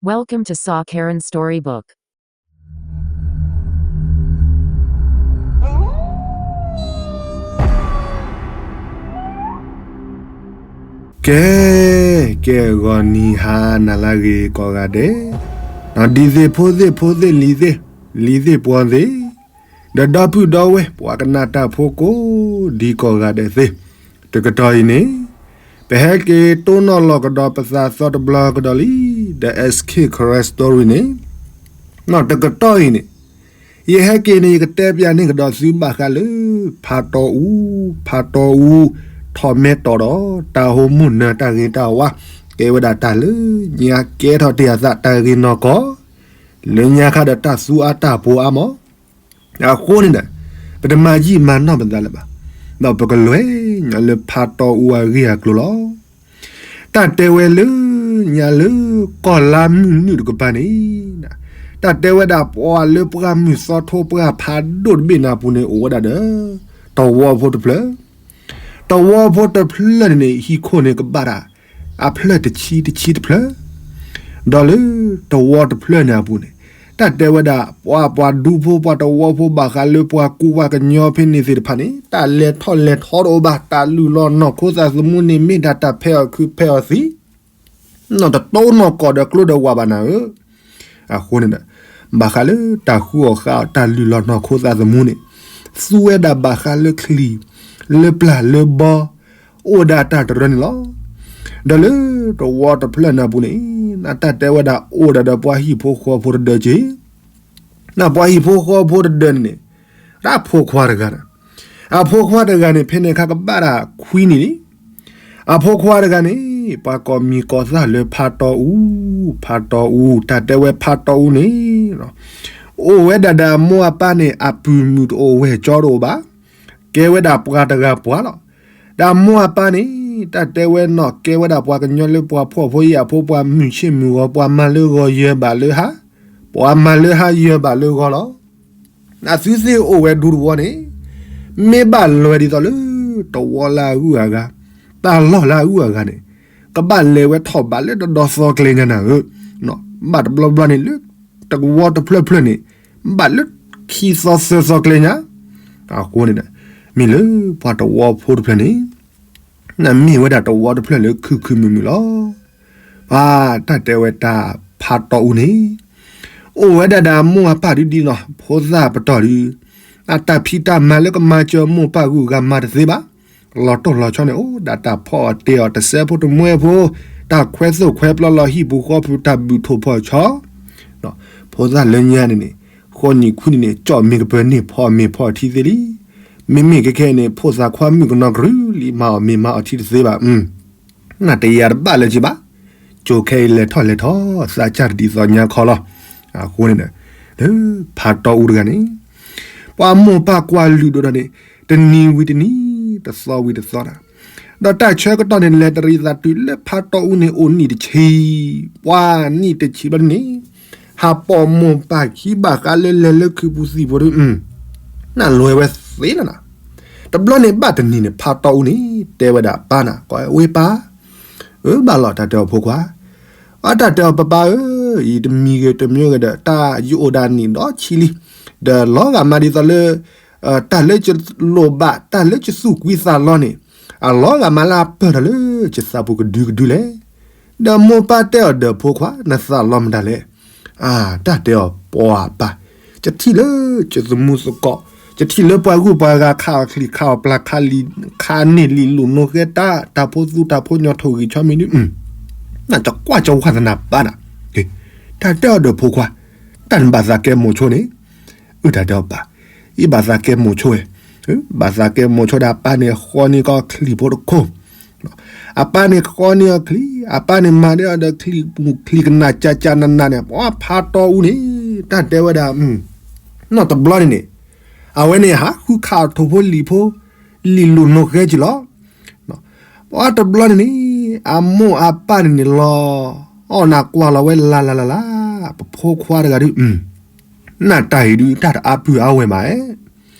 Welcome to Saw Karen Storybook. ကဲ, ကဲဂီၤနံၤဟါနၤလၢအဂ့ၤကိးဂၤဒဲး, ဒ်သ့ၣ်ဖိသ့ၣ်ဖိသ့ၣ်လံၤသ့ၣ်, လံၤသ့ၣ်ပှီၤသ့ၣ်, ဒီးဒီပုၢ်ဒီဝဲၢ်ပှၤကနၣ်တၢ်ဖိကိးဒံကိးဂၤဒဲးသ့ၣ်, တကတီၢ်အံၤန့ၣ် ပဟဲက့ၤတိၢ်နီၣ်လီၤကဒီးပသးသီတဘျီကဒီးလံ, the S K Karen Story န့ၣ်, တကတီၢ်အံၤန့ၣ် ယဟဲက့ၤန့ၣ် ယကတဲပျးန့ၢ်ကဒီးသုဘၣ်ဃးလၢ ဖးတီအူ, ဖးတီအူ ထီၣ်မဲာ်တီၢ်ဒီး တၢ်ဟိမိၢ်နၢၤတၢ်ဂ့ၤတၢ်ဝါ, ကဲဝဲဒၣ်တၢ်လၢညါကဲထီၣ်တ့ၢ်အသးတၢ်ဂ့ၤနီၢ်ကီၢ်, လၢညါခါဒီးတၢ်သူအါတၢ်ပှီၤအါမး, အဃိန့ၣ်ဒီး ပတမၤယံာ်မၤနီၢ်ပသးလၢၤဘၣ်, ဒီးပကလဲၤညါလၢဖးတီအူအဂ့ၢ်အကျိၤလီၤ. တၢ်တဲဝဲလၢညါလၢ ကီၢ်လါမုၢ်နုာ်တကပၤန့ၣ်, တၢ်တဲဝဲဒၣ်ပှၤလၢပှၢ်မုၢ်သီထိပှၢ်ဖးဒိၣ်တဘ့ၣ်န့ၣ်အပူၤန့ၣ် အိၣ်ဝဲဒၣ်ဒီး သဝီဖိတဖျၢၣ်, သဝီဖိတဖျၢၣ်န့ၣ်န့ၣ် ဟံၣ်ခိၣ်န့ၣ်ကဘၣ်တၢ် အဖျၢၣ်တဆံတဆံတဖျၢၣ်, ဒီးလၢသဝီတဖျၢၣ်န့ၣ်အပူၤန့ၣ် တၢ်တဲဝဲဒၣ် ပှၤပှၤဒူဖိ ပှၤသဝီဖိဘၣ်ဃးလၢပှၤကူပှၤကညီဖဲန့ၣ်သ့ၣ်တဖၣ်န့ၣ် တၢ်လဲၤထီၣ်လဲၤထီတအိၣ်ဘၣ်, တၢ်လုၢ်လီၢ်နီၢ်ခိသးသမူန့ၣ် မ့ၢ်ဒၣ်တၢ်ဖဲးအီၣ်ခုးဖဲးအီၣ်သံ, နီၢ်တတိနီၢ်ကီၢ်ဒီးကျိဒီးဝၢ်ဘၣ်နၤဧၢ. အဃိန့ၣ်ဒီး ဘၣ်ဃးလၢတၢ်ဃုအီၣ်ဃုအီတၢ်လုၢ်လီၢ်နီၢ်ခိသးသမူန့ၣ် သူဝဲဒၣ်ဘၣ်ဃးလၢချံ, လၢပျၢ်လၢဘီ, အိၣ်ဝဲဒၣ်တၢ်တရၢန့ၣ်လီၤ. ဒီးလၢသဝီတဖျၢၣ်န့ၣ်အပူၤန့ၣ် တၢ်တဲဝဲဒၣ်အိၣ်ဒၣ်ဒီးပှၤဟံၣ်ဖိဃီဖိတဒၢးက့ၤ, ပှၤဟံၣ်ဖိဃီဖိတဒၢးန့ၣ်န့ၣ် ဒၣ်အဖိခွါတဂၤန့ၣ်, အဖိခွါတဂၤန့ၣ် ဖဲန့ၣ်အခါကဘၣ်တၢ်ခွံနံၣ်လံ. အဖိခွါတဂၤန့ၣ် ပှၤကိးမံၤကိးသၣ်လၢဖးတီအူ, ဖးတီအူ, တၢ်တဲဝဲဖးတီအူန့ၣ် အိၣ်ဝဲဒၣ်ဒီးအမိၢ်အပၢ်န့ၣ် အပုၢ်မုၣ်တအိၣ်ဝဲၢ်ကၠီတအိၣ်ဘၣ်, ကဲဝဲဒၣ်ပှၤတဂၤပှၤလီၤ. ဒီးအမိၢ်အပၢ်န့ၣ် တၢ်တဲဝဲနီၢ်ကဲဝဲဒၣ်ပှၤကညီလၢပှၤဖှီၣ်ဖိယာ်ဖိ ပှၤမုၢ်ဆ့ၣ်မုၢ်ဂီၤ, ပှၤမၤလၢဂီၤယၢၤဘၣ်လၢဟါ, ပှၤမၤလၢဟါယၢၤဘၣ်လၢဂီၤလီၤ. အသုသ့ၣ်အိၣ်ဝဲဒူတဝီန့ၣ် မ့ၢ်ဘၣ်လဲၤဒ်သိးလၢ သဝီလၢအဂုၤအဂၤ, တၢ်လီၢ်လၢအဂုၤအဂၤန့ၣ် ကဘၣ်လဲၤဝဲထီၣ်ဘးလၢတဒီသီကျဲညါနၤဧၢ, ဘၣ်တဘျီဘျီန့ၣ်လၢ သဝီတဖျၢၣ်ဖျၢၣ်န့ၣ် ဘၣ်လၢခံသီသၢသီကျဲညါ. အဃိန့ၣ်ဒီး မ့ၢ်လၢပှၤသဝီဖိတဖျၢၣ်န့ၣ် မ့ၢ်ဝဲဒၣ်သဝီတဖျၢၣ်လၢခုၣ်ခုၣ်မုာ်မုာ်လီၤ. ပှၤတၢ်တဲဝဲတၢ်ဖးတီအူန့ၣ် အိၣ်ဝဲဒၣ်ဒီးအမိၢ်အပၢ်ဒုဒ်နီၤ ဖိသၣ်ပတီၢ်ဒု, အတၢ်ဖံးတၢ်မၤလၢကမၤစၢၤမိၢ်ပၢ်ဂုၤဂၤမၤတသ့ဘၣ်. လီၤတိၢ်လီၤဆီန့ၣ် အိၣ်ဒၣ်တၢ်ဖီအီၣ်တ့ၢ်အီၣ်တစဲးဖိတမှဲဖိ, တၢ်ခွဲသိၣ်ခွဲပျီလီၤဟံၣ်ပူၤဃီပူၤတၢ်ဘုၣ်ထိၣ်ဖီၣ်ဆီ ဖိသၣ်လၢညါန့ၣ်န့ၣ် ဃိးနံၣ်ခွံနံၣ်န့ၣ် ကၠီၣ်မ့ၢ်ကပၢၤန့ၢ်ဖီအီၣ်မ့ၤဖီအီထံသ့လံ. မ့မ့ၢ်ခဲခဲအံၤန့ၣ် ဖိသၣ်ခွါမုၣ်ကနီၤကရူၢ်လံ မၤအီၣ်မ့ၤမၤအီၣ်ထံတသ့ဘၣ်. နတယၤတဘၣ်လၢၤက့ဘၣ်. ကၠိခဲအံၤလဲၤထီၣ်လဲၤထီၣ် သးစၢ်တဒ်သိးညါခီလီၤ. အဃိန့ၣ်ဒီး လၢဖးတီအူတဂၤန့ၣ် ပှၤမိၢ်ပၢ်ကွၢ်လုၢ်ဒိၣ်ဒီးန့ၣ် တနံၤဝံၤတနံၤ တသီဝံၤတသီဒီး ဒီးတၢ်ဆၢကတီၢ်န့ၣ် လဲၤတရံးသးတုၤလၢဖးတီအူန့ၣ် အိၣ်နံၣ်တဆံ, ပှၤနံၣ်တဆံဘျီန့ၣ် ဟးပိာ်မိၢ်ပၢ်ခံဘၣ်ဃးလၢလဲၤလၢခုးပူၤသံၣ်ပူၤဒီး နၢ်လွဲဝဲသ့လီၤနၤ. တဘျီန့ၣ်ဘၣ်တနံၤန့ၣ် ဖးတီအူန့ၣ် တဲဝဲဒၣ်ပၢ်နၤ ကိးဝဲပၢ်, အၢ ဘၣ်လီၤ တၢ်တဲအီၤဖိခွါ, အတၢ်တဲအီၤပၢ်ပၢ်ဧၢ, အံၤတမံၤဂ့ၤတမံၤဂ့ၤဒီး တၢ်ယအိၣ်ဒၣ်နံၣ်ဒီဆံလံ, ဒီးလီၤဂာ်မးဒ်သိးလၢ တၢ်လၢယလိၣ်ဘၣ် တၢ်လၢယသူၣ်ကွံသးလီန့ၣ် အလီၤဂာ်မးလၢအပၢၢ်ထီၣ်လၢယသးပူၤကဒုကဒုလဲၣ်. ဒီးမိၢ်ပၢ်တဲအီၤဒီးဖိခွါ နသးလီမတၤလဲၣ်. အၢ တၢ်တဲအီၤပၢ်ပၢ်, ယထံၣ်လၢယသမူသကိး, ယထံၣ်လၢပှၤဂုၤပှၤဂၤခးအီၣ်ချံခးအီၣ်ပျၢ်ခးလံာ် ခးန့ၢ်လံာ်လိာ်နိးဂဲၤတၢ် တၢ်ဖိသူတၢ်ဖိညီထိၣ်ဂံၢ်ဆီမံၤဒု, နတကွၢ်ကဝၢ်သနာ်ပၢ်နၤ, တၢ်တဲအီၤဒီးဖိခွါ, တၢ်နဘၣ်သးကဲမိၤဆိန့ၣ်, အၢ တၢ်တဲအီၤပၢ်, ယဘၣ်သးကဲမိၤဆိဝဲ, ဘၣ်သးကဲမိၤဆိဒီးအပၢ်န့ၣ်ဃီန့ၢ်ကီၢ်ချံၣ်ဖိတခိၣ် အပၢ်န့ၣ်ဃီန့ၢ်အီၤချံၣ်, အပၢ်န့ၣ်မၤဒၣ်အီၤဒီးချံၣ်ပူၤ ချံၣ်ကနၣ်ကၠၢ်ကၠၢ်နးနးန့ၣ် ပှၤဖးတီအူန့ၣ် တၢ်တဲဝဲဒၣ်, နီၢ်တဘျီန့ၣ်န့ၣ်, အဝဲန့ၣ်ဟးဃုခးအီၣ်ထိၣ်ဖိလံာ်ဖိ, လံာ်လိာ်နိးဂဲၤက့ၤလီၤ. ပှၤတဘျီန့ၣ်န့ၣ်, အမိၢ်အပၢ်န့ၣ်န့ၣ်လီၤ, အီၣ်နၤကွၢ်လီၤဝဲလၢ်လၢ်လၢ်လၢ်, ပဖိခွါတဂၤဒု, နတၢ်အံၤဒု တၢ်တအါပုၢ်အါဝဲၢ်မး,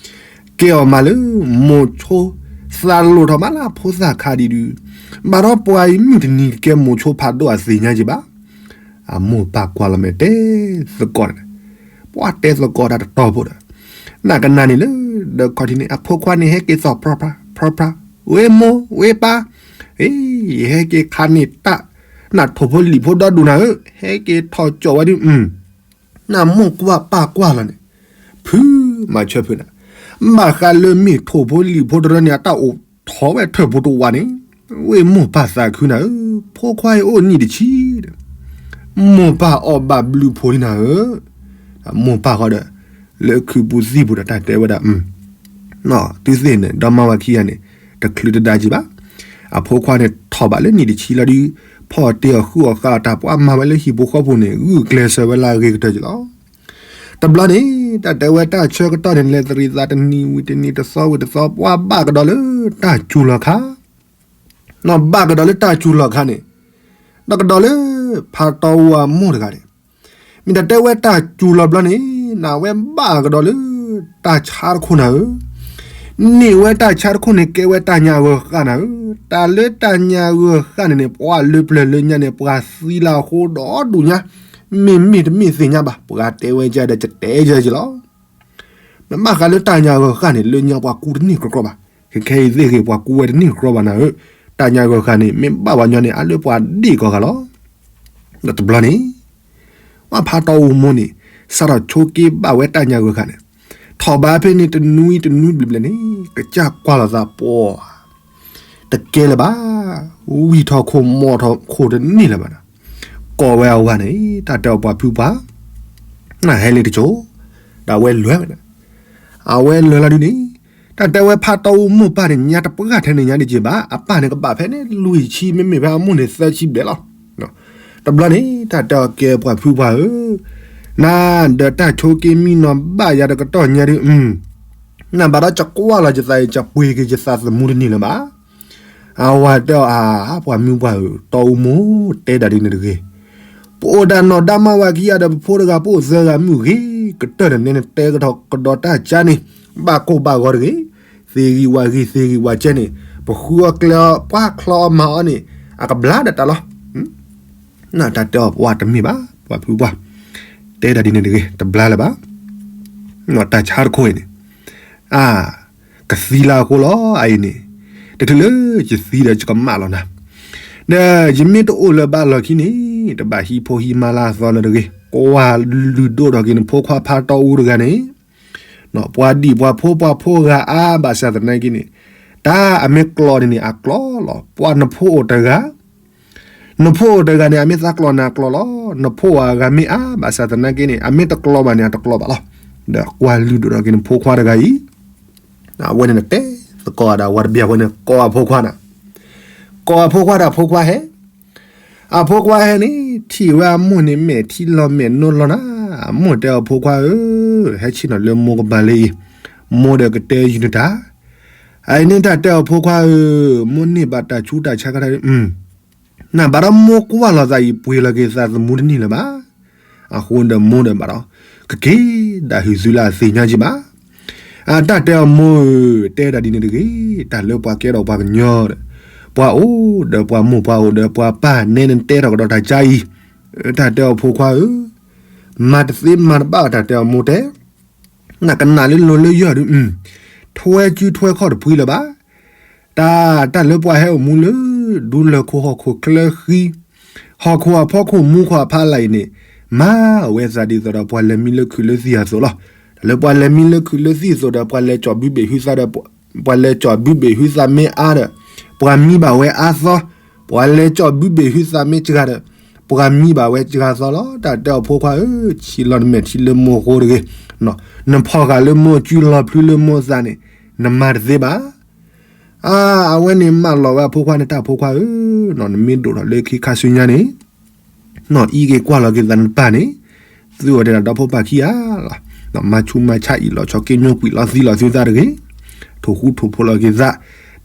ကဲအီၤမးလၢ မိၤဆိ, သးလိၣ်ထီၣ်မးလၢဖိသၣ်ခါဒံးဒု, ဘၣ်ဒီးပှၤအံၤမုၢ်တနံၤကကဲမိၤဆိဖးဒိၣ်အသ့ၣ်ညါက့ၤဘၣ်. အမိၢ်ပၢ်ကွၢ်လီၤမဲာ်တဲသကိးန့ၣ်, ပှၤတဲသကိးတၢ်တတီဖိဒီး, နကနၣ်န့ၣ်လၢ ဒီးခီၣ်ထံးန့ၣ် အဖိခွါန့ၣ်ဟဲက့ၤသီၣ်ဖြီဖြီဖြီဖြီ, ဝဲမိၢ်ဝဲပၢ်, အ့ ယဟဲက့ၤခါန့ၢ်တၢ်, နထိၣ်ဖိလံာ်ဖိဒီဒူၣ်နၤဧၢ, ဟဲက့ၤထီၣ်ကၠီၣ်ဝဲဒုး, နမိၢ်ကွၢ်ပၢ်ကွၢ်လီၤန့ၣ်, ဖုမၤဆၢဖုနၤ, ဘၣ်ဃးလၢမ့ၢ်ထိၣ်ဖိလံာ်ဖိတရၢန့ၣ် အတၢ်အိၣ်ထီၣ်ဝဲထၢၣ်ဖိတဝးန့ၣ်, ဝဲမိၢ်ပၢ်သးခုနၤဧၢ, ဖိခွါအံၤအိၣ်နံၣ်တဆံဒီး, မိၢ်ပၢ်အီၣ်ဘၣ်ဘျုးဖိလံနၤဧၢ, မိၢ်ပၢ်ဃီဒီး, လၢခုးပူၤသံၣ်ပူၤဒီးတၢ်တဲဝဲဒၣ် သုသ့ၣ်န့ၣ် ဒီမါဝၤခံဂၤန့ၣ်, တချုးတဒါက့ၤဘၣ်, အဖိခွါန့ၣ်ထီၣ်ဘးလၢနံၣ်တဆံလီၤဒုး, ဖီၣ်တ့ၢ်အီၤဃုအီၤဃာ်အီၤတၢ်ပှၤမၤဝဲလၢဟံၣ်ဖိဃီဖိန့ၣ် ဂုာ်ကျဲးစၢးဝဲလၢအဂ့ၤကတၢၢ်က့ၤလီၤ. တဘျီန့ၣ် တၢ်တဲဝဲတၢ်ဆၢကတီၢ်န့ၣ် လဲၤသရံးသးတနံၤဝံၤတနံၤ တသီဝံၤတသီ ပှၤဘၣ်ကဒီးလၢတၢ်စူၤလီၤခါ, နီၢ်ဘၣ်ကဒီးလၢတၢ်စူၤလီၤခါန့ၣ်, ဒီးကဒီးလၢဖးတီအူအမိၢ်တဂၤန့ၣ်, မ့ၢ်တၢ်တဲဝဲတၢ်စူၤလီၤဘျီန့ၣ်, နဝဲဘၣ်ကဒီးလၢတၢ်ဆါတခိၣ်နၤဧၢ, န့ၢ်ဝဲတၢ်ဆါတခိၣ်န့ၣ် ကဲဝဲတၢ်ညၣ်ဂၢၢ်ဃၣ်နၤဧၢ, တၢ်လၢတၢ်ညၣ်ဂၢၢ်ဃၣ်န့ၣ်န့ၣ် ပှၤလၢပျၢၤလၢညါန့ၣ် ပှၤသံလၢအဃိဒီဒူၣ်ညါ, မ့ၢ်မ့ၢ်တမ့ၢ်သ့ၣ်ညါဘၣ်, ပှၤတဲဝဲကဒီးကတဲယဲက့ၤလီၤ. နဘၣ်ဃးလၢတၢ်ညၣ်ဂၢၢ်ဃၣ်န့ၣ် လၢညါပှၤကူတန့ၢ်ကြီကြီဘၣ်, ခဲခဲအံၤသ့ၣ်ဂ့ၤ ပှၤကူဝဲတန့ၢ်ကြီဘၣ်နၤဧၢ, တၢ်ညၣ်ဂၢၢ်ဃၣ်န့ၣ် မ့ၢ်ဘၣ်ပှၤညီန့ၣ် အလၢပှၤဒ့ၣ်ကီၤဃာ်လီၤ. ဒီးတဘျီန့ၣ်, ဝဲဖးတီအူမိၢ်န့ၣ်, စးထီၣ်ဆိက့ဘၣ်ဝဲတၢ်ညၣ်ဂၢၢ်ဃၣ်န့ၣ်, ထီၣ်ဘးဖဲန့ၣ်တနွံတနွံဘျဲၣ်ဘျဲၣ်န့ၣ် ကစၢ်ကွၢ်လီၤသးပှီၤ တကဲလၢၤဘၣ်, ဝံၢ်ထီၣ်ခိၣ်မီၤထီၣ်ခိၣ်တန့ၢ်လၢၤဘၣ်ဒီး, ကိးဝဲအဝၤန့ၣ် တၢ်တဲအီၤပှၤဖုပှၢ်, နဟဲလံတကၠိ, ဒီးအဝဲလဲၤဝဲ, အဝဲလဲၤလီၤဒုးန့ၣ်, တၢ်တဲဝဲဖးတီအူမိၢ်ပၢ်န့ၣ် ညါတပှၢ်ထဲန့ၣ်ညါတက့ၢ်ဘၣ်, အပၢ်န့ၣ်ကဘၣ်ဖဲန့ၣ်လွံၢ်ဆံ မ့မ့ၢ်ဖဲအမိၢ်န့ၣ်သၢဆံဘျဲၣ်လီၤ. တဘျီန့ၣ် တၢ်တဲအီၤကဲပှၤဖုပှၢ်ဧၢ, နဒီးတၢ်ဆိက့မံနီၤဘၣ်ယၤတကတီၢ်ညါဒုး, နဘၣ်ဒီးယကွၢ်လီၤယသးအံၤ ယပှ့ၤက့ၤယသးသမူတန့ၢ်လၢၤဘၣ်. အဝၤတဲအီၤ အါ ပှၤမုၢ်ပှၢ်ဧၢ, တီအူမိၢ်တဲဒၣ်ဒ်န့ၣ်တဂ့ၤ, ပအိၣ်ဒၣ်နီၢ်ဒါမါဝၤခံဂၤဒီးပဖိတဂၤ ပအိၣ်သၢဂၤမုၢ်ဂ့ၤကတၢၢ်ဒီး နဲနတဲကဒီးတၢ်ကၠါန့ၣ်, ဘၣ်ကိၢ်ဘၣ်ဂီၤတဂ့ၤ, သ့ဂံၢ်ဝၣ်ဂံၢ်သ့ဂံၢ်ဝၣ်ကဲန့ၣ်, ပဃုအီၣ်ကျဲအီၣ် ပှၤချီအီၣ်မၤအီၣ်န့ၣ် အကဘျါဒီးတၢ်လီၤ. တၢ်တဲအီၤပှၤတမ့ၢ်ဘၣ်, ပှၤဖုပှၢ်, တဲဒၣ်ဒ်န့ၣ်တဂ့ၤ, တဘျါလၢၤဘၣ်. တၢ်ဆါတခိၣ်အံၤန့ၣ်, အါ, ကသံလၢအဃိလီၤအအံၤန့ၣ်, တချုးလၢယသံဒီးယကမၣ်လီၤနၤ, ဒီးယမ့ၢ်တအိၣ်လၢၤဘၣ်လီၢ်ခံန့ၣ်, တဘၣ်ဟံးဖိဟံးမါလၢအသီလၢၤတဂ့ၤ, ကွၢ်လုၢ်ဒိၣ်ထီၣ်က့ၤနဖိခွါဖးတီအူတဂၤန့ၣ်, ပှၤဒံၣ်ပှၤဖိပှၤဖိဂၤအါဘၣ်ဆၣ်သနာ်က့န့ၣ်, တၢ်အမ့ၢ်ကျီန့ၣ်န့ၣ် အကျီလီၤ, ပှၤနဖိအိၣ်တဂၤ နဖိအိၣ်တဂၤန့ၣ် အမ့ၢ်သးကျီန့ၣ်အကျီလီၤ, နဖိအိၣ်အဂၤမ့ၢ်အါဘၣ်ဆၣ်သနာ်က့န့ၣ် အမ့ၢ်တကျီဘၣ်န့ၣ် အတကျီဘၣ်လီၤ. ဒီးကွၢ်လုၢ်ဒိၣ်ထီၣ်က့ၤနဖိခွါတဂၤအံၤ, အဝဲန့ၣ်နတဲသကိးဒီး အဝၤတဘျီဝဲန့ၣ် ကိးအဖိခွါနၤ, ကိးအဖိခွါဒီးအဖိခွါဟဲ အဖိခွါဟဲန့ၣ် ထံၣ်ဝဲအမိၢ်န့ၣ် မဲာ်ထံလီၤမဲာ်နိလီၤနၤ, အမိၢ်တဲအီၤဖိခွါဧၢ, ဟဲဆ့ၣ်နီၤလၢမိၢ်ကပၤလၢအံၤ, မိၢ်ဒီးကတဲယုာ်နတၢ်, အအံၤန့ၣ်တၢ်တဲအီၤဖိခွါဧၢ, မိၢ်န့ၢ်ဘၣ်တၢ်ဆူးတၢ်ဆါကတၢၢ်, နဘၣ်ဒီးမိၢ်ကွၢ်လီၤသးအံၤ ပှ့ၤလီၤက့ၤသးသမူတန့ၢ်လၢၤဘၣ်. အဃိဒီးမိၢ်ဒီးဘၣ်ဒီး ကက့ၤဒၣ်ဟုၣ်သုလၢအသ့ၣ်ညါက့ၤဘၣ်. အတၢ်တဲအီၤမိၢ်ဧၢ, တဲဒၣ်ဒ်န့ၣ်တဂ့ၤ, တၢ်လၢပှၤကဲထီၣ်ပှၤကညီဒီး ပှၤအိၣ်ဒီးပှၤမိၢ်ပှၤအိၣ်ဒီးပှၤပၢ်နဲနတဲထီၣ်ကဒီးတၢ်ကၠါအံၤ, တၢ်တဲအီၤဖိခွါဧၢ, မၤတသ့မၤတဘၣ်တၢ်တဲအီၤမိၢ်တဲ နကနၣ်လၢလိၤလၢယီၢ်ဒုး, ထွဲကုထွဲခီၣ်တဖှံလၢၤဘၣ်. တၢ်, တၢ်လၢပှၤဟဲအိၣ်မူလၢ ဒူလၢၢ်ခိၣ်ဟီၣ်ခိၣ်ချၢဃံ, ဟီၣ်ခိၣ်အဖီခိၣ်မူခိၣ်အဖီလာ်အံၤန့ၣ်, မၤဝဲသးဒ်သိးဒီးပှၤလဲၤမံလၢခုးလၢသံၣ်အသိးလီၤ. တၢ်လၢပှၤလဲၤမံလၢခုးလၢသံၣ်အသိးဒီး ပှၤလဲၤကၠီၣ်ဘုဘ့ၣ်ဟုသးဒီး, ပှၤလဲၤကၠီၣ်ဘုဘ့ၣ်ဟုသးမ့ၢ်အါဒီး, ပှၤမံဘၣ်ဝဲအါသီ, ပှၤလဲၤကၠီၣ်ဘုဘ့ၣ်ဟုသးမ့ၢ်စှၤဒီး, ပှၤမံဘၣ်ဝဲစှၤသီလီၤ. တၢ်တဲအီၤဖိခွါဧၢ, ဆံးလီၤနမဲာ်ထံလၢမိၢ်အဃိတဂ့ၤ, နဖီၣ်ဃာ်လၢမိၢ်အစုလီၤဖျုလၢမိၢ်အသးန့ၣ်, နမၤတသ့ဘၣ်. အါ, အဝဲန့ၣ်မၢလီၤဝဲအဖိခွါန့ၣ် တၢ်ဖိခွါဧၢ, နမ့ၢ်ဒိၣ်ထီၣ်လၢခံခါဆူညါန့ၣ်, အံးက့ၤကွၢ်လီၤက့ၤသးနပၢ်န့ၣ်, သုအိၣ်ထဲဒၣ်ဒီဖိပၢ်ခံဂၤလီၤ. မၤဆူးမၤဆါအံၤလီၤဆီက့ညိကွံာ်လီၤသံလီၤသုသးတဂ့ၤ, ထိၣ်ဃူထိၣ်ဖိးလီၤက့ၤသး,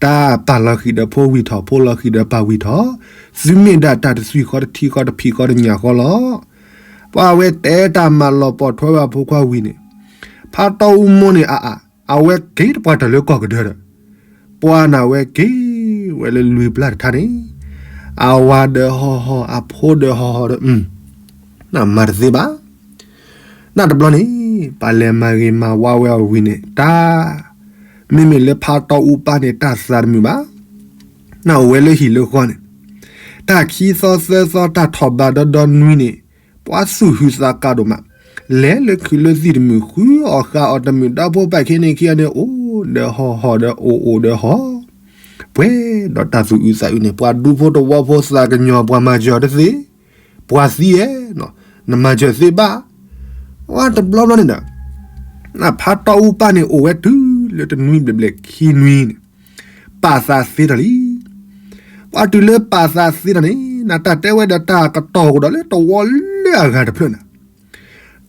တၢ်ပာ်လီၤဃံၤဒီးဖိဝံၤထီၣ် ဖိလီၤဃံၤဒီးပၢ်ဝံၤထီၣ်, သုမ့ၢ်ဒၣ်တၢ်တသွံၣ်ဃီတထံဃီတဖံးဃီတညၣ်ဃီလီၤ. ပှၤဝဲတဲတၢ်မၤလီၤပိာ်ထွဲဝဲအဖိခွါဝံၤန့ၣ်, ဖးတီအူမိၢ်န့ၣ်အါအါ, အဝဲက့ၤတပှၢ်တၢၢ်လၢကီၢ်ကဒၢဒီး, ပှၤန့ၣ်ဝဲက့ၤဝဲလၢလွံၢ်ပျၢ်တထါန့ၣ်, အဝၤဒီးဟီၣ်ဟီၣ် အဖိဒီးဟီၣ်ဟီၣ်ဒီး, နမၤတသ့ဘၣ်. နတဘျီန့ၣ် ပှၤလဲၤမၤဂ့ၤမၤဝါဝဲအီၤဝံၤန့ၣ် တၢ် မ့မ့ၢ်လၢဖါတီအူပၢ်န့ၣ် တၢ်သးတမုာ်ဘၣ်. နအိၣ်ဝဲလၢဟံၣ်လၢဃီန့ၣ် တၢ်ခံသီသၢသီ တၢ်ထီၣ်ဘးဒီဒီနွံန့ၣ် ပှၤသူၣ်ဟုသးကါဒိၣ်မး, လဲၤလၢခုးလၢသံၣ်တမုာ် ဃုအီၣ်ဃုအီတမုာ် ဒီဖိပၢ်ခံန့ၣ်ခံဂၤန့ၣ် အိၣ်ဒီးဟီၣ် ဟီၣ်ဒီးအိၣ် အိၣ်ဒီးဟီၣ်, ပှဲၤဒီးတၢ်သူၣ်အုးသးအုးန့ၣ် ပှၤဒူဖိတဝီဖိသးကညီၤ ပှၤမၤစၢၤတသ့, ပှၤသံအဲၣ်, နမၤစၢၤသ့ဘၣ်. ဝဲတဘျီဘျီန့ၣ်ဒီး နဖါတီအူပၢ်န့ၣ် အိၣ်ဝဲတုၤလၢတနွံဘျဲၣ်ဘျဲၣ်ခံနွံန့ၣ် ပာ်သးသ့ဒီးလံ. ပှၤတုၤလၢပာ်သးသ့ဒီးန့ၣ် နတၢ်တဲဝဲဒီးတၢ်ကတီၢ်ကဒီးလၢတဝီလၢအဂၤတဖျၢၣ်န့ၣ်,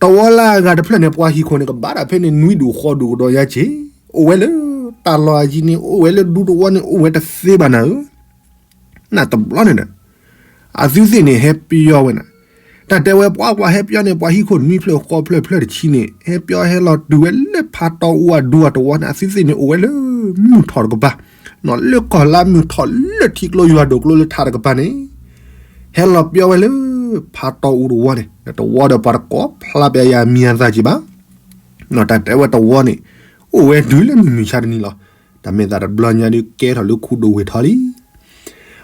တဝီလၢအဂၤတဖျၢၣ်န့ၣ် ပှၤဟံၣ်ခိၣ်န့ၣ် ကဘၣ်ဒၣ်ဖဲန့ၣ် နွံဒူၣ်ဃိးဒူၣ်ကဒီးယါက့ၤ, အိၣ်ဝဲလၢတၢ်လီၢ်အယံၤန့ၣ် အိၣ်ဝဲလၢဒူသဝီန့ၣ် အိၣ်ဝဲတသ့ဘၣ်နၤဧၢ. နတဘျီန့ၣ်ဒီး အသုသ့ၣ်န့ၣ် ဟဲပယီၤဝဲနၤ, တၢ်တဲဝဲပှၤ ပှၤဟဲပယီၤန့ၣ် ပှၤဟံၣ်ခိၣ်နွံဖျၢၣ်ဃိးဖျၢၣ်ဖျၢၣ်တဆံန့ၣ် ဟဲပယီၤဟဲလီၤတုၤဝဲလၢဖါတီအူအဒူအတဝီန့ၣ် အသုသ့ၣ်န့ၣ် အိၣ်ဝဲလၢမုၢ်ထီၣ်တကပၤ, လၢကီၢ်လါမုၢ်ထီၣ်လၢထံကျိယွၤဒိၣ်ကျိလၢထးတကပၤန့ၣ် ဟဲလီၤပယီၤဝဲလၢဖါတီအူတဝီန့ၣ် တဝီဒီးပှၤတကိးဖျါပယၤမံၤအသးက့ၤဘၣ်. တၢ်တဲဝဲတဝီန့ၣ် အိၣ်ဝဲတုၤလၢမုၢ်မုၢ်ဆါတနံၤလီၤ. တၢ်မ့ၢ်သးတဘျီညါဒုးကဲထီၣ်လၢခူဒိၣ်ဝ့ၢ်ထီလံ.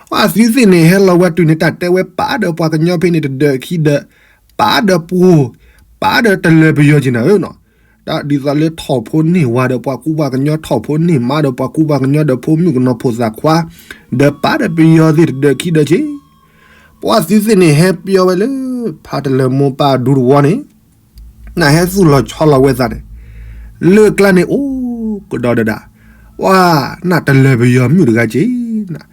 အသုသ့ၣ်န့ၣ် ဟဲလီၤဝဲတုၤန့ၣ် တၢ်တဲဝဲပာ်ဒီးပှၤကညီဖဲန့ၣ် တဒၢးခံဒၢး, ပာ်ဒီးပှိၤ, ပာ်ဒီးတလၢၤပယီၤက့ၤနၤဧၢနီၤ. ဒ်သိးလၢထီၣ်ဖိန့ၢ်ဝၤဒီးပှၤကူပှၤကညီ ထီၣ်ဖိန့ၢ်မါဒီးပှၤကူပှၤကညီဒီးဖိမုၣ်ကနီၤဖိသၣ်ခွါ, ဒီးပာ်ဒီးပယီၤသ့ၣ်တဒၢးခံဒၢးက့ၤ. ပှၤသုသ့ၣ်န့ၣ် ဟဲပယီၤဝဲလၢ ဖါတလၢၤမိၢ်ပၢ်အဒူတဝီန့ၣ် နဟဲသူၣ်လီၤဆီလီၤဝဲသးန့ၣ် လၢကျါန့ၣ်အိၣ်ကဒီးဒၣ်ဒၣ်, ပှၤနတလၢၤပယီၤမုၣ်တဂၤက့ၤ,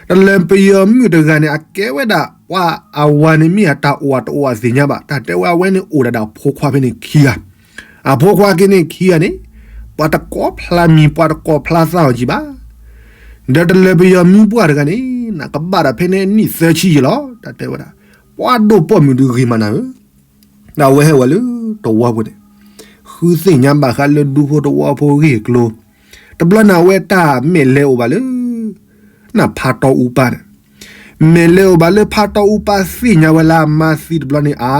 တလၢၤပယီၤမုၣ်တဂၤန့ၣ် အကဲဝဲဒၣ် ပှၤအဝၤန့ၣ်မ့ၢ်အတၢ်အိၣ်အတအိၣ်အသ့ၣ်ညါဘၣ်. တၢ်တဲဝဲအဝဲန့ၣ်အိၣ်ဒၣ်ဒီးအဖိခွါဖဲန့ၣ်ခံဂၤ, အဖိခွါက့ၤန့ၣ်ခံဂၤန့ၣ် ပှၤတကိးဖျါမံၤ ပှၤတကိးဖျါသးအီၤက့ၤဘၣ်. ဒီးတလၢၤပယီၤမုၣ်ပှၢ်တဂၤန့ၣ် နကဘၣ်ဒၣ်ဖဲန့ၣ်နံၣ်သၢဆံယံၤလီၤ. တၢ်တဲဝဲဒၣ် ပှၤဒိၣ်ပိာ်မုၣ်ဒုးဂ့ၤမးနၤဧၢ. ဒီးအဝဲဟဲဝဲလၢတဝီပူၤန့ၣ် ဃုသ့ၣ်ညါဘၣ်ဃးလၢဒူဖိတဝီဖိဂ့ၢ်ကျိၤ, တဘျီန့ၣ်အဝဲတၢ်မဲာ်လဲၤအိၣ်ဘၣ်လၢ နဖါတီအူပၢ်န့ၣ်, မဲာ်လဲၤအိၣ်ဘၣ်လၢဖါတီအူပၢ်သ့ၣ်ညါဝဲလၢအမါသံတဘျီန့ၣ် အါ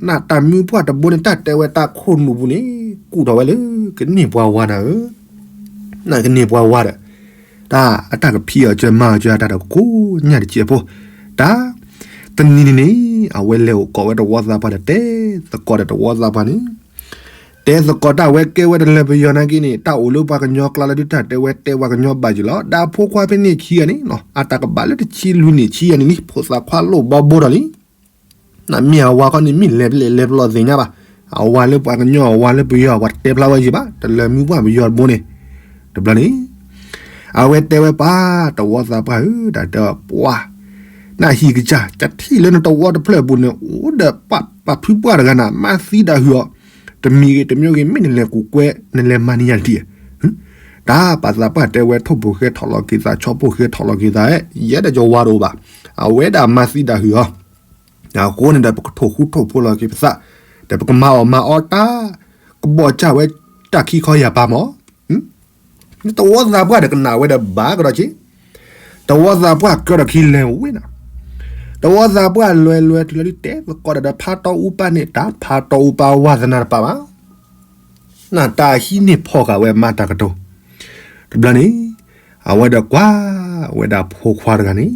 နတၢ်မုၣ်ပှၢ်တဘိန့ၣ် တၢ်တဲဝဲတၢ်ခိၣ်နူာ်ပူၤန့ၣ် ကူၣ်ထီၣ်ဝဲလၢကန့ၢ်ပှၤဝၤနၤဧၢ. နကန့ၢ်ပှၤဝၤဒီး တၢ်အတၢ်ကဖံးအီၤကမၤအီၤကတၢ်တကိးညၣ်တစဲးဖိ, တၢ် တနံၤန့ၣ်န့ၣ် အဝဲလဲၤအိၣ်ကိးဝဲတဝီသးပှၢ်ဒီး တဲသကိးဒီးတဝီသးပှၢ်န့ၣ်, တဲသကိးတၢ်ဝဲကဲဝဲတလၢၤပယီၤနာ်က့န့ၣ် တၢ်အိၣ်လၢပှၤကညီကျါလၢဒုးတၢ်တဲဝဲတဲပှၤကညီဘၣ်ယံၤလီၤ. ဒီးအဖိခွါဖဲန့ၣ်ခံဂၤန့ၣ် အတၢ်ကဘၣ်လၢတဆံလွံၢ်နံၣ်ဆံယဲၢ်နံၣ်လံ ဖိသၣ်ခွါလိၣ်ဘီဘိထီၣ်လံ. နမ့ၢ်အဝၤခီန့ၣ် မ့ၢ်လဲၤပလဲၤလဲၤပလီၢ်သ့ၣ်ညါဘၣ်. အဝၤလၢပှၤကညီ အဝၤလၢပယီၤ ပှၤတတဲဖျါဝဲယံၤဘၣ်. တလၢၤမုၣ်ပှၢ်ပယီၤတဘိန့ၣ် တဘျီန့ၣ် အဝဲတဲဝဲပှၤ တဝီသးပှၢ်ဧၢ, တၢ်တဲပှၤ နဟံၣ်ကစၢ် ကထံၣ်လၢနတဝီတဖျၢၣ်အပူၤန့ၣ် အိၣ်ဒီးပှၤဖုပှၢ်တဂၤန့ၣ် မါသံဒၣ်ဟုၣ်အီၤ, တမံၤဂ့ၤတမံၤဂ့ၤ မ့ၢ်နလဲၤကူၣ်ကွဲ နလဲၤမၤန့ၢ်ယၤဒံးဧါ. တၢ်ပှၤသးပှၢ်တဲဝဲ ထိၣ်ဖိဃဲထီၣ်လီၤက့ၤသး ဆီဖိဃဲထီၣ်လီၤက့ၤသး ယဲဒၣ်ယဝၤတအိၣ်ဘၣ်. အဝဲဒၣ်မါသံဒၣ်ဟုၣ်အီၤ အဃိန့ၣ်ဒီး ပကထိၣ်ဃူထိၣ်ဖိးလီၤက့ၤပသး, ဒီးပကမၤအီၣ်မၤအီတၢ်, ကဘီၣ်စၢ်ဝဲတၢ်ခံခီယၢ်ပၤမး. တဝီသးပှၢ်ဒီးကနၣ်ဝဲဒီးဘၣ်ကဒီးက့ၤ, တဝီသးပှၢ်ကၢထီၣ်ခံလဲၤဝဲနီၤ, တဝီသးပှၢ်လဲၤလဲၤတုၤလီၤဒုးတဲသကိးဒီး ဖါတီအူပၢ်န့ၣ် တၢ်ဖါတီအူပၢ်ဝါသနာတပာ်ဘၣ်. နတၢ်ဟံးန့ၢ်ဖီၣ်ဃာ်ဝဲမါတၢ်ကတိၤ, တဘျီန့ၣ် အဝဲဒီးကွၢ်ဝဲဒၣ်ဖိခွါတဂၤန့ၣ်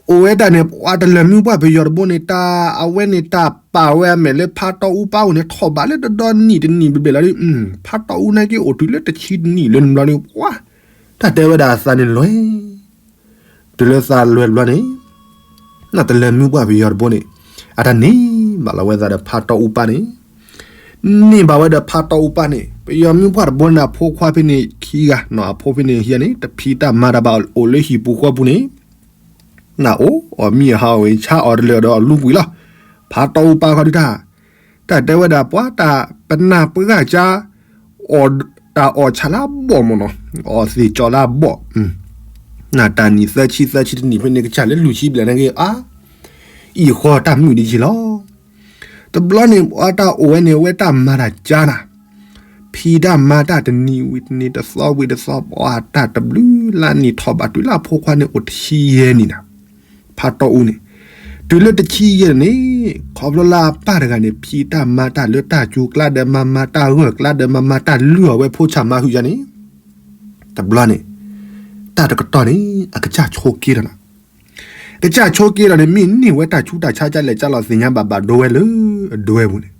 အိၣ်ဝဲဒၣ်န့ၣ် ပှၤတလၢၤမုၣ်ပှၢ်ပယီၤတဘိန့ၣ် တၢ်အဝဲန့ၣ်တၢ်ပာ်ဝဲအမဲာ်လၢဖါတီအူပၢ်အိၣ်န့ၣ် ထီၣ်ဘးလၢတဒီနံၣ်တနံၣ်ဘျဲၣ်ဘျဲၣ်လီၤဒုး, ဖါတီအူနာ်က့အိၣ်တုၤလၢတဆံတနံၣ်လၢနဘျီဒုး ပှၤ တၢ်တဲဝဲဒၣ်အသးန့ၣ်လွဲၢ် တုၤလၢသးလွဲၢ်တဘျီန့ၣ် နတလၢၤမုၣ်ပှၢ်ပယီၤတဘိန့ၣ် အတၢ်န့ၢ်ဘၣ်လီၤဝဲသးဒီးဖါတီအူပၢ်န့ၣ်, န့ၢ်ဘၣ်ဝဲဒီးဖါတီအူပၢ်န့ၣ် ပယီၤမုၣ်ပှၢ်တဘိန့ၣ် အဖိခွါဖဲန့ၣ်ခံဂၤနီၤ, အဖိဖဲန့ၣ်ခံဂၤန့ၣ် တဖံးတၢ်မၤတၢ်ဘၣ် အိၣ်လၢဟံၣ်ပူၤဃီပူၤန့ၣ် နအိၣ်အီၣ်မံအဟးအီၣ်ဂ့ၤ ဆါအီၣ်တလၢာ်ဒီးအလူကွံာ်လီၤ. ဖါတီအူပၢ်ခီဒုးတၢ် တၢ်တဲဝဲဒၣ်ပှၤတၢ်ပနၢ်ပှၢ်ကၢ် အီၣ်တၢ်အီၣ်ဆၣ်လၢအဘီၣ်မ့ၢ်နီၤ, အီၣ်သ့ၣ်ကၠီလၢအဘီၣ်, နတၢ်နံၣ်သၢဆံသၢဆံတနံၣ်ဖဲန့ၣ် ကစၢ်လၢလွံၢ်ဆံဘျဲၣ်နာ်က့ အါ အံၣ်ဃီတၢ်မုာ်ဒံးက့ၤလီၤ. တဘျီန့ၣ် ပှၤတၢ်အိၣ်ဝဲန့ၣ် အဝဲတၢ်မၤတၢ်ကၢနၤ, ဖံးတၢ်မၤတၢ်တနံၤဝံၤတနံၤ တသီဝံၤတသီ ပှၤတၢ်တဘျုးလါနံၣ်ထီၣ်ဘးတုၤလၢအဖိခွါန့ၣ် အိၣ်တဆံယဲၢ်နံၣ်နၤ, ဖါတီအူန့ၣ် တုၤလၢတဆံယဲၢ်န့ၣ် ခီဖျိလၢအပၢ်တဂၤန့ၣ် ဖံးတၢ်မၤတၢ်လၢတၢ်စူၤကျါဒီးမၤမၤတၢ်ဂၢၢ်ကျါဒီးမၤမၤတၢ်လုၢ်အီၣ်ဝဲဖိဆၣ်မါဟုယါန့ၣ်, တဘျီန့ၣ် တၢ်တကတီၢ်န့ၣ် အကစၢ်ဆိက့ဒီးလီၤ. ကစၢ်ဆိက့ဒီးန့ၣ် မ့ၢ်န့ၢ်ဝဲတၢ်ဆူးတၢ်ဆါ ကလဲၤကလီၤသ့ၣ်ညါဘၣ်ဘၣ်ဒိဝဲလၢအဒွဲပူၤန့ၣ်,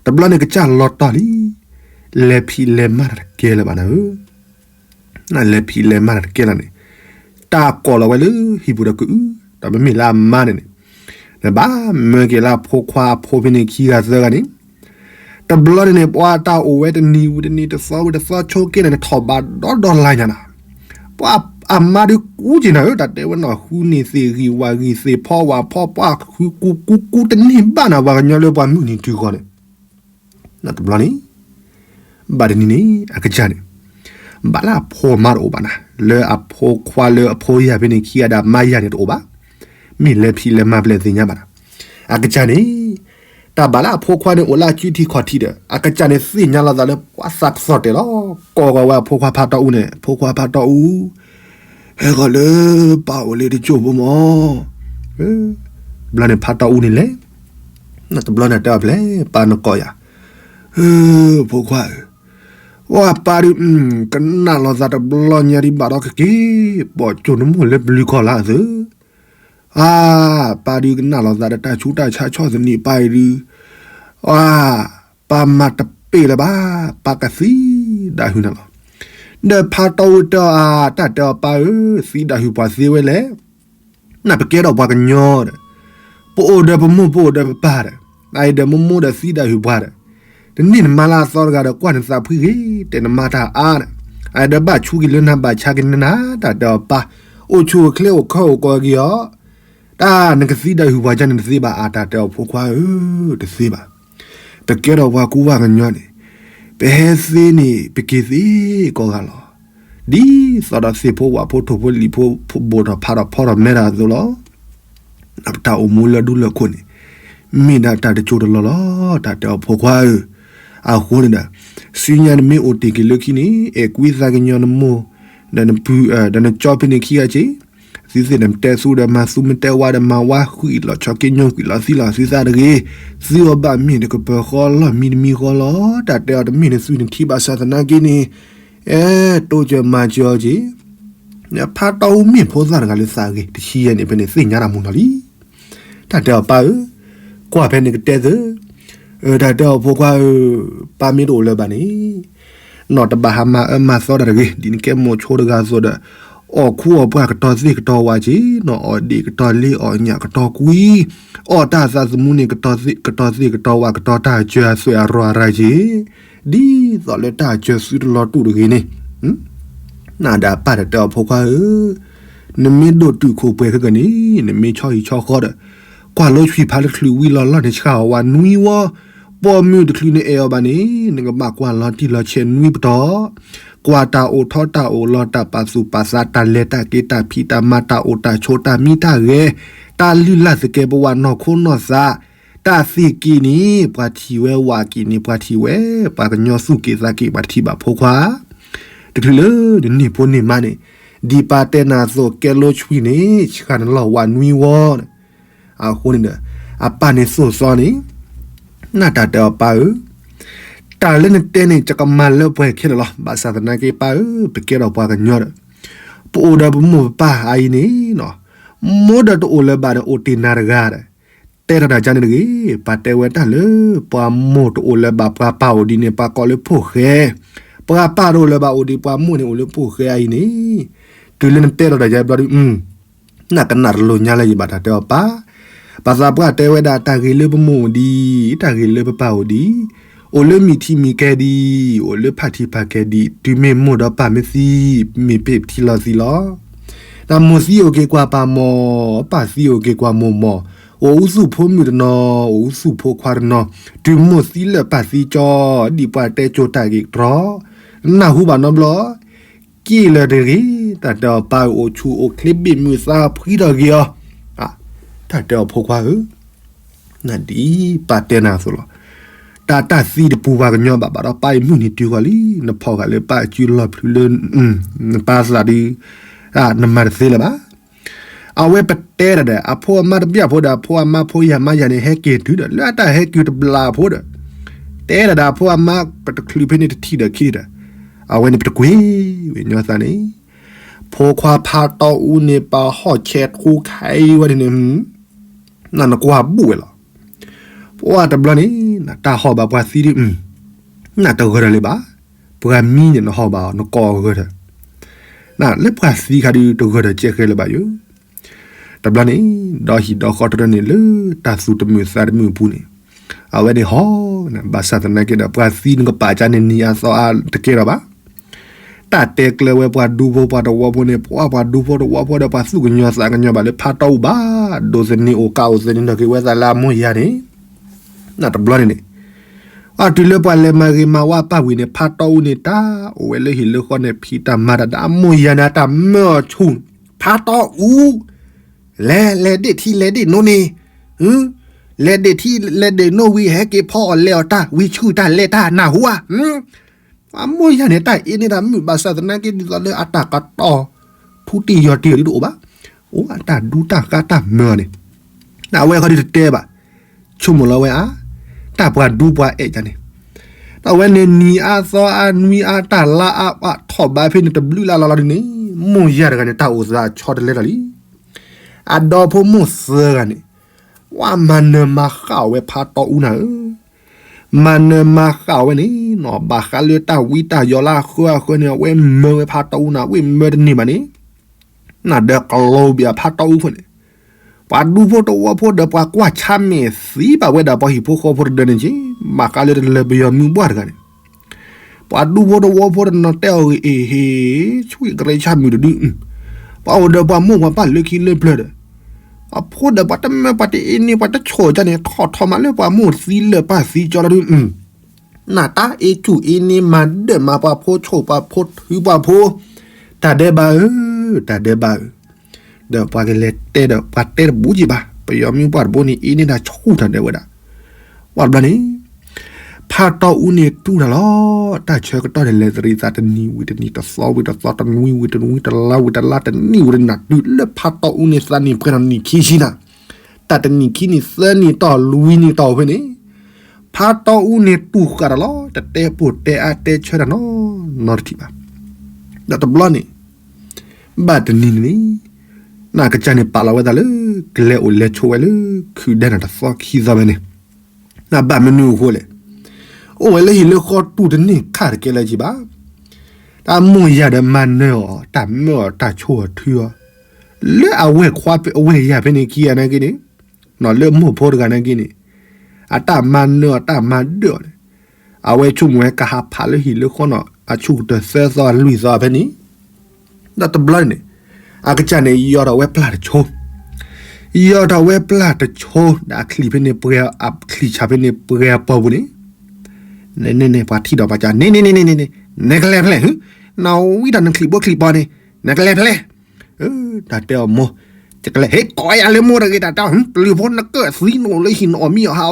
တဘျီန့ၣ်ကစၢ်လီၤတီၢ်လံ, လဲၤဖံးလဲၤမၤတၢ်တကဲလၢၤဘၣ်နၤဧၢ လဲၤဖံးလဲၤမၤတၢ်တကဲလၢၤန့ၣ်, တၢ်ကိးလီၤဝဲလၢဟံၣ်ပူၤဒီးကအု, ဒီးပမ့ၢ်လၢအမါန့ၣ်န့ၣ်, နဘၣ်မၢက့ၤလၢအဖိခွါအဖိဖဲန့ၣ်ခံဂၤသၢဂၤန့ၣ်, တဘျီန့ၣ်န့ၣ် ပှၤတၢ်အိၣ်ဝဲတနံၤဝံၤတနံၤ တသီဝံၤတသီ ဆိက့န့ၣ် နထီၣ်ဘးဒီဒီလါညါနၤ, ပှၤအမါဒုးကူက့ၤနၤဧၢ တၢ်တဲဝဲနီၤ ဃုန့ၢ်သ့ၣ်ဂံၢ်ဝၣ်ဂံၢ်သ့ၣ်ဖီဝၣ်ဖီ ပှၤဃုကူကူကူတန့ၢ်ဘၣ်နၤ ပှၤကညီလၢပှၤမုၢ်နံၤတုၤဃီန့ၣ် တဘျီန့ၣ်, ဘၣ်တနံၤန့ၣ် အကစၢ်န့ၣ်, ဘၣ်လၢအဖိမါတအိၣ်ဘၣ်နၤ, လၢအဖိခွါလၢအဖိယၤဖဲန့ၣ်ခံဂၤဒီးမါယၤန့ၣ်တအိၣ်ဘၣ်, မ့ၢ်လဲၤဖံးလဲၤမၤပလဲၤသ့ၣ်ညါဘၣ်နၤ, အကစၢ်န့ၣ်, တၢ်ဘၣ်လၢအဖိခွါန့ၣ်အိၣ်လၢအစုထံခီၣ်ထံဒီး အကစၢ်န့ၣ်သ့ၣ်ညါလီၤသးလၢပှၤသးကသီၣ်တဲာ်လီၤ, ကိးဂီၤဝဲအဖိခွါဖးတီအူန့ၣ် ဖိခွါဖးတီအူ ဟဲဂီၤလၢပၢ်အိၣ်လၢတစိၢ်ဖိမီၤ, ဘျီန့ၣ်ဖးတီအူန့ၣ်လဲၤ, တဘျီန့ၣ်တဲအီၤဖျဲၣ် ပၢ်နကိးယၤ, ဖိခွါဧၢ, ပှၤပၢ်ဒုး, ကနၣ်လီၤသးတဘျီညါဒံးဘၣ်ဒီးကက့ၤ, ပိာ်ကၠိနမိၢ်လၢပျုၤကီၢ်လၢအသု, အါ, ပၢ်ဒုးကနၣ်လီၤသးဒီးတၢ်ဆူးတၢ်ဆါဆီၣ်သနံးပၢ်အံၤဒုး, အါ, ပၢ်မၤတပ့ၢ်လၢၤဘၣ်, ပၢ်ကသံဒၣ်ဟုၣ်နၤလီၤ, ဒီးဖးတီအူတဲအီၤအါ တၢ်တဲအီၤပၢ်ဧၢ, သံဒၣ်ဟုၣ်ပှၤသ့ဝဲလဲၣ် နပကဲထီၣ်ပှၤကညီဒီး, ပအိၣ်ဒီးပမိၢ်ပအိၣ်ဒီးပပၢ်ဒီး, အအံၤဒီးမိၢ်မိၢ်ဒီးသံဒၣ်ဟုၣ်ပှၤဒီး, တန့ၢ်နမါလၢအသီတဂၤဒီးကွၢ်နသးဖှံဂ့ၤ, တဲနမါတၢ်အါဒီး, အအံၤဒီးဘၣ်ဆူက့ၤလၢနၤဘၣ်ဆါက့ၤနၤ, တၢ်တဲအီၤပၢ်, အိၣ်ဆူၣ်အိၣ်ချ့အိၣ်ခၢအိၣ်ကီၤက့ၤအီၤ, တၢ်နကသံဒၣ်ဟုၣ်ပှၤကန့ၣ်တသ့ဘၣ်, အါ တၢ်တဲအီၤဖိခွါဧၢ, တသ့ဘၣ်, ပကဲထီၣ်ပှၤကူပှၤကညီန့ၣ်, ပဟဲသ့န့ၣ် ပက့ၤသ့ကိးဂၤလီၤ ဒ်သိးဒီးသ့ၣ်ဖိဝၣ်ဖိထိၣ်ဖိလံၤဖိဘိၣ်ထီၣ်ဖးထီၣ်ဖီထီၣ်မဲထီၣ်အသိးလီၤ. ပတၢ်အိၣ်မူလၢဒူလၢခိၣ်န့ၣ် မ့ၢ်ဒၣ်တၢ်တစိၢ်တလီၢ်လီၤ. တၢ်တဲအီၤဖိခွါဧၢ, အဃိန့ၣ်ဒီး ဆူညါနမ့ၢ်အိၣ်တ့ၢ်က့ၤလၢခံန့ၣ် အဲၣ်ကွံသးကညီၤနမိၢ် ဒီးနပုၢ် ဒီးနကၠီဖဲန့ၣ်ခံဂၤက့ၤ သုသ့ၣ်န့ၣ် မတဲသူဒီးမၤသူမတဲဝါဒီး မၤဝါဃံလီၤ ဆီၣ်က့ညိၣ်ဃံလီၤသံလီၤသုသးတဂ့ၤ. သုအီၤဘၣ်မ့ၢ်တကပၢၤဃီလီၤ မံတမံဃီလီၤ. တၢ်တဲအီၤတမ့ၢ်န့ၣ် သုနထံၣ်ဘၣ်ဆၣ်သနာ်က့န့ၣ် အဲၣ်တိစၢၤမၤစၢၤအီၤက့ၤ. ဖါတီအူမ့ၢ်ဖိသၣ်တဂၤလၢသးဂ့ၤ တဆံယဲၢ်န့ၣ် ဖဲန့ၣ်သ့ၣ်ညါတၢ်မူနီၤလံ. တၢ်တဲအီၤပၢ်ဧၢ, ကွၢ်ဖဲန့ၣ်ကတဲသု, တၢ်တဲအီၤဖိခွါဧၢ, ပၢ်မ့ၢ်တအိၣ်လၢၤဘၣ်န့ၣ် နီၢ်တဘၣ်ဟးမၤအၢမၤသီတၢ်တဂ့ၤ, ဒ်နကဲမိၤဆိတဂၤအသိးဒီး အီၣ်ခူအီၣ်ပှၢ်ကတီၤသ့ၣ်ကတီၤဝါက့ၤ, နီၢ်အီၣ်ဒ့ၣ်ကတီၤလ့အီၣ်ညၣ်ကတီၤကွံ, အီၣ်တၢ်သးသမူန့ၣ် ကတီၤသ့ၣ်ကတီၤဝါကတီၤတၢ်စၢၤအသွဲၣ်အရီၢ်အရၤက့ၤ, ဒ်သိးလၢတၢ်စၢၤသုတလီၤတူာ်တဂ့ၤန့ၣ် နၤဒီးအပၢ်တၢ်တဲအီၤဖိခွါဧၢ, နမ့ၢ်ဒိၣ်တုာ်ခိၣ်ပှဲၤခဲကနံၣ် နမ့ၢ်ဆီဟံၣ်ဆီဃီဒီး ကွၢ်လိဆှံဖးတချုးဝံၤလီၤလီၢ်န့ၣ် ဆှၣ်အီၤဝါနွံဝီ, ပိာ်မုၣ်တချုးနအဲၣ်အီၤဘၣ်န့ၣ် နကဘၣ်ကွၢ်လီၤတံၢ်လီၤဆဲးနွံပတီၢ်, ကွၢ်တၢ်အိၣ်ထီၣ်တၢ်အိၣ်လီၤ တၢ်ပာ်သူၣ်ပာ်သး တၢ်လဲၤတၢ်က့ၤ တၢ်ဖံးတၢ်မၤ တၢ်အိၣ်တၢ်ဆိး တၢ်မံတၢ်ဂဲၤ, တၢ်လုၢ်လၢ်သကဲးပဝးနီၢ်ခိနီၢ်သး, တၢ်သ့ၣ်က့ၤန့ၣ် ပှၤထံၣ်ဝဲ ဝၣ်က့ၤန့ၣ် ပှၤထံၣ်ဝဲ, ပှၤကညီသူၣ်က့ၤသးက့ၤ ပှၤတထံၣ်ဘၣ်ဖိခွါ တချုးလၢနန့ၢ်ဖိန့ၢ်မါန့ၣ်, ဒ်ပၢ်တဲနၤအသိး ကဲလိဆှံန့ၣ် ဆှၣ်နလီၢ်ဝါနွံဝီန့ၣ်, အဃိန့ၣ်ဒီး အပၢ်န့ၣ်သိၣ်သီန့ၣ်, နတၢ်တဲအီၤပၢ်ဧၢ, တၢ်လၢနတဲန့ၣ် ယကမၤလၢပှဲၤခဲလၢာ်လီၤ. ဘၣ်ဆၣ်သနာ်က့ပၢ်ဧၢ, ပကဲထီၣ်ပှၤကညီဒီး ပအိၣ်ဒီးပမိၢ်ပပၢ်အအံၤန့ၣ်, မိၢ်ဒီးတအိၣ်လၢၤဘၣ်ဒီး အိၣ်တ့ၢ်နၤတဂၤဒီး တဲထီၣ်တၢ်ကါန့ၣ်တဂ့ၤ. ပၢ်တဲဝဲတၢ်လၢ ပှၤမိၢ်တအိၣ်လၢၤဘၣ် ပှၤပၢ်အိၣ်ဒံးန့ၣ် ပှၤကိးလၢဖိၣ်ဃဲ, ပှၤပၢ်တအိၣ်လၢၤဘၣ်အိၣ်ဒံး ပှၤမိၢ်န့ၣ်အိၣ်လၢဖိၣ်ဃဲအံၤန့ၣ်, တုၤလၢနတဲထီၣ်တၢ်ကါဘျီဒုး နကနၣ်တလိၤညါလၢယဘၣ်တၢ်တဲအီၤပၢ်, ပသးပှၢ်တဲဝဲဒၣ် တၢ်ဂ့ၤလၢပမိၢ်အိၣ်ဒံး, တၢ်ဂ့ၤလၢပပၢ်အိၣ်ဒံး, အိၣ်လၢမုၢ်ထံမုၢ်ကဲဒံး, အိၣ်လၢဖၣ်ထံဖၣ်ကဲဒံး, တုၤမ့ၢ်မိၢ်ဒီးပၢ်မ့ၢ်သံ, မ့ၢ်ပ့ၢ်ထံလီၤသံလီၤ. တၢ်မိၢ်သံအိၣ်က့ၤကွၢ်ပၢ်မိၢ်, ပၢ်သံအိၣ်က့ၤကွၢ်မိၢ်မိၢ်, အိၣ်အူသူၣ်ဖိမုၣ်တနီၤ, အိၣ်အူသူၣ်ဖိခွါတနီၤ, တုၤမိၢ်သံလၢာ်ပၢ်သံကၠီ, ဒ်ပှၤတဲကၠိတၢ်ဂ့ၢ်ကတြီ, နၢ်ဟူဘၣ်နီတဘျီ က့ၣ်လၢၤတဂ့ၤ, တၢ်တဲအီၤပၢ်ဧၢ အိၣ်ဆူၣ်အိၣ်ချ့ဘ့ၣ်မုၢ်သးဖှံထီၣ်က့ၤအီၤ, တၢ်တဲအီၤဖိခွါဧၢ, နဒ်ပၢ်တဲနၤအသိးလီၤ. တၢ်တၢ်သံတပူၤပှၤကညီဘၣ်ဘၣ်ဒီး ပၢ်အံၤမုၢ်နံၤတုၤဃီၤလံ, နဖီၣ်ဃာ်လၢပၢ်အစုလီၢ်ဖျုးလၢ နပၢ်သးဒုး, နမၤတသ့လၢၤဘၣ်. အဝဲပတဲတၢ်ဒီး အဖိအမါတဘျၣ်ဖိဒီး အဖိအမါဖိယၤမါယၤန့ၣ် ဟဲက့ၤတုၤဒီး လၢအတၢ်ဟဲက့ၤတဘျီဖိဒီး တဲတၢ်ဒီး အဖိအမါပတချုးဖဲန့ၣ်တထံၣ်ဒီးခံဒီး အဝဲန့ၣ်ပတကွ့ဝဲညီသးန့ၣ် ဖိခွါဖးတီအူန့ၣ် ပဟီၣ်ဆဲးထူခါအံၤဝဲန့ၣ်န့ၣ် နနကွၢ်ဘူၣ်ဝဲလီၤ. ပှၤတဘျီန့ၣ် နတၢ်ဟီၣ်ဘၣ်ပှၤသံဒ် နတဂၢၢ်ဒီးလၢၤဘၣ်. ပှၤမံန့ၣ် နဟီၣ်ဘၣ်အီၤ နကိးဂၢၢ်ဒီး နလၢပှၤသံခါဒုး တဂၢၢ်ဒီးကဲဃဲလၢၤဘၣ်ယိၤ. တဘျီန့ၣ် ဒီဟံၣ်ဒီဃီတရၢန့ၣ် လၢတၢ်သူၣ်တမုာ်သးတမုာ်အပူၤန့ၣ် အဝဲန့ၣ်ဟီၣ် ဘၣ်ဆၣ်သနာ်က့ဒီး ပှၤသံနကပာ်ကါန့ၣ် နံၤအသီအါတကဲထီၣ်ဘၣ်. တၢ်တဲကျၢၤဝဲပှၤဒူဖိပှၤတဝီဖိန့ၣ် ပှၤဒူဖိတဝီဖိဒီး ပှၤသူၣ်ကညီၤသးကညီၤဘၣ်လၢဖးတီအူဘၣ်, ဒိးသန့ၤအိၣ်ကးအိၣ်သန့ၤထီၣ်က့ၤဝဲသးလၢအမိၢ်ယၤန့ၣ် နတဘျီန့ၣ်န့ၣ် အတုၤလၢပှၤလဲၤမၤဂ့ၤမၤဝါပၢ်ဝံၤန့ၣ် ဖးတီအူန့ၣ် တၢ်အိၣ်ဝဲလၢဟံၣ်လၢဃီန့ၣ် ဖံးတၢ်မၤတၢ်ဒီးအမိၢ်ယၤန့ၣ် အတၢ်မၢအီၤဆူၣ် ဖးတီအူ လဲၤလဲၤဒ့ၣ်ထံလဲၤဒ့ၣ်နိန့ၣ် လဲၤဒ့ၣ်ထံလဲၤဒ့ၣ်နိဝံၤ ဟဲက့ၤဖီအီၣ်လဲၤအီၣ်တၢ် ဝံၤဆူၣ်တၢ်လဲၤတၢ်နၢ်ဟူဧါ. အမိၢ်ယၤန့ၣ် တၢ်အ့န့ၢ်တၢ်မုာ်ဘၣ်ဆၣ်သနာ်က့ ဒ်သိးလၢအတၢ်ကတီၤ ထူတံၢ်ယီၤတံၢ်အီၤဒ်တအိၣ်ဘၣ်, အိၣ်အတၢ်ဒူတၢ်ဃါတၢ်မၢအီၤန့ၣ် အဝဲဃီဒ်တတဲဘၣ်, ဆိကမိၣ်လီၤဝဲဧါ, တၢ်ပှၤဒူပှၤအဲၣ်ယၤန့ၣ်, ဒီးအဝဲန့ၣ်နံၤအါသီအါနွံအါတၢ်လါအါအါထီၣ်ဘးဖဲန့ၣ် တဘျုးလါလီၤလီၤဒ်န့ၣ်, မိၢ်ယၤတဂၤန့ၣ် တၢ်အိၣ်သးဆီတလဲတၢ်လံ. အဒီဖိမိၢ်သၢဂၤန့ၣ်, ဝဲမၤနၢၤမၤဃၣ်အီၤဝဲဖးတီအူနၤဧၢ, မၤနၢၤမၤဃၣ်အီၤဝဲန့ၣ်နီၤ, ဘၣ်ဃးလၢတၢ်ဝံတၢ်ယိးလၢအဃၢအဃၢန့ၣ် အဝဲမၢဝဲဖးတီအူနၤ, အဝဲမၢတန့ၢ်ဘၣ်န့ၣ် နဒီးကလီဘၣ်ဖးတီအူဖိန့ၣ်, ပှၤဒူဖိတဝီဖိဒီး ပှၤကွၢ်ဆါမဲာ်သံဘၣ်ဝဲဒၣ်ပှၤဟံၣ်ဖိဃီဖိတဒၢန့ၣ်က့, ဘၣ်ဃးလၢတလၢပယီၤမုၢ်ဘှၣ်တဂၤန့ၣ်, ပှၤဒူဖိတဝီဖိဒီး နတဲအီၤဂ့ၤအ့ၣ်ဟ့ၣ်, ဆူၣ်ကရၢဆါမုၢ်တဒု, ပှၤအိၣ်ဒီးပှၤမိၢ်ပှၤပၢ်လၢခံလၢပျၢၤဒီး, အဖိဒီးပှၤတမၢပှၤတအ့န့ၢ် ပှၤတဆိၣ်ကန့ၣ် ထီၣ်ထီၣ်မးလၢပှၤမိၢ်သံလၢာ်ပၢ်သံကၠီလီၤဒု နတၢ်အ့ကူၣ်အ့န့ၢ်မၤဒၢၣ်မၤပှၤဖိဆိၣ်ပှၤဖိထုပှၤဖိ, တၢ်ဒဲးဘးဧၢ, တၢ်ဒဲးဘးဧၢ, ဒီးပှၤကလဲၤတဲဒီး ပှၤတဲတဘူးက့ဘၣ်, ပယီၤမုၢ်ပှၢ်တဘိန့ၣ် အ့န့ၢ်တၢ်ဆူၣ်တၢ်ဒဲးဝဲဒၣ်, ဝဲတဘျီန့ၣ်, ဖးတီအူန့ၣ်တူၢ်တၢ်လီၤ, တၢ်ဆၢကတီၢ်န့ၣ် လဲၤတရံးသးတနံၤဝံၤတနံၤ တသီဝံၤတသီ တနွံဝံၤတနွံ တလါဝံၤတလါ တနံၣ်ဝံၤတနံၣ် တုၤလၢဖးတီအူန့ၣ် သးနံၣ်ပှဲၤထီၣ်နံၣ်ခံဆံနၤ တၢ်တနံၣ်ခံနံၣ်သၢနံၣ်တီၢ်လွံၢ်နံၣ်တီၢ်ဖဲန့ၣ်, ဖးတီအူန့ၣ်တူၢ်ဃာ်တၢ်လီၤ, တတဲပိာ်တဲအါတဲဆၢတၢ်နီတထံၣ်ဘၣ်, ဒီးတဘျီန့ၣ်, ဘၣ်တနံၤန့ၣ်, နကစၢ်န့ၣ်ပာ်လီၤဝဲသးလၢ ကလဲၤအိၣ်လဲၤဆိးဝဲလၢ ခုၣ်ဒဲနၤတသီခံသီဖဲန့ၣ်, နဘၣ်မနုၤအဃိလဲၣ်, အိၣ်ဝဲလၢဟံၣ်လၢဃီတူၢ်တန့ၢ်ခါတကဲလၢၤက့ဘၣ် တၢ်မိၢ်ယၤဒီးမၤနၢၤအီၤ တၢ်မၢအီၤ တၢ်ဆိၣ်အီၤထုအီၤ, လၢအဝဲၢ်ခွါအဝဲၢ်ယာ်ဖဲန့ၣ်ခံဂၤနာ်က့န့ၣ်, လၢမိၢ်ဖိတဂၤနာ်က့န့ၣ်, အတၢ်မၤနၢၤအီၤ တၢ်မၤဒၢၣ်အီၤန့ၣ်, အဝဲဆိကမိၣ်ဝဲကဟးဖးလၢဟံၣ်လၢဃီနီၤ အဆူၣ်ကတၢၢ်သၢသီလွံၢ်သီဖဲန့ၣ်, ဒီးတဘျီန့ၣ်, အကစၢ်န့ၣ် ယီၤထီၣ်ဝဲပျၢ်တဆိ, ယီၤထီၣ်ဝဲပျၢ်တဆိ ဒီးအချံၣ်ဖဲန့ၣ်ပှဲၤ အချံၣ်ဆၣ်ဖဲန့ၣ်ပှဲၤအပီၤပူၤန့ၣ်, န့ၣ်န့ၣ်န့ၣ် ပှၤထံၣ်ဒီးပှၤက န့ၣ်န့ၣ်န့ၣ်န့ၣ်န့ၣ်, နကလဲၤဖဲလဲၣ်, နဝံထီၣ်နချံၣ်ဘိချံၣ်ပီၤန့ၣ်, နကလဲၤဖဲလဲၣ်, တၢ်တဲအီၤမိၢ်, ယကလဲၤဟ့ၣ်ကိးယၤလၢမိၢ်တဂ့ၤတၢ်တဲ, ပျုၤဖိနကၢၢ်သံနအိၣ်လၢဟံၣ်နအီၣ်မံအီၣ်ဟး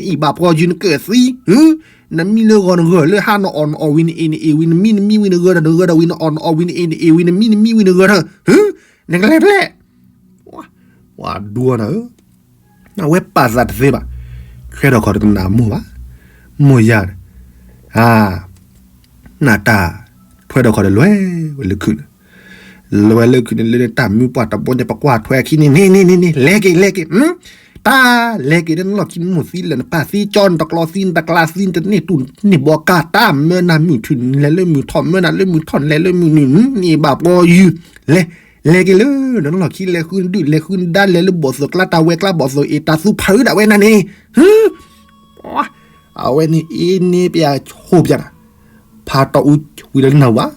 အီၣ်ဆါဖးကွၢ်ဘီဘီန့ၣ်ဘီဘီ, ဖးကွၢ်လံၤလံၤန့ၣ်န့ၣ်လံၤန့ၣ်အံၤဘၣ်ပှီၢ်ယုၤနကၢၢ်သံ, နမံလၢဂီၤနဂၢၢ်လၢဟါနအီၣ်နအီၣ်ဝံၤနအ့ၣ်နအ့ၣ်ဝံၤ နမံနမံဝံၤနဂၢၢ်ဒီးနဂၢၢ်ဒီးဝံၤ နအီၣ်နအီၣ်ဝံၤနအ့ၣ်နအ့ၣ်ဝံၤ နမံနမံဝံၤနဂၢၢ်ဒီး, နကလဲၤဖဲလဲၣ်, ပှၤဒူအီၤနၤဧၢ, အဝဲပာ်သးတသ့ဘၣ်, ထွဲထီၣ်ခီၣ်တကနၣ်မိၢ်ဘၣ်, မိၢ်ယၤ, နတၢ်ထွဲထီၣ်ခီၣ်ဒီးလွဲၢ်ဝဲလၢခုၣ်န့ၣ်, လွဲၢ်လၢခုၣ်န့ၣ် လၢတၢ်မုၢ်ပှၢ်တဘိန့ၣ် ပကွၢ်ထွဲခံန့ၣ် န့ၣ်န့ၣ်န့ၣ်န့ၣ် လဲၤက့ၤလဲၤက့ၤ, တၢ်လဲၤက့ၤလၢနလီၢ်ခံမိၢ်သံလၢာ် နပၢ်သံကၠီ နတကျီသံ နတကျါသံ နတန့ၢ်တူၢ်န့ၢ်ဘီကါ တၢ်မၢနၤမုၢ်ထူၣ် နလဲၤလၢမုၢ်ထီၣ် မၢနၤလၢမုၢ်ထီၣ် နလဲၤလၢမုၢ်နုာ် နအ့ၣ်ဘၣ်ပှီၢ်ယုၤ လဲၤ လဲၤက့ၤလၢနလီၢ်ခံ လဲၤဃုနဒုၣ် လဲၤဃုနဒါ လဲၤလၢဘီၣ်သိၣ်ကျါ တၢ်ဝဲၤကျါ ဘီၣ်သိၣ်အ့ၣ် တၢ်သူဖးဒၣ်ဝဲနၤန့ၣ်, အဝဲန့ၣ်အ့န့ၣ်ပျးဆိပျးနၤ, ဖးတီအူဝံၤလၢနၢ်ဟူဘၣ်,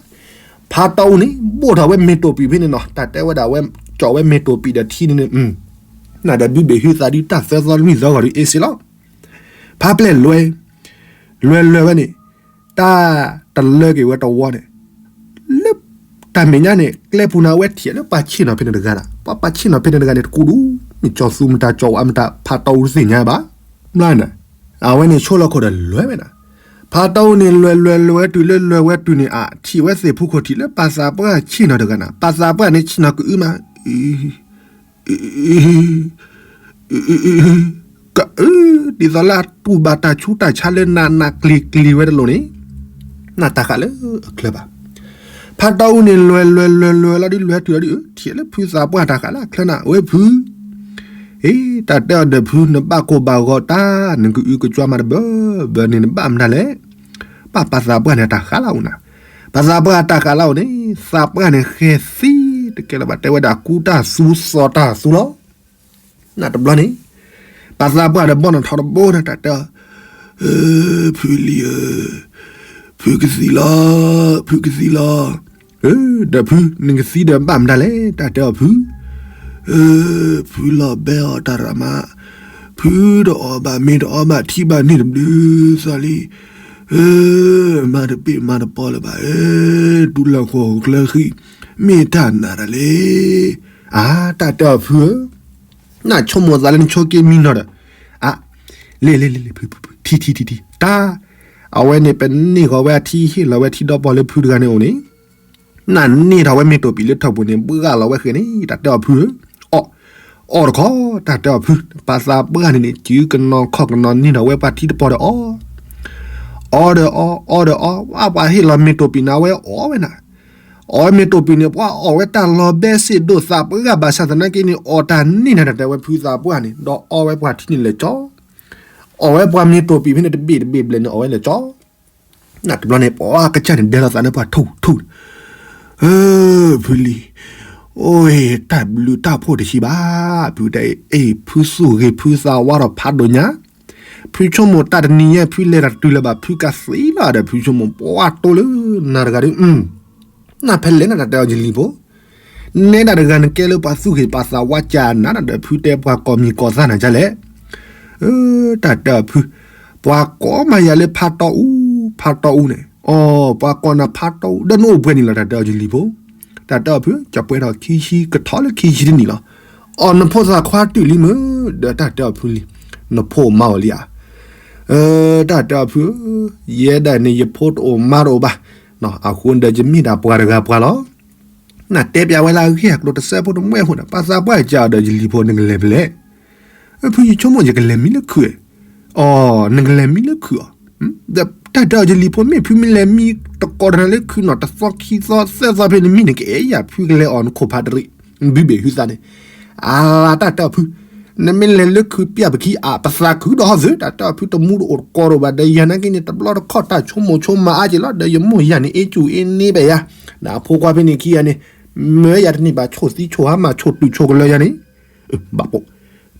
ဖးတီအူန့ၣ် ဘိၣ်ထီၣ်ဝဲမ့ၢ်တိၢ်ပံာ်ဖဲန့ၣ်နီၤ တၢ်တဲဝဲဒၣ်ဝဲ ကၠီၣ်ဝဲမ့ၢ်တိၢ်ပံာ်ဒီးထံန့ၣ်န့ၣ်, နဒီးဒုးဘ့ၣ်ဟုသးဒုးတၢ်သၢသီလွံၢ်သီဂီၢ်ဒုးအ့စ့လီၤ, ဖးပျဲၢ်လွဲ လွဲလွဲဝဲန့ၣ်, တၢ်တလၢက့ၤဝဲတဝီန့ၣ်, လၢတၢ်မဲာ်ညါန့ၣ် ကျဲပူၤန့ၣ် အဝဲထံၣ်လၢပှၤဆ့ၣ်နီၤဖဲန့ၣ်တဂၤဒၣ်, ပှၤပှၤဆ့ၣ်နီၤဖဲန့ၣ်တဂၤန့ၣ် တကူဒူ, မ့ၢ်ကၠီၤသူမတၤ ကၠီၤဝါမတၤ ဖးတီအူတသ့ၣ်ညါဘၣ်, မ့ၢ်န့ၣ်, အဝဲန့ၣ်ဆိလီၤခိၣ်ဒီးလွဲဝဲဒၣ်, ဖါတီအူန့ၣ် လဲၤလဲၤလဲၤဝဲတုၤလၢလဲၤဝဲတုၤန့ၣ် အထံၣ်ဝဲသ့ၣ်ဖိခိၣ်ထံးလၢပၢ်သးပှၢ်ဆ့ၣ်နီၤတဂၤနၤ, ပၢ်သးပှၢ်န့ၣ်ဆ့ၣ်နီၤကအုမး, ကအု ဒ်သိးလၢအတူၢ်ဘၣ်တၢ်ဆူးတၢ်ဆါလၢနးနးကျံၤကျံၤဝဲတလိၣ်န့ၣ်, နတၢ်ဃးလၢအချၢဘၣ်. ဖါတီအူန့ၣ် လဲၤလဲၤလဲၤလဲၤလီၤဒုး လဲၤတုၤလီၤဒုး ထံၣ်လၢဖုသးပှၢ်တၢ်ဃးလၢအချၢနၤ, ဝဲဖု အ့ တၢ်တဲအီၤဒီးဖု နဘၣ်ကိၢ်ဘၣ်ဂီၤတၢ် နကအုကကွါမးတဘၢဘၢန့ၣ် နဘၣ်မနုၤလဲၣ်. ပၢ်ပၢ်သးပှၢ်န့ၣ် တၢ်ဃးလၢအအိၣ်နၤ, ပၢ်သးပှၢ်တၢ်ဃးလၢအအိၣ်န့ၣ် သးပှၢ်န့ၣ်ဃဲၤသံတကဲလၢၤဘၣ် တဲဝဲဒၣ်ကူတၢ်သူစီၤတၢ်သူလီၤ. နတဘျီန့ၣ် ပၢ်သးပှၢ်ဒီးဘီၣ်နီၣ်ထီတဘိန့ၣ် တၢ်တဲအီၤ, ဖုလံၤဧၢ, ဖုကသံလီၤ, ဖုကသံလီၤ. ဒီးဖု နကသံဒီးဘၣ်မတၤလဲၣ် တၢ်တဲအီၤဖု ဖုလီၤဘဲအီၤတၢ်ရၣ်မး, ဖုတအီၣ်ဘၣ်မ့ၤတအီဘၣ်ထံဘၣ်န့ၣ်တဘျုးသးလံ. မၤတပ့ၢ်မၤတပီလၢၤဘၣ်, တူၢ်လၢဃီၣ်ချၢဃံ, မ့ၢ်တၢ်နးတၢ်လဲၣ်. အါ တၢ်တဲအီၤဖုဧၢ, နဆိကမိၣ်သးလၢနဆိက့မံနီၤဒီး, အါ လ့လ့လ့လ့ ဖု ဖု ဖု ထံ ထံ ထံ ထံ တၢ်, အဝဲန့ၣ် ပန့ၢ်ဃီၤဝဲအထံဟ့ၣ်လီၤဝဲထံဒီပီၢ်လၢဖုတဂၤန့ၣ်အိၣ်န့ၣ်, နန့ၢ်ထီၣ်ဝဲမ့ၢ်တိာ်ပံာ်လၢထၢၣ်ပူၤန့ၣ် ဘှၣ်လီၤဝဲဃဲၤန့ၣ် တၢ်တဲအီၤဖုဧၢ, အီၣ် အီၣ်တခီ တၢ်တဲအီၤဖု, ပၢ်သးပှၢ်န့ၣ်န့ၣ် စုကနီၤခီၣ်ကနီၤန့ၢ်ထီၣ်ဝဲပှၤထံတပီၢ်ဒီးအီၣ်, အီၣ်ဒီးအီၣ် အီၣ်ဒီးအီၣ်, ဝဲပှၤဟ့ၣ်လီၤမ့ၢ်တိာ်ပံာ်န့ၣ် အဝဲအီၣ်ဝဲနၤ အီၣ်ဝဲမ့ၢ်တိာ်ပံာ်န့ၣ် ပှၤအီၣ်ဝဲတၢ်လီၤဘဲစ့ၢ်ဒိၣ်သးပှၢ်ဘၣ်ဆၣ်သနာ်က့န့ၣ် အီၣ်တၢ်န့ၢ်နၤ တၢ်တဲဝဲဖုသးပှၢ်န့ၣ် ဒီးအီၣ်ဝဲပှၤထံန့ၣ်လဲၤကၠီ, အီၣ်ဝဲပှၤမ့ၢ်တိာ်ပံာ်ဖဲန့ၣ်တဘ့ၣ်တဘ့ၣ်ဘျဲၣ်န့ၣ် အီၣ်ဝဲလဲၤကၠီ, နတဘျီန့ၣ် ပှၤကစၢ်န့ၣ်ဒဲလီၤသးလၢပှၤထူထူ, ဖုလံၤ, အိၣ် တၢ်ဘျုးတၢ်ဖှိၣ်တဟံးဘၣ်, ဖုတဲအ့ၣ် ဖုသူၣ်ဂ့ၤဖုသးဝါထီၣ်ဖးဒိၣ်ညါ, ဖုဆိကမိၣ်တၢ်တနံၤညါ ဖုလဲၤတၢ်တတုၤလၢၤဘၣ် ဖုကသံလီၤဒီး ဖုဆိကမိၣ်ပှၤတိၢ်လၢနၤတဂၤဒီး နဖဲလဲၣ်နတၢ်တဲအီၤယလံၤဖိ, နဲဒၣ်တဂၤနကဲလၢပှၤသူၣ်ဂ့ၤပှၤသးဝါကၢ်နၤဒီး ဖုတဲပှၤကိးမံၤကိးသၣ်နၤဒ်လဲၣ်, တၢ်တဲအီၤဖု, ပှၤကိးမးယၤလၢဖါတီအူ, ဖါတီအူန့ၣ်, အိ ပှၤကိးနၤဖါတီအူ ဒီးနအိၣ်ပှဲၤန့ၣ်လီၤ တၢ်တဲအီၤယလံၤဖိ, တၢ်တဲအီၤဖု ကပှဲၤထီၣ်ခံဆံကထီလၢခံဆံတနံၣ်လီၤ, အိ နဖိသၣ်ခွါတုၤလံမ့ၢ်, ဒီးတၢ်တဲအီၤဖုလံ, နဖိမါအိၣ်လံဧါ တၢ်တဲအီၤဖု, ယဲဒၣ်န့ၣ် ယဖိတအိၣ်မါတအိၣ်ဘၣ်, အဃိဒီးယမ့ၢ်ဒၣ်ပှၤတဂၤပှၤလီၤ, နတဲပျးဝဲလၢအဂ့ၢ်အကျိၤတစဲးဖိတမှဲဖိန့ၣ် ပၢ်သးပှၢ်ကးဒီးယလံၤဖိ နကလဲၤဖဲလဲၣ်, ဖုယဆိကမိၣ်ယကလဲၤမံလၢခုၣ်, အိ နကလဲၤမံလၢခုၣ်အီၤ, ဒီးတၢ်တဲအီၤယလံၤဖိ မ့ၢ်ဖုမ့ၢ်လဲၤမံတကိးတနၤလၢခုၣ်နီၤ တသီခံသီသၢသီဖဲန့ၣ်မံန့ၣ် ကအဲၣ်ယၤဖုကလဲၤအီၣ်နခိၣ်ဖးတရံး, ဘုဘ့ၣ်ဟုသးန့ၣ်, အါ တၢ်တဲအီၤဖု နမ့ၢ်လဲၤလၢခုၣ်ပျၢ်ပခံ အပသးခုဒီးဟီၣ်သု တၢ်တဲအီၤဖုတမူတအိၣ်တကိးတအိၣ်ဘၣ်ဒီးယၤနာ်က့န့ၣ် တဘျီတခီၣ်တၢ်ဆိကမိၣ်ဆိကမးအါက့ၤလီၤ ဒီးယမိၢ်ယၤန့ၣ် အ့ၣ်ကူၣ်အ့ၣ်န့ၢ်ဘၣ်ယၤ, ဒီးအဖိခွါဖဲန့ၣ်ခံဂၤန့ၣ် မၢယၤတန့ၢ်ဘၣ် ဆိၣ်သံဆိၣ်ဟါမး ဆိၣ်တုာ်ဆိၣ်ကလၢယၤန့ၣ်, ဘၣ်ပိာ်,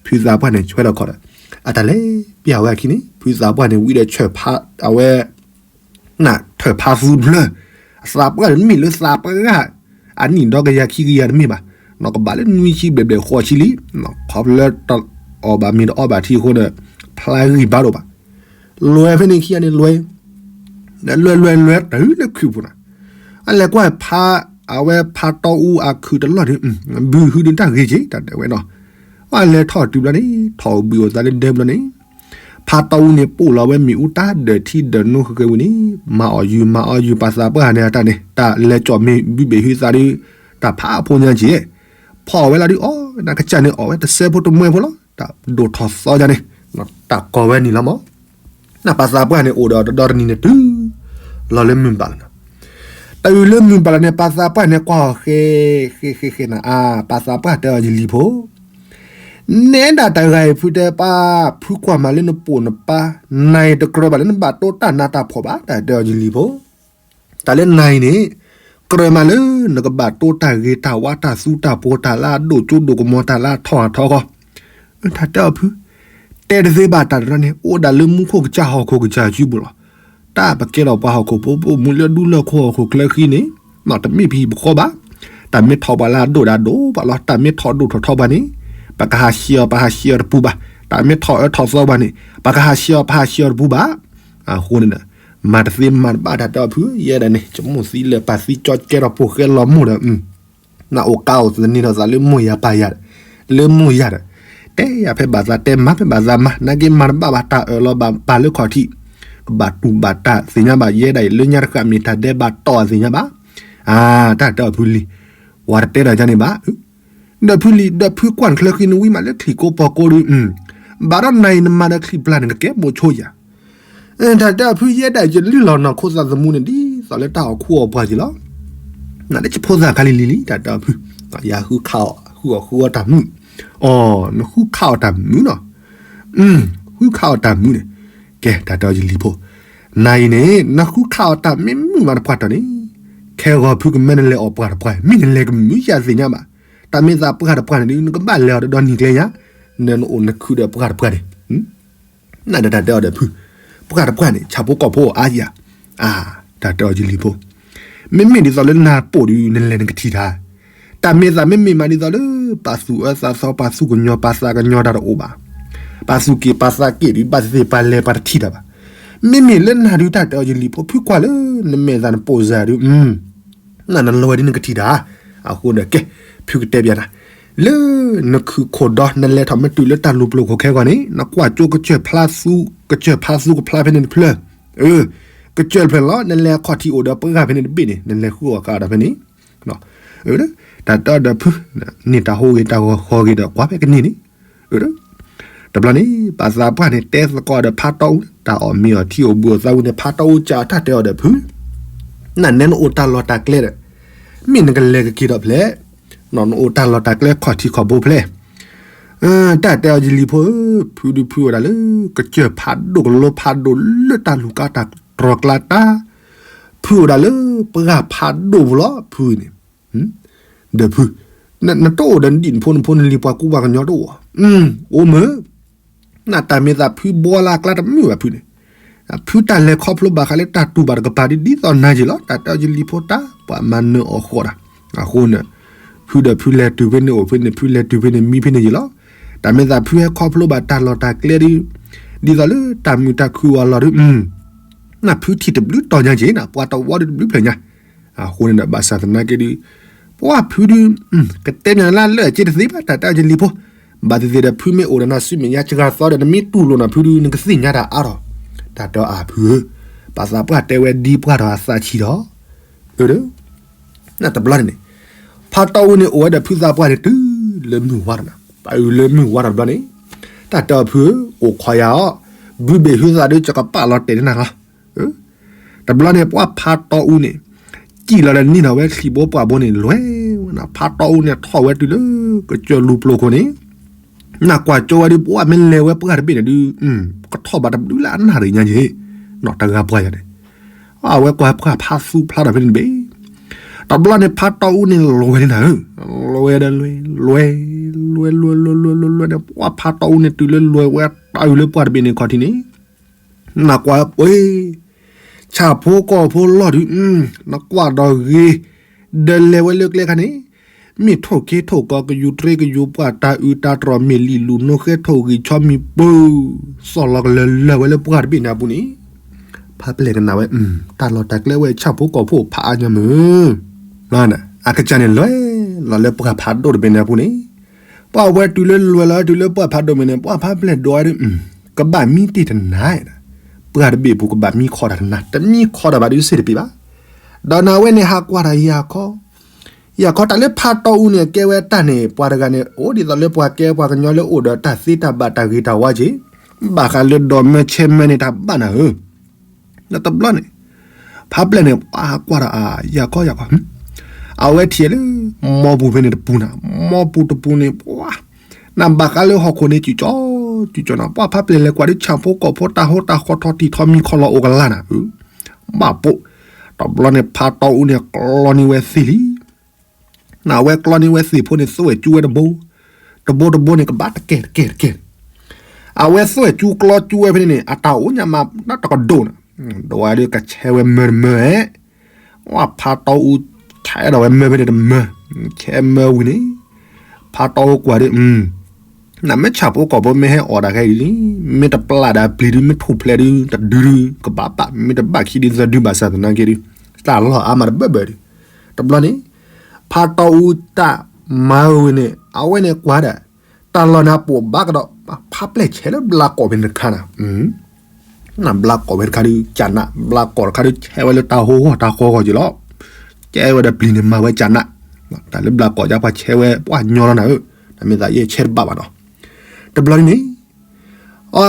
ဖုသးပှၢ်န့ၣ် ဆွဲဒီးခီၣ်ဒီး, အတၢ်လဲၤပျၢ်ဝဲအခံန့ၣ် ဖုသးပှၢ်န့ၣ် ဝံၤဒီးဆၢၣ်ဖး အဝဲ နထၢၣ်ဖးသူဘျၢ, အသးပှၢ်န့ၣ်မ့ၢ်လၢသးပှၢ်, အနံၣ်ဒီကယၤခံကယၤတမ့ၢ်ဘၣ်, နီၢ်ကဘၣ်လၢနွံဆံဘျဲၣ်ဘျဲၣ်ဃိးဆံလံ, ခီဖျိလၢတအီၣ်ဘၣ်မ့ၤတအီဘၣ်ထံအဃိဒီး, ဖျါဂံၢ်ဘါဒိၣ်ဘၣ်, လွဲဖဲန့ၣ်ခံဂၤန့ၣ်လွဲ, ဒီးလွဲလွဲလွဲတုၤလၢခုၣ်ပူၤနီၤ, အလဲၤကွၢ်ဖး, အဝဲဖးတီအူအခုၣ်တလီၢ်န့ၣ်, ဘုဟုဒုးတၢ်ဂ့ၤက့ၤ တၢ်တဲဝဲနီၤ, အလဲၤထီၣ်တုၤဘျီန့ၣ် ထီၣ်ဘှံးအိၣ်သးလၢဒဲဘျီန့ၣ် ဖးတီအူန့ၣ် ပိာ်လီၤဝဲမ့ၣ်အူတၢ်ဒၢးထံဒၢးနိဃဲၤဝံၤန့ၣ်, မၤအီၣ်ယုၢ်မၤအီၣ်ယုၢ် ပၢ်သးပှၢ်န့ၣ် အတၢ်န့ၣ် တၢ်လဲၤကၠီၣ်မ့ၢ်ဘုဘ့ၣ်ဟုသးဒီး, တၢ်ဖးအဖိညါက့ၤ, ဖီၣ်ဝဲလၢဒုးအီၣ်, နကစၢ်န့ၣ်အီၣ်ဝဲတစဲးဖိတမှဲဖိလီၤ, တၢ်ဒိၣ်ထီၣ်သီယါန့ၣ်, တၢ်ကီဝဲန့ၣ်လီၤမး, နပၢ်သးပှၢ်န့ၣ်အိၣ်ဒီးတဒီတနံၤန့ၣ်တုၤ လီၤလၢမုၢ်ဘၣ်လီၤနီၤ, တုၤလၢမုၢ်ဘၣ်လီၤန့ၣ် ပၢ်သးပှၢ်န့ၣ်ကွၢ်အီၤဃဲ, ဃဲဃဲဃဲနၤ, အါ ပၢ်သးပှၢ်တဲအီၤယလံၤဖိ နဲဒၣ်တဂၤအံၤဖုတဲပၢ်, ဖုကွၢ်မးလၢနပိာ်နပၢ်, နၤအံၤတကြၢးဘၣ်လၢနဘၣ်တိတၢ်နးတၢ်ဖှီၣ်ဘၣ် တၢ်တဲအီၤယလံၤဖိ, တၢ်လၢနၤအံၤန့ၣ်, ကြၢးမးလၢနကဘၣ်တိတၢ်ဂ့ၤတၢ်ဝါတၢ်သူတၢ်ပိၤတၢ်လၢအဒိၣ်ကၠိဒိၣ်ကမီၤတၢ်လၢအထီအထီဃီ, တၢ်တဲအီၤဖု, တဲတသ့ဘၣ်တၢ်တနီၤန့ၣ် အိၣ်ဒၣ်လၢမူခိၣ်ကစၢ်ဟီၣ်ခိၣ်ကစၢ်စုပူၤလီၤ, တၢ်ပကဲထီၣ်ပှၤဟီၣ်ခိၣ်ဖိပိာ်မုၣ်လၢဒူလၢၢ်ခိၣ်ဟီၣ်ခိၣ်ချၢဃံန့ၣ်, တမ့ၢ်ပဟံၣ်ပဃီဘၣ်, တၢ်မ့ၢ်ထီၣ်ပှၤလၢအဒိၣ်ဒီးဒိၣ်ဘၣ်လီၤ, တၢ်မ့ၢ်ထီၣ်ဒိၣ်ထီၣ်ထီပှၤန့ၣ်, ပကဟးဆှဲးအီၤပဟးဆှဲးအီၤတပူၤဘၣ်, တၢ်မ့ၢ်ထီၣ်အၢထီၣ်သီပှၤန့ၣ်, ပကဟးဆှဲးအီၤပဟးဆှဲးအီၤတပူၤဘၣ်, အဃိန့ၣ်ဒီး, မၤတသ့မၤတဘၣ်တၢ်တဲအီၤဖု ယဲဒၣ်န့ၣ် ကမိၣ်သံလၢာ်ပာ်သံကၠီကဲထီၣ်ပိာ်ဃဲလီၤမိၢ်ဒီး နအိၣ်ကါအိၣ်သန့ၤထီၣ်သးလၢမိၢ်ယၤပၢ်ယၤဒီး, လၢမိၢ်ယၤဒီး, တဲယၤဖဲဘၣ်သးတဲမၤဖဲဘၣ်သးမၤ နာ်က့မၤတဘၣ်ဘၣ်တၢ်အၢၣ်လီၤဘၣ်ပာ်လၢခီၣ်ထံး, ကဘၣ်တူၢ်ဘၣ်တၢ်သ့ၣ်ညါဘၣ် ယဲဒၣ်အံၤ လၢညါတဃၣ်မ့ၢ်တၢ်ဒဲးဘးတီၢ်အသ့ၣ်ညါဘၣ်. အါ တၢ်တဲအီၤဖုလံၤ, ဝၤတတဲဒီးကန့ၣ်ဘၣ်. ဒီးဖုလံၤ ဒီးဖုကွၢ်နချၢဃံနဝံမးလၢချံၣ်ကိးပီၢ်ကိးဒုး, ဘၣ်ဒီးနၤအံၤနမၤဒီးချံၣ်ပျၢ်န့ၣ် ကကဲမိၤဆိယၤ. တၢ်တဲအီၤဖု ယဲဒၣ်အံၤ ယလုၢ်လီၤနီၢ်ခိသးသမူန့ၣ် ဒ်သိးလၢတၢ်အီၣ်ခူအီၣ်ပှၤက့ၤလီၤ. နလၢယဖိသၣ်ခါလံၤလံၤလံ တၢ်တဲအီၤဖု, ယၤဃုခးအီၣ် ဃုအီၣ်ဃုအီတၢ်မုာ်, အီ နဃုခးအီၣ်တၢ်မုာ်နီၤ, ဃုခးအီၣ်တၢ်မုာ်န့ၣ်, ကဲ တၢ်တဲအီၤယလံၤဖိ, နၤအံၤန့ၣ် နဃုခးအီၣ်တၢ်မ့ၢ်မုာ်မးတပှၢ်တီၢ်န့ၣ်, ခဲဂီၤဖုကမၢနလဲၤအီၣ်ပှၢ်တပှၢ် မ့ၢ်နလဲၤကမုာ်ယၤသ့ၣ်ညါဘၣ်. တၢ်မ့ၢ်သးပှၢ်တပှၢ်န့ၣ်ဒုး နကဘၣ်လဲၤအီၤဒီးဒီနံၤကျဲယါ, နနအိၣ်နခုးဒီးပှၢ်တပှၢ်န့ၣ် နတၢ်တဲအီၤဒီးဖု, ပှၢ်တပှၢ်န့ၣ် ဆၣ်ဖိကီၢ်ဖိအါယၤ, အါ တၢ်တဲအီၤယလံၤဖိ, မ့မ့ၢ်ဒ်သိးလၢနၤပိာ်ဒုး နလဲၤနကထံၣ်တၢ်, တၢ်မ့ၢ်သးမ့မ့ၢ်မးဒ်သိးလၢ ပှၤသူၣ်အၢသးသီ ပှၤသူၣ်ကညီၤ ပှၤသးကညီၤတၢ်တအိၣ်ဘၣ်, ပှၤသူၣ်က့ၣ်ပှၤသးက့ၣ်ဒုး ဘၣ်သ့ၣ်သ့ၣ်ပှၤလဲၤပှၤတထံၣ်တၢ်ဘၣ်. မ့မ့ၢ်လၢနၤဒုး တၢ်တဲအီၤယလံၤဖိ ဖုကွၢ်လၢ နမဲာ်သးနပိာ်စၤဒုး နနလဲၤဝဲဒ်နကထံၣ်တၢ်, အဃိန့ၣ်ကဲ, ဖုကတဲပျးနၤ, လၢနခုးခိၣ်ဒီ နလဲၤထီၣ်မ့ၢ်တုၤလၢတၢ်လူၤပျိၤခိၣ်ခဲဂီၤန့ၣ် နကွၢ်ကၠိကစၢၢ်ဖျါသူ, ကစၢၢ်ဖျါသူကဖျါဖဲန့ၣ်တဖျၢၣ်, ကစၢၢ်တဖျၢၣ်လီၤ နလဲၤခီၣ်ထံးအိၣ်ဒီးပှၢ်ဖဲန့ၣ်တဘ့ၣ်န့ၣ် နလဲၤဃုအီၣ်ဃာ်ဒီးဖဲန့ၣ် တၢ်တဲအီၤဒီးဖု, န့ၢ်တၢ်ဟူးဂ့ၤတၢ်ဂီၤဃီၤဂ့ၤဒီးကွၢ်ဖဲကန့ၢ်န့ၣ်, တဘျီန့ၣ် ပှၤသးပှၢ်န့ၣ် တဲသကိးဒီးဖးတီအူ, တၢ်အီၣ်မ့ၤအီၣ်ထံအီၣ်ဘှံးအီၣ်သးဝံၤန့ၣ် ဖးတီအူကးတၢ်တဲအီၤဒီးဖု, နနဲနအိၣ်တၢ်လီၢ်တၢ်ကျဲဒီး, မ့ၢ်နကလဲၤကက့ၤဒီးဖျဲၣ်, နအိၣ်တၢ်လီၢ်တၢ်ကျဲခီၣ်ထံးခီၣ်ဘိဖျဲၣ်, တၢ်တဲအီၤယလံၤဖိဧၢ, ဖုဒုးဖုအိၣ်ဒၣ်လၢ ကစၢၢ်ဖးဒိၣ်ကလိဖးဒိၣ်လၢတၢ်လူၤကါတၢ်တြီၤကျါတၢ်, ဖုအိၣ်ဒၣ်လၢပှၢ်ဖးဒိၣ်ပူၤလီၤဖုန့ၣ်, ဒီးဖု, နတအိၣ်ဒီးနဒံၣ်နဖိနဖိနလံၤပှၤကူပှၤကညီတအိၣ်, အိၣ်မ့ၢ်, နတၢ်မ့ၢ်သးဖုဘီလၢအကျါတမုာ်ဘၣ်ဖုန့ၣ်, ဖုတၢ်လဲၤခီဖျိဘၣ်ဃးလၢတၢ်တူၢ်ဘၣ်တကပၤဒ်သိးနၤယ့ၣ်လီၤ, တၢ်တဲအီၤယလံၤဖိတၢ် ပှၤမၤနၢၤအီၣ်ဃီးတၢ်, အဃိန့ၣ်, ဖုဒီးဖုလဲၤတုၤဖဲန့ၣ်အိၣ်ဖဲန့ၣ် ဖုလဲၤတုၤဖဲန့ၣ်မံဖဲန့ၣ်ယ့ၣ်လီၤ, တၢ်မ့ၢ်သးဖုဟဲခီဖျိဘၣ်တၢ်လီၢ်တၢ်ကျဲဒ်, ဒ်သိးလၢတၢ်မုာ်တၢ်ခုၣ်အီၤလီၤဒုး, နဖုထံၣ်တဘျုးတီၤညါက့ၤနၤ ပှၤတဝီဒုးတဘျုးဖျၢၣ်ညါ, အဃိန့ၣ်ဒီး ဘၣ်ဆၣ်သနာ်က့ဒုး, ပှၤဖုဒုး, ကတဲမ့ၢ်လၢလၢအက့တသ့ဘၣ် တၢ်တဲအီၤယလံၤဖိ, ဘၣ်သ့ၣ်သ့ၣ်ဒီးဖုမ့ၢ်အိၣ်ဒီးနၤဆူမဲာ်ညါစှၤသီဒီး နမ့ၢ်တူၢ်လိာ်နၤဖုဒုး နကသ့ၣ်ညါတၢ်အါထီၣ်, တၢ်တဲအီၤအဖုဧၢ, ပှၤသးပှၢ်တဲဝဲဒ်ပှၢ်ထီၣ်အသးဆံးဒီး, အၢ တဘျီန့ၣ်န့ၣ်, ဖးတီအူန့ၣ်အိၣ်ဝဲဒီးဖုသးပှၢ်န့ၣ် တုၤလၢမုၢ်ဝါထီၣ်နၤ, တုၤလၢမုၢ်ဝါထီၣ်တဘျီန့ၣ်, တၢ်တဲအီၤဖုဧၢ, အိၣ်ခိးယၤအီၤ, ဘုဘ့ၣ်ဟုသးဒုး ယကပာ်လီၤတဲာ်န့ၢ်နၤလီၤ. တဘျီန့ၣ် ပှၢ်ဖးတီအူန့ၣ်, စံၣ်လီၤဒီးနံၣ်ထီၣ်ဝဲချံၣ်ဘိပှၢ်ဘိန့ၣ် လဲၤဝဲနၤ, ဖးတီအူန့ၣ်ထီၣ်ဝဲတုၤလၢ ကစၢၢ်လူၤပျိၤခိၣ်န့ၣ်, နကွၢ်ကၠိဝဲဒုး ပှၢ်မ့ၢ်လဲၤဝဲပှၢ်တဘ့ၣ်န့ၣ်ဒုး, ကထီၣ်ဘးတဘျုးလၢအနၣ်ရံၣ်ညါက့ၤ, နီၢ်တဂၤပှၢ်ယၤန့ၣ်, အဝဲကွၢ်ပှၢ်ဖးသူဖျါထီၣ်ဖဲန့ၣ်တဘ့ၣ်, တဘျီန့ၣ် ဖးတီအူန့ၣ်လဲၤဝဲန့ၣ်နၤဧၢ, လဲၤဝဲဒီးလဲၤ, လဲၤ, လဲၤ, လဲၤ, လဲၤ, လဲၤ, လဲၤန့ၣ် ပှၢ်ဖးတီအူန့ၣ်တုၤလၢလဲၤဝဲတၢ်အုးလၢပှၢ်တဘ့ၣ်န့ၣ်ခီၣ်ထံးန့ၣ် နကွၢ်ပှ့ၤ, ဆၣ်ဖိကီၢ်ဖိလီၢ်ဒုး, နကွၢ်ဒီးဂ့ၤ, ဒီးလဲၤဝဲလၢကျဲခါန့ၣ်, မ့ၢ်ထိၣ်က့ထိၣ်ကီကယူၤတြ့ကယူၤပှၢ်တၢ်အုးတၢ်တြီၢ်မ့ၢ်လံာ်လူၤနိဃဲထိၣ်ဂံၢ်ဆီမံၤပူၤ, သီၣ်လီၤကလၢၤလၢၤဝဲလၢပှၢ်တဘ့ၣ်န့ၣ်အပူၤန့ၣ်, ဖးပျဲၢ်ကနၣ်ဝဲ, တၢ်လီၢ်တၢ်ကျဲဝဲဆၣ်ဖိကီၢ်ဖိဖးအါညါမုၢ်, အကစၢ်န့ၣ်လဲၤလီၤလၢပှၢ်ဖးဒိၣ်တဘ့ၣ်န့ၣ်အပူၤန့ၣ်, ပှၢ်ဝဲတုၤလၢလဲၤလီၤတုၤလၢပှၢ်ဖးဒိၣ်မ့ၢ်န့ၣ် ပှၢ်ဖးပျဲၢ်ဒိးဝဲဒုး, ကဘၣ်မံတ့ၢ်တနၤ, ပှၢ်တဘ့ၣ်ပူၤကဘၣ်မံခီတၢ်တနၤ တမံခီတၢ်ဘၣ်ဒုးစ့ၢ်တပ့ၤဘၣ်, ဒီးနၤဝဲန့ၣ်ဟးကွၢ်တၢ်ယၤခီ, ယၤခီတၢ်လၢဖးတီအူန့ၣ် ကဲဝဲတၢ်န့ၣ် ပှၤတဂၤန့ၣ် အိၣ်ဒ်သိးလၢပှၤကဲပှၤကညီလၢအိၣ်ဒီးတၢ်သ့တၢ်ဘၣ်တၢ်ဂ့ၤတၢ်ဝါက့ၤ, ဘၣ်ဃးလၢဒိးမၢဆဲးမၢန့ၣ်တၢ်ဘၣ်နၤဧၢ, တဘျီန့ၣ်, ဖးပျဲၢ်န့ၣ် ပှၤကွၢ်ဒီးအယၤခီယၤခီ, အဝဲထံၣ်လၢ, မီပူၤဖဲန့ၣ်တပူၤနၤ, မီပူၤတပူၤန့ၣ် ပှၤ, နဘၣ်ဃးလၢဟီၣ်ခိၣ်န့ၣ် စုၣ်ကၠီ, စုၣ်ကၠီနၤ ပှၢ်ဖးပျဲၢ်လဲၤကွၢ်ဒုးဆၣ်ဖိကီၢ်ဖိတၢ်ဟိတၢ်ဃီထီၣ်တံၢ်ထီမံခီလီၤအိၣ်ကလၢ်နၤ, ဘၣ်ပိာ်, တဘျီန့ၣ် ဖးတီအူန့ၣ် ကျီန့ၢ်ဝဲသ့ၣ်လံ နဝဲကျီန့ၢ်ဝဲသ့ၣ်ဖိန့ၣ် သွဲၣ်ကၠူဝဲတဘိ, တဘိတဘိန့ၣ် ကဘၣ်တကဲတကဲတကဲ, အဝဲသွဲၣ်ကၠူကျီကၠူဝဲဖဲန့ၣ်န့ၣ် အတၢ်အိၣ်ညါမးတကဒိၣ်နၤ, ဒီးဝဲဒုးကဆဲးဝဲမၢတမၢ, ဝဲဖးတီအူ, ဆဲးဒီးဝဲမၢဖဲန့ၣ်တမၢ, ဆဲးမၢဝံၤန့ၣ်, ဖးတီအူကွၢ်ဒုး, နမ့ၢ်ဆၣ်ဖိကီၢ်ဖိမ့ၢ်ဟဲအီၣ်တၢ်ခဲအံၤဒ်န့ၣ်, မ့ၢ်တပျၢ်ဒီးပျံၤဒုး မ့ၢ်ထူၣ်ဖျဲးဒုး တဒုဒုး ကဘၣ်ဘၣ် မ့ၢ်တဘၣ်ခံဒုးသၢဒုးဘၣ်ဆၣ်သနာ်က့ဒုး, တၢ်လီၢ်အါမးတဘၢဘၢဒုး, တဘျီန့ၣ်, ဖးတီအူတၢ်မၤဝံၤန့ၣ် အဝဲန့ၣ်ကွၢ်ဒၣ်, တၢ်လီၢ်န့ၣ်ပိာ်ဘၣ်ကဒီး, ဖးပျဲၢ်ဆဲးလၢဘျါကီၢ်ဖဲန့ၣ်တခါနၤ, ဘျါကိးဝဲတခါဒုးကနး, ဘျါကိးတခါဒုးဆဲးဝဲလၢတၢ်ဟိဂီၢ်တၢ်ဃီဂီၢ်က့ၤလီၤ. ကဲဝဲဒီးပျံၤန့ၣ်မၤဝဲကနး, တၢ်လၢဘျါကိးကပှၤဆဲးဝဲပှၤညီလီၤနၤဧၢ, တၢ်မ့ၢ်သးယဲၢ်ဆဲးတဘၣ်ဘၣ်နီၤ. တဘျီန့ၣ် အ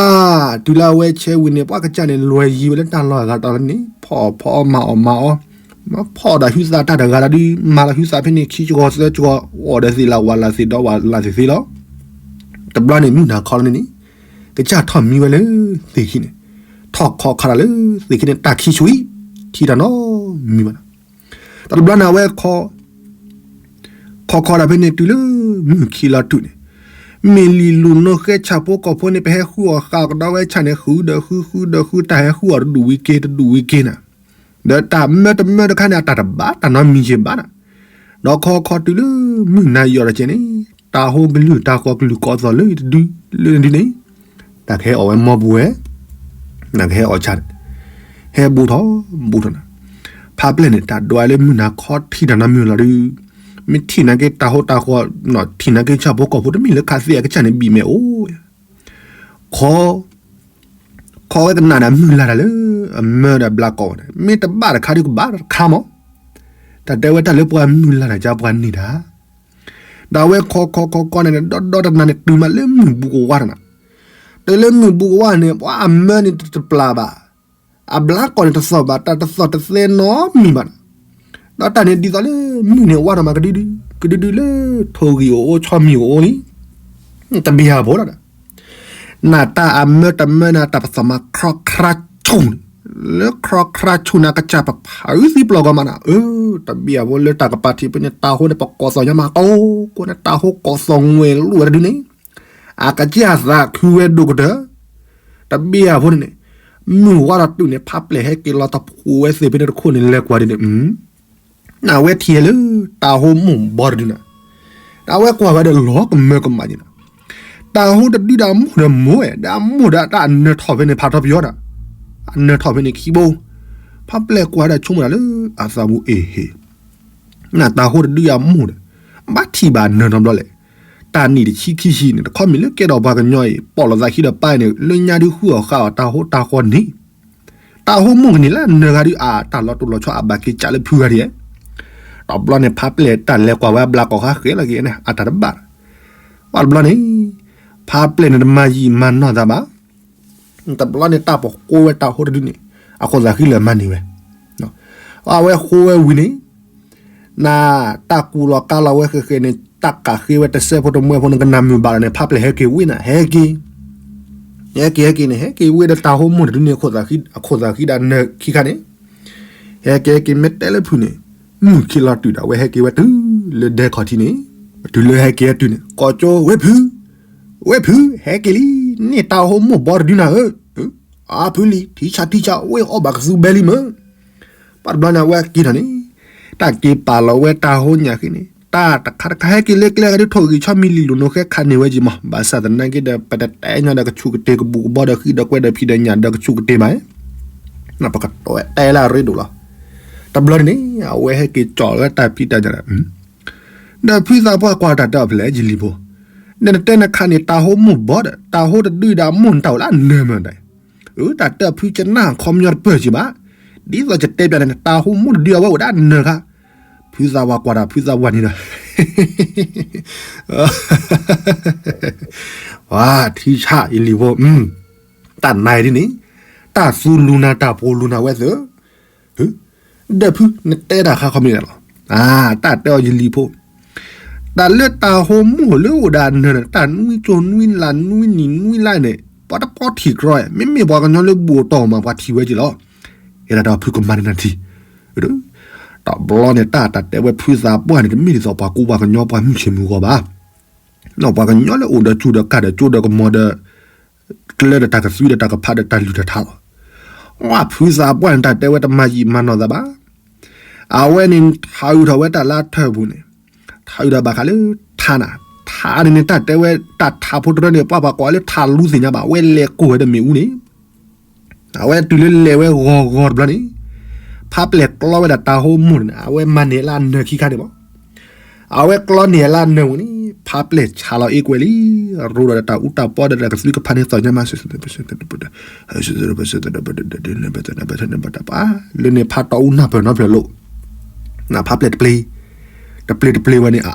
တုၤလၢအဝဲဆဲးဝံၤန့ၣ် ပှၤကစၢ်န့ၣ် လွဲၤယံၤဝဲလၢတၢ်လီၢ်အဂၤတီၤလၢန့ၣ် ဖီၣ်အီၣ်ဖီၣ်အီၣ်မၤအီၣ်မၤအီၣ်, ဖီၣ်ဒီးဟုသးတၢ်တဂၤလၢဒုး မၤလီၤဟုသးဖဲန့ၣ် ခံကဂီၤသၢကဂီၤ အီၣ်ဒီးသ့ၣ်လၢဝၤလၢသ့ၣ်ဒီးဝၤလၢသ့ၣ်သ့လီၤ. တဘျီန့ၣ် မုၢ်နၤခီလီၤန့ၣ်န့ၣ် ကစၢ်ထီၣ်မံဝဲလၢသ့ၣ်ခံန့ၣ်, ထီၣ်ခီခီတၢ်လၢသ့ၣ်ခံန့ၣ် တၢ်ခံဆူၣ်အံၤ ထံတၢ်နီတမံၤဘၣ်နီၤ. တဘျီန့ၣ် အဝဲ ခီခီဒၣ်ဖဲန့ၣ်တုၤလၢမုၢ်ခံလီၤတုၤန့ၣ်, မ့ၢ်လံာ်လိၤနီၣ်ဃဲဆၣ်ဖိကီၢ်ဖိန့ၣ် ပဟဲဃုအီၣ်ဃာ်ကဒီးဝဲဆၣ်န့ၣ် ဃုဒီးဃု ဃုဒီးဃု တၢ်ဟဲဃုအီၣ်တဒူၣ်ဝံၤက့ၤ တဒူၣ်ဝံၤက့ၤနၤ, ဒီးတၢ်မၢတမၢတခါန့ၣ် အတၢ်တဘၣ်တၢ်နီတမံၤက့ၤဘၣ်နၤ. ဒီးခီခီတုၤလၢမုၢ်နၤယီၤဒီးကဲန့ၣ် တၢ်ဟိကလုၢ်တၢ်ဃီကလုၢ်ကိးသီၣ်လၢတဒု လၢဒုန့ၣ် တၢ်ကဟဲအီၣ်ဝဲမီပူၤဝဲ, နကဟဲအီၣ်ဆၣ်, ဟဲဘူးထီၣ်ဘူးထီၣ်နၤ. ဖးပျဲၢ်န့ၣ် တၢ်ဒွးလၢမုၢ်နၤခီထံတၢ်နီတမံၤလီၤဒုး, မ့ၢ်ထံၣ်နာ်က့တၢ်ဟိတၢ်ဃီ, ထံၣ်နာ်က့ဆၣ်ဖိကီၢ်ဖိတမ့ၢ်လၢခးသ့အကစၢ်န့ၣ် ဘံၣ်မဲာ်အိၣ်, ခီ ခီဝဲကနၣ်ဒီးမုၢ်လၢ်တၢ်လၢ အမၢဒီးဘျါကိးဝဲန့ၣ် မ့ၢ်တဘၣ်တခါဒုးကဘၣ်တခါမး, တၢ်တဲဝဲတၢ်လၢပှၤမုၢ်လၢ်တၢ်ကပှၤန့ၣ်တၢ် ဒီးအဝဲခီခီခီခီန့ၣ် ဒီဒီတနၤန့ၣ် တုၤမးလၢမုၢ်ဘူးကဝါတနၤ, တုၤလၢမုၢ်ဘူးကဝါန့ၣ် ပှၤအမၢန့ၣ်တပျၢ်ဘၣ်, အဘျါကိးန့ၣ်တသီၣ်ဘၣ်, တၢ်တသီၣ်တသဲနီတမံၤဘၣ်နၤ, ဒီးတၢ်န့ၣ်ဒ်သိးလၢမုၢ်န့ၣ်ဝါထီၣ်မးကဒုဒု, ကဒုဒုလၢထိၣ်ဂံၢ်အိၣ်အိၣ် ဆီမံၤအိၣ်အိၣ်လံ, တဘၣ်ယၤဖိလီၤဒီး နတၢ်အမၢတမၢနၤ တၢ်ပသီၣ်မး ခရီခရါဆူၣ်န့ၣ်, လၢခရီခရါဆူၣ်န့ၣ် ကစၢ်ပဖးအုသံပျီၢ်ကီမးနၤ, အၢ, တဘၣ်ယၤဖိလၢတၢ်ကပၤထံးဖဲန့ၣ် တၢ်ဟိန့ၣ် ပကိးသီၣ်ညါမးကိးကိးန့ၣ် တၢ်ဟိကိးသီၣ်ငွဲၣ်လိၣ်ဝဲတဒုန့ၣ်, အကစၢ်သးခုဝဲဒိၣ်ကတၢၢ်, တဘၣ်ယၤဖိန့ၣ်န့ၣ်, မုၢ်ဝါထီၣ်တုၤန့ၣ် ဖးပျဲၢ်ဟဲက့ၤလီၤတၢ်ဖိဝဲသ့ၣ်ဖဲန့ၣ်တခိၣ်န့ၣ် လဲၤကွၢ်ဒ်န့ၣ် အဝဲထံၣ်လၢတၢ်ဟိမိၢ်ဘီတဒုနၤ, အဝဲကွၢ်ဝဲဒီးလီၤကမၢကမၣ်န့ၣ်နၤ, တၢ်ဟိတဒုဒီးအမိၢ်ဒီးမိၢ်ဝဲ ဒီးအမိၢ်ဒီးတၢ်အနၢၤထီၣ်ဖဲန့ၣ် ဖးထီပယီၤဒီး, အနၢၤထီၣ်ဖဲန့ၣ်ခံဘိ, ဖးပျဲၢ်ကွၢ်ဝဲဒၣ်ဆိကမိၣ်တၢ်လၢအသးပူၤအ့ၣ်ဟ့ၣ် နတၢ်ဟိတဒုအမိၢ်ဒီး, ဘၣ်ထံၣ်ဘၣ်နၢၤနီတဘျီလဲၣ်, တၢ်နံၣ်တဆံခံဆံန့ၣ် တခီမ့ၢ်လၢကဲထီၣ်ပှၤကညီအံၤ ပိာ်လိာ်သးခံဒီးပၢ်န့ၣ် လၢညါဒုးဃုအီၣ်ဃာ်အီၣ်တၢ်ဟိတၢ်ဃီန့ၣ်, တၢ်ဟိမိၢ်ကန့ၣ်လၢအနၢၤဂၤဒုး အတၢ်လီၤတိၢ်လီၤဆီအဘၣ်က့ၤကးလၢဖုဂၤဒ်, တဘျီန့ၣ် ဖးပျဲၢ်တၢ်လဲၤကွၢ်ဝဲအဘျါကိးဃါဃဲလီၤက့ၤန့ၣ် အတၢ်တဘၣ်, ပှၤတဘျီန့ၣ်, ဖးပျဲၢ်န့ၣ်တမၤယံာ်မၤနီၢ်သးဘၣ် တဘျီန့ၣ် တၢ်ပဃိဝဲတၢ်ဟိတဒုန့ၣ် အခိၣ်သးဃံလၢာ်မၤန့ၢ်ဝဲ, အဝဲဃိဝဲဝံၤန့ၣ်, နတၢ်ကူၣ်လီၤကါလီၤဝဲဃဲးဃဲးန့ၣ် တၢ်ကးဃ့ဝဲတစဲးဖိတမှဲဖိန့ၣ် ကနၣ်မုာ်ဘၣ်လီၤန့ၣ် ဖးပျဲၢ်ဟဲက့ၤဝံၤနၤ ဟဲက့ၤ, ဟဲက့ၤဟဲက့ၤန့ၣ် ဟဲက့ၤဝံၤဒီးတၢ်ဟိမိၢ်တဒုန့ၣ် အခိၣ်သးဃံဒီးနၢၤခံခါန့ၣ်, ဟဲက့ၤဟဲက့ၤမ့ၢ်တဲလၢဖုန့ၣ်, မုၢ်ခံလီၤတုၤဒီး အဝဲဟဲက့ၤဝဲတုၤလၢဒဲခီၣ်ထံးန့ၣ်, တုၤလၢဟဲက့ၤဟဲတုၤန့ၣ် ကိးကၠိဝဲဖု ဝဲဖု ဟဲက့ၤလံ, န့ၢ်တၢ်ဟိမိၢ်ဘီတဒုနၤဧၢ, အဖုလံ ထံဆးထံဆး ဝဲအီၣ်ဘၣ်ကသူဘဲလံမၢ်, ပှၤတဘျီန့ၣ် အဝဲက့ၤထီၣ်န့ၣ်, တၢ်က့ၤပာ်လီၤဝဲတၢ်ဟိညၣ်ဃံန့ၣ် တၢ်တခါတခါဟဲက့ၤလၢကျဲဂၤဒုး ထိၣ်ဂံၢ်ဆီမံၤလံာ်လိာ်နီၣ်ဃဲခးန့ၢ်ဝဲက့ၤမး, ဘၣ်ဆၣ်သနာ်က့ဒီး ပတတဲညီဒီးကဆူၣ်ကတ့ၤ ကဘူးကဘီဒီးဃံဒီးကွဲးဒီးဖံးဒီးညၣ်ဒီးကဆူၣ်ကတ့ၤမး, ပကတဲလၢအရ့ဒိၣ်လီၤ, တဘျီန့ၣ် အဝဲဟဲက့ၤကၠီၣ်လၢတၢ်ဖံးတၢ်ညၣ်ဒီး ဒီးဖုသးပှၢ်ကွၢ်တၢ်တဲအီၤဖဲလဲၣ် ယလံၤဖိ, ဒီးနတဲနခးန့ၣ် တၢ်ဟိမိၢ်ဘီဒီး တၢ်ဟိတဒုဒီးအမိၢ်န့ၣ် တၢ်အိၣ်လၢအနၢၤမးဒီး, အၢ တၢ်တဲအီၤဖုကနၣ်ခီပညီတပၢၢ်က့ၤဘၣ်, ဒ်သိးယတဲပျးန့ၣ် တၢ်ဟိမိၢ်တဒုအဝဲအိၣ်ဒၣ်နၢၤခါ, ဖုသးပှၢ်ကွၢ်တၢ် ဖုသးပှၢ်န့ၣ်ဒီး ဝါ ထံဆး ယလံၤဖိ, တၢ်နါအံၤဒ်န့ၣ်, တၢ်သူလူၤနၤ တၢ်ပိာ်လူၤနၤဝဲသ့ၣ်, ဒီးဖု နတဲတၢ်ခါခီမ့ၢ်ဒၣ်လီၤ, တၢ်တဲအီၤယလံၤဖိ, တၢ်လၢတၢ်ဟိမိၢ်လၢအိၣ်ဒီးအနၢၤန့ၣ် တၢ်နွံကၠိနွံလါနွံနံၤနွံလါန့ၣ် ပှၤတပီထံၣ်ကြီ, မ့မ့ၢ်ပှၤကညီလၢဘူးအတီၢ်မး ပှၤထံၣ်ဝဲက့ၤလီၤ, အဲၣ်ဒိးဖုကမၤန့ၢ်နၤထံ တဘျီန့ၣ် တၢ်တၢ်တဲဝဲဖုသးပှၢ်န့ၣ် တမ့ၢ်ဒ်သိးပှၤကူပှၤကညီ ပှၤမုၢ်ဆ့ၣ်မုၢ်ဂီၤဘၣ်, ပှၤကညီလၢအိၣ်ဒီးကၠိဒီးကၢ်ဒီးကၠိဒီးကမီၤဒီး ကျဲဒီးတၢ်ကသွံဒီးတၢ်ကဖးဒီးတၢ်လုၢ်တၢ်ထါလီၤ, ဖုသးပှၢ်န့ၣ် တၢ်တဲဝဲတမၤယံာ်မၤနီၢ်သးဘၣ်, အဝဲန့ၣ် ထးအုးထီၣ်ဝဲတၢ်လၢအထၢၣ်ပူၤန့ၣ်, ထးအုးထီၣ်ဘၣ်ဃးလၢထးနၤ, ထးန့ၣ်န့ၣ် တၢ်တဲဝဲတၢ်ထးဖိတရၢန့ၣ် ပှၤပှၤကိးဝဲလၢထးလူသ့ၣ်ညါဘၣ်, အဝဲလဲၤကိၢ်ဝဲဒီးမ့ၣ်အူန့ၣ် အဝဲတုၤလၢလဲၤဝဲဂီၤဂီၤတဘျီန့ၣ်, ဖးပျဲၢ်ကျီဝဲဒၣ်တၢ်ဟိမိၢ်န့ၣ် အဝဲမၤန့ၢ်လၢအနၢၤခံခါန့ၣ်မး, အဝဲကျီန့ၢ်လၢအနၢၤဝံၤန့ၣ် ဖးပျဲၢ်ဆါလီၤအ့ၣ်ကွဲလံ, ရိဒီးတၢ်အူတၢ်ပီဒီးတၢ်ကသွံကဖးန့ၣ်သီၣ်ညါမး, လၢန့ၣ်ဖးတီအူနၢ်ပၢၢ်နီတဖျၢၣ်လိၤ, နဖးပျဲၢ်တပျ့ၤ, တပျ့ၤတပျ့ၤဝဲန့ၣ်,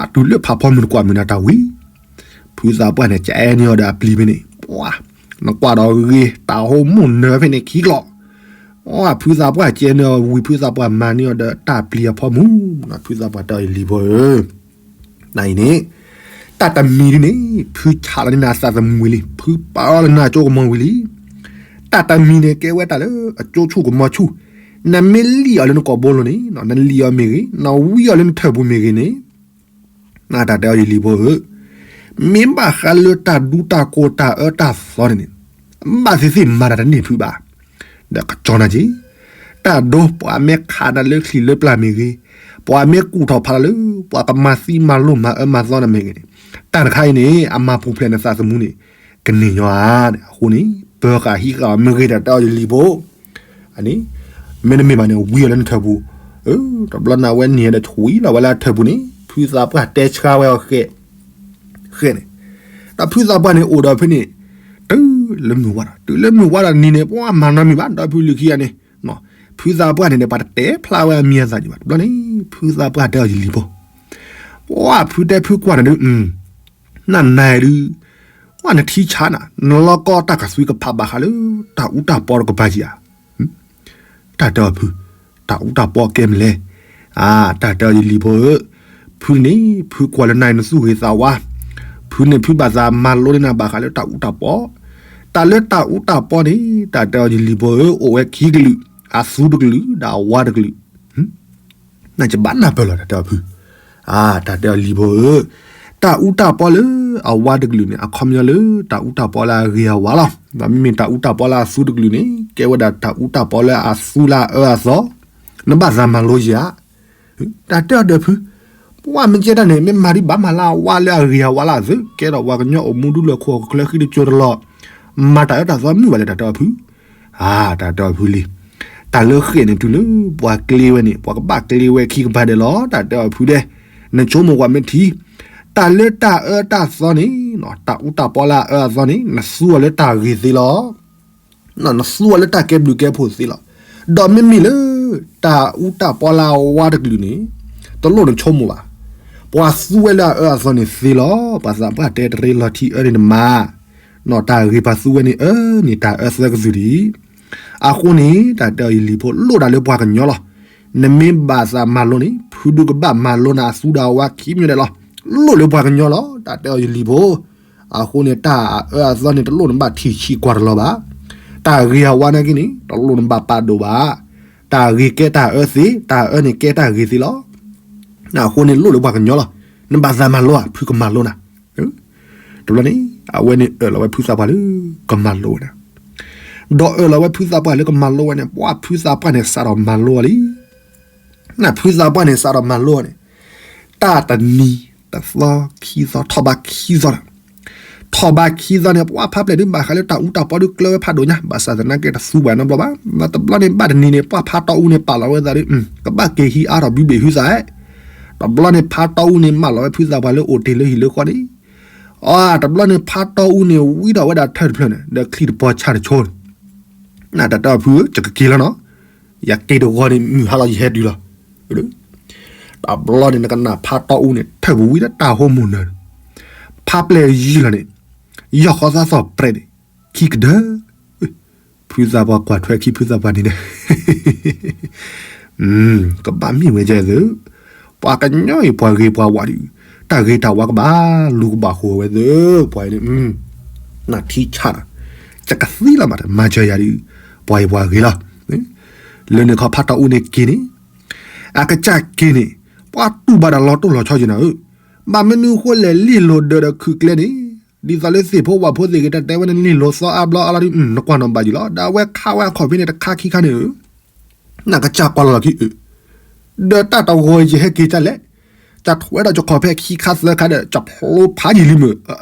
အတုၤလၢဖးဖီမုၢ်တကွၢ်မုၢ်နၤတၢ်ဝံၤ, ဖုသးပှၢ်န့ၣ် ကဲန့ၢ်အီၤဒီးအပျံၤဖဲန့ၣ်, ပှၤ, နကွၢ်ဒီးဂ့ၤ တၢ်ဟိမိၢ်နၢၤဖဲန့ၣ်ခံကျီၢ်, အဖုသးပှၢ်ကဲန့ၢ်အီၤဝံၤ ဖုသးပှၢ်မၤန့ၢ်အီၤဒီးတၢ်ပျံၤအဖီမုၢ်, ဖုသးပှၢ်တဲအီၤ ယလံၤဖိဧၢ နအံၤန့ၣ်, တၢ်တမံၤဒ်န့ၣ် ဖုဆးလီၤန့ၢ်နၤအသးသမူဝံၤလံ, ဖုပာ်အီၤလၢနၤအကၠိကမီၤဝံၤလံ. တၢ်တမံၤန့ၣ် ကဲဝဲတၢ်လၢအကၠိဆူၣ်ကမီၤဆူၣ်, နမ့ၢ်လံၣ်အီၤလၢနကိာ်ဘိလိၤန့ၣ်, နလံၣ်အီၤမ့ၢ်ဂ့ၤ, နဝံအီၤလၢနထၢၣ်ပူၤမ့ၢ်ဂ့ၤန့ၣ်, တၢ်တဲအီၤယလံၤဖိဧၢ, မ့ၢ်ဘၣ်ဃးလၢတၢ်ဒူတၢ်ကိၢ်တၢ်အၢတၢ်သီန့ၣ်န့ၣ်, ဘၣ်သ့ၣ်သ့ၣ်မၤတၢ်တန့ၢ်ဖုဘၣ်. ဒီးကကၠီနၤက့ၤ, တၢ်ဒိပှၤမ့ၢ်ခးနၤလၢချံးလၢပျၢ်မ့ၢ်ဂ့ၤ, ပှၤမ့ၢ်ကူၣ်ထီၣ်ဖးလၢ ပှၤကမၤသံမၤလိမၤအၢမၤသီနၤမ့ၢ်ဂ့ၤန့ၣ်, တၢ်တခါအံၤန့ၣ် အမၤပူၤဖျဲးနသးသမူန့ၣ် ကန့ၢ်ညီဧါန့ၣ်, အဃိန့ၣ် ပၢၤဃာ်ဟံးဃာ်အီၤမ့ၢ်ဂ့ၤ တၢ်တဲအီၤယလံၤဖိ မ့တမ့ၢ်ဘၣ်န့ၣ် ဝံအီၤလၢနထၢၣ်ပူၤ, တဘျီန့ၣ် အဝဲန့ၣ်ဒီး ဆွံလီၤဝဲလၢအထၢၣ်ပူၤန့ၣ် ဖုသးပှၢ်တဲဆှါဝဲအီၤဃဲ, ဃဲန့ၣ်, ဒီးဖုသးပှၢ်န့ၣ်အိၣ်ဒီးဖဲန့ၣ် တုၤလၢမုၢ်ဝါဒီး တုၤလၢမုၢ်ဝါဒီးနံၤန့ၣ် ပှၤမၤနီတမံၤဘၣ် ဒီးဖုလံၤခံဂၤန့ၣ်, ဖုသးပှၢ်န့ၣ်န့ၣ် ပှၤတတဲဖျါဝဲအမံၤအသၣ်ဒံးဘၣ် တဘျီန့ၣ် ဖုသးပှၢ်တဲအီၤယလံၤဖိ, ပှၤဖုတဲဖုကွၢ်နၤဒုး နနၤဒုး, ပှၤနထံဆးနၤ နလီၢ်ကီၢ်တၢ်ကသွံကဖးဘၣ်ဃးလၢ တၢ်အူတၢ်ပီတကပၤကံဧါ, တၢ်တဲအီၤဖု, တၢ်အူတၢ်ပီကဲမနုၤလဲၣ်, တၢ်တဲအီၤယလံၤဖိဧၢ, ဖုန့ၣ် ဖုကွၢ်လၢနၤအံၤနသူၣ်ဂ့ၤသးဝါ, ဖုန့ၣ်ဖုဘၣ်သးမၤလိန့ၢ်နၤဘၣ်ဃးလၢတၢ်အူတၢ်ပီ, တၢ်လၢတၢ်အူတၢ်ပီန့ၣ် တၢ်တဲအီၤယလံၤဖိဧၢ အိၣ်ဝဲခံကလုာ်, အသူတကလုာ် ဒီးအဝါတကလုာ် နကဘၣ်နၢ်ပၢၢ်လီၤ တၢ်တဲအီၤဖု, တၢ်တဲအီၤလံၤဖိဧၢ, တၢ်အူတၢ်ပီလၢအဝါတကလုာ်န့ၣ် အခီပညီလၢတၢ်အူတၢ်ပီလၢအဂ့ၤအဝါလီၤ. ဒီးမ့မ့ၢ်တၢ်အူတၢ်ပီလၢအသူတကလုာ်န့ၣ် ကဲဝဲဒၣ်တၢ်အူတၢ်ပီလၢအသူလၢအအၢအသီ, နဘၣ်သးမၤလိယၤ တၢ်တဲအီၤဒီးဖု, ပှၤမ့ၢ်ကဲတၢ်န့ၣ် မ့ၢ်မၤဒံးဘၣ်မၤလၢအဝါလၢအဂ့ၤအဝါလၢအသုး ကဲထီၣ်ပှၤကညီအိၣ်မူဒူလၢခိၣ်ချၢဃံတကၠိတလီၢ်, မၤတၢ်အၢတၢ်သီမုာ်ဘၣ်လဲၣ် တၢ်တဲအီၤဖု, တၢ်တဲအီၤဖုလံ, တၢ်လၢဃဲၣ်န့ၣ်တုၤလၢပှၤကျ့ဝဲန့ၣ် ပှၤကဘၣ်ကျ့ဝဲခံကပၤဒဲးလီၤ တၢ်တဲအီၤဖုဒဲး, နဆိကမိၣ်ကွၢ်မ့ၢ်ထံ တၢ်လၢတၢ်အၢတၢ်သီန့ၣ်, တၢ်အူတၢ်ပီလၢအအၢအသီန့ၣ် နသူအီၤလၢတၢ်ဂ့ၤသ့လီၤ. နသူအီၤလၢတၢ်ကဲဘျုးကဲဖှိၣ်သ့လီၤ. ဒီးမ့မ့ၢ်လၢ တၢ်အူတၢ်ပီလၢအဝါတကလုာ်န့ၣ် တလိၣ်နဆိကမိၣ်ဘၣ်. ပှၤသူဝဲလၢအအၢအသီန့ၣ်သ့လီၤ. ပှၤသးပှၢ်တဲတရ့လီၤထံအၢန့ၣ်နမၤ, နီၢ်တၢ်ဂ့ၤပှၤသူဝဲန့ၣ်အၢန့ၣ် တၢ်အၢသၢကသုၣ်ဒံး အဃိန့ၣ် တၢ်တဲအီၤယလံၤဖိ လိၣ်ဒၣ်လၢပှၤကညီလီၤ. နမ့ၢ်ဘၣ်သးမၤလိန့ၣ် ဖုဒုကဘၣ်မၤလိနၤအသူဒီးအဝါခံမံၤဒဲးလီၤ. လိၣ်လၢပှၤကညီလီၤ တၢ်တဲအီၤယလံၤဖိ. အဃိန့ၣ် တၢ်အအၢအသီန့ၣ် တလိၣ်နဘၣ်ထံၣ်ဆံးကွၢ်တလီၤဘၣ်. တၢ်ဂ့ၤအဝါနာ်က့န့ၣ် တလိၣ်နဘၣ်ပာ်ဒိၣ်ဘၣ်. တၢ်ဂ့ၤကဲတၢ်အၢသ့, တၢ်အၢန့ၣ်ကဲတၢ်ဂ့ၤသ့လီၤ. အဃိန့ၣ်လိၣ်လၢပှၤကညီလီၤ. နဘၣ်သးမၤလိဧါ ဖုကမၤလိနၤ တဘျီန့ၣ် အဝဲန့ၣ်အၢၣ်လီၤဝဲဖုသးပှၢ်လၢ ကမၤလိဝဲန့ၣ်, ဒီးအၢၣ်လီၤဝဲဖုသးပှၢ်လၢကမၤလိဝဲန့ၣ် ပှၤဖုသးပှၢ်န့ၣ် စးထီၣ်မၤလိအီၤလံ. နဖုသးပှၢ်န့ၣ် စးထီၣ်မၤလိအီၤန့ၣ် တၢ်တနံၤ တသီ ခံသီ ထီၣ်ဘးခံသီဒီး ထီၣ်ဘးခံသီန့ၣ် ပှၤဖးပျဲၢ်ဒုးဘၣ်ဃးလၢတၢ်အူတၢ်ပီဒုးကျၢဝဲဖးဒိၣ်ညါ ဘၣ်ဆၣ်သနာ်က့တသူဘၣ်နီတဘျီဘၣ်. တဘျီန့ၣ်ဘၣ်တနံၤန့ၣ် ပှၤဖးတီအူန့ၣ် ပာ်လီၤဝဲသးဒီး ကဘၣ်က့ၤဟံးအါထီၣ်ဘုဘ့ၣ်ဟုသး တဘျီန့ၣ်ဖးတီအူန့ၣ် မၢလီၤဝဲဖုသးပှၢ်လၢအိၣ်တ့ၢ်လၢဟံၣ်လၢဃီန့ၣ်, အတဘျီန့ၣ်ဖးတီအူန့ၣ် ဝံထီၣ်ဝဲဒၣ်ထၢၣ်တဖျၢၣ်န့ၣ် ဒီးချံတပီဆၣ်တဆိန့ၣ်, နတၢ်တဲအီၤဖုဧၢ ယကက့ၤလီၤနီၤ, ယက့ၤတဂီၤန့ၣ် မုၢ်ဟါလီၤယဟဲတုၤလီၤ. တဘျီန့ၣ် နကနၣ်ဖးတီအူန့ၣ် ထၢၣ်ပူၤဝံလၢတၢ်ဟိမိၢ်နၢၤန့ၣ်, ဖးပျဲၢ်ယံာ်လီၤန့ၣ်, ယီၢ်ဃီသးသီၣ်ပြဲးန့ၣ် ခံကဒၢ ဖုသးပှၢ်ကွၢ်ထွဲခံဖုသးပှၢ်န့ၣ်ဒီး ကဘၣ်မ့ၢ်ဝဲဒ်သိး, ပှၤကညီအံၤပှၤဂ့ၤပှၤဝါဒုး, တၢ်ဂ့ၤတၢ်ဝါကဘၣ်လူၤကဘၣ်ဃိဝဲသ့ၣ်, ပှၤအံၤန့ၣ် နထံဆးနီၤ, ယကသံလီၤမး မၤစၢၤယၤဒုး, ပှၤအံၤပှၤဂ့ၤလီၤ. လၢန့ၣ်ခီဖးတီအူန့ၣ်က့ၤန့ၣ်, အကစၢ်က့ၤန့ၣ်, ပှၤတူၢ်ဘၣ်တၢ်လီၤတိၢ်လီၤဆီက့ၤနၤဧၢ, ဘၣ်မနုၤဃိလဲၣ် လ့ၢ်လိၤဒၢးဒီးခုးကျဲန့ၣ်, ဒ်သိးလၢသ့ၣ်ဖိဝၣ်ဖိသ့ၣ်ဂ့ၤ တၢ်တဲဝဲန့ၣ် လ့ၢ်လိၤသီအါဘျီအါလီၤဒုး နကွၢ်နီၣ်ဘၣ်ယံၤလီၤ. ဒီးအဝဲခးဝဲအခီၣ်ဖံးန့ၣ် တခါခံခါန့ၣ်ဧၢ, နကစၢ်ကွၢ်လီၤလီၤခံအၢ, ဒီးတၢ်တဂီၤယဟဲက့ၤတၢ်လဲၣ်, တၢ်ထွဲဒီးယခီၣ်ဖဲခံခါသၢခါဒီး တၢ်ဖျိဖးယံၤလံမုၢ်,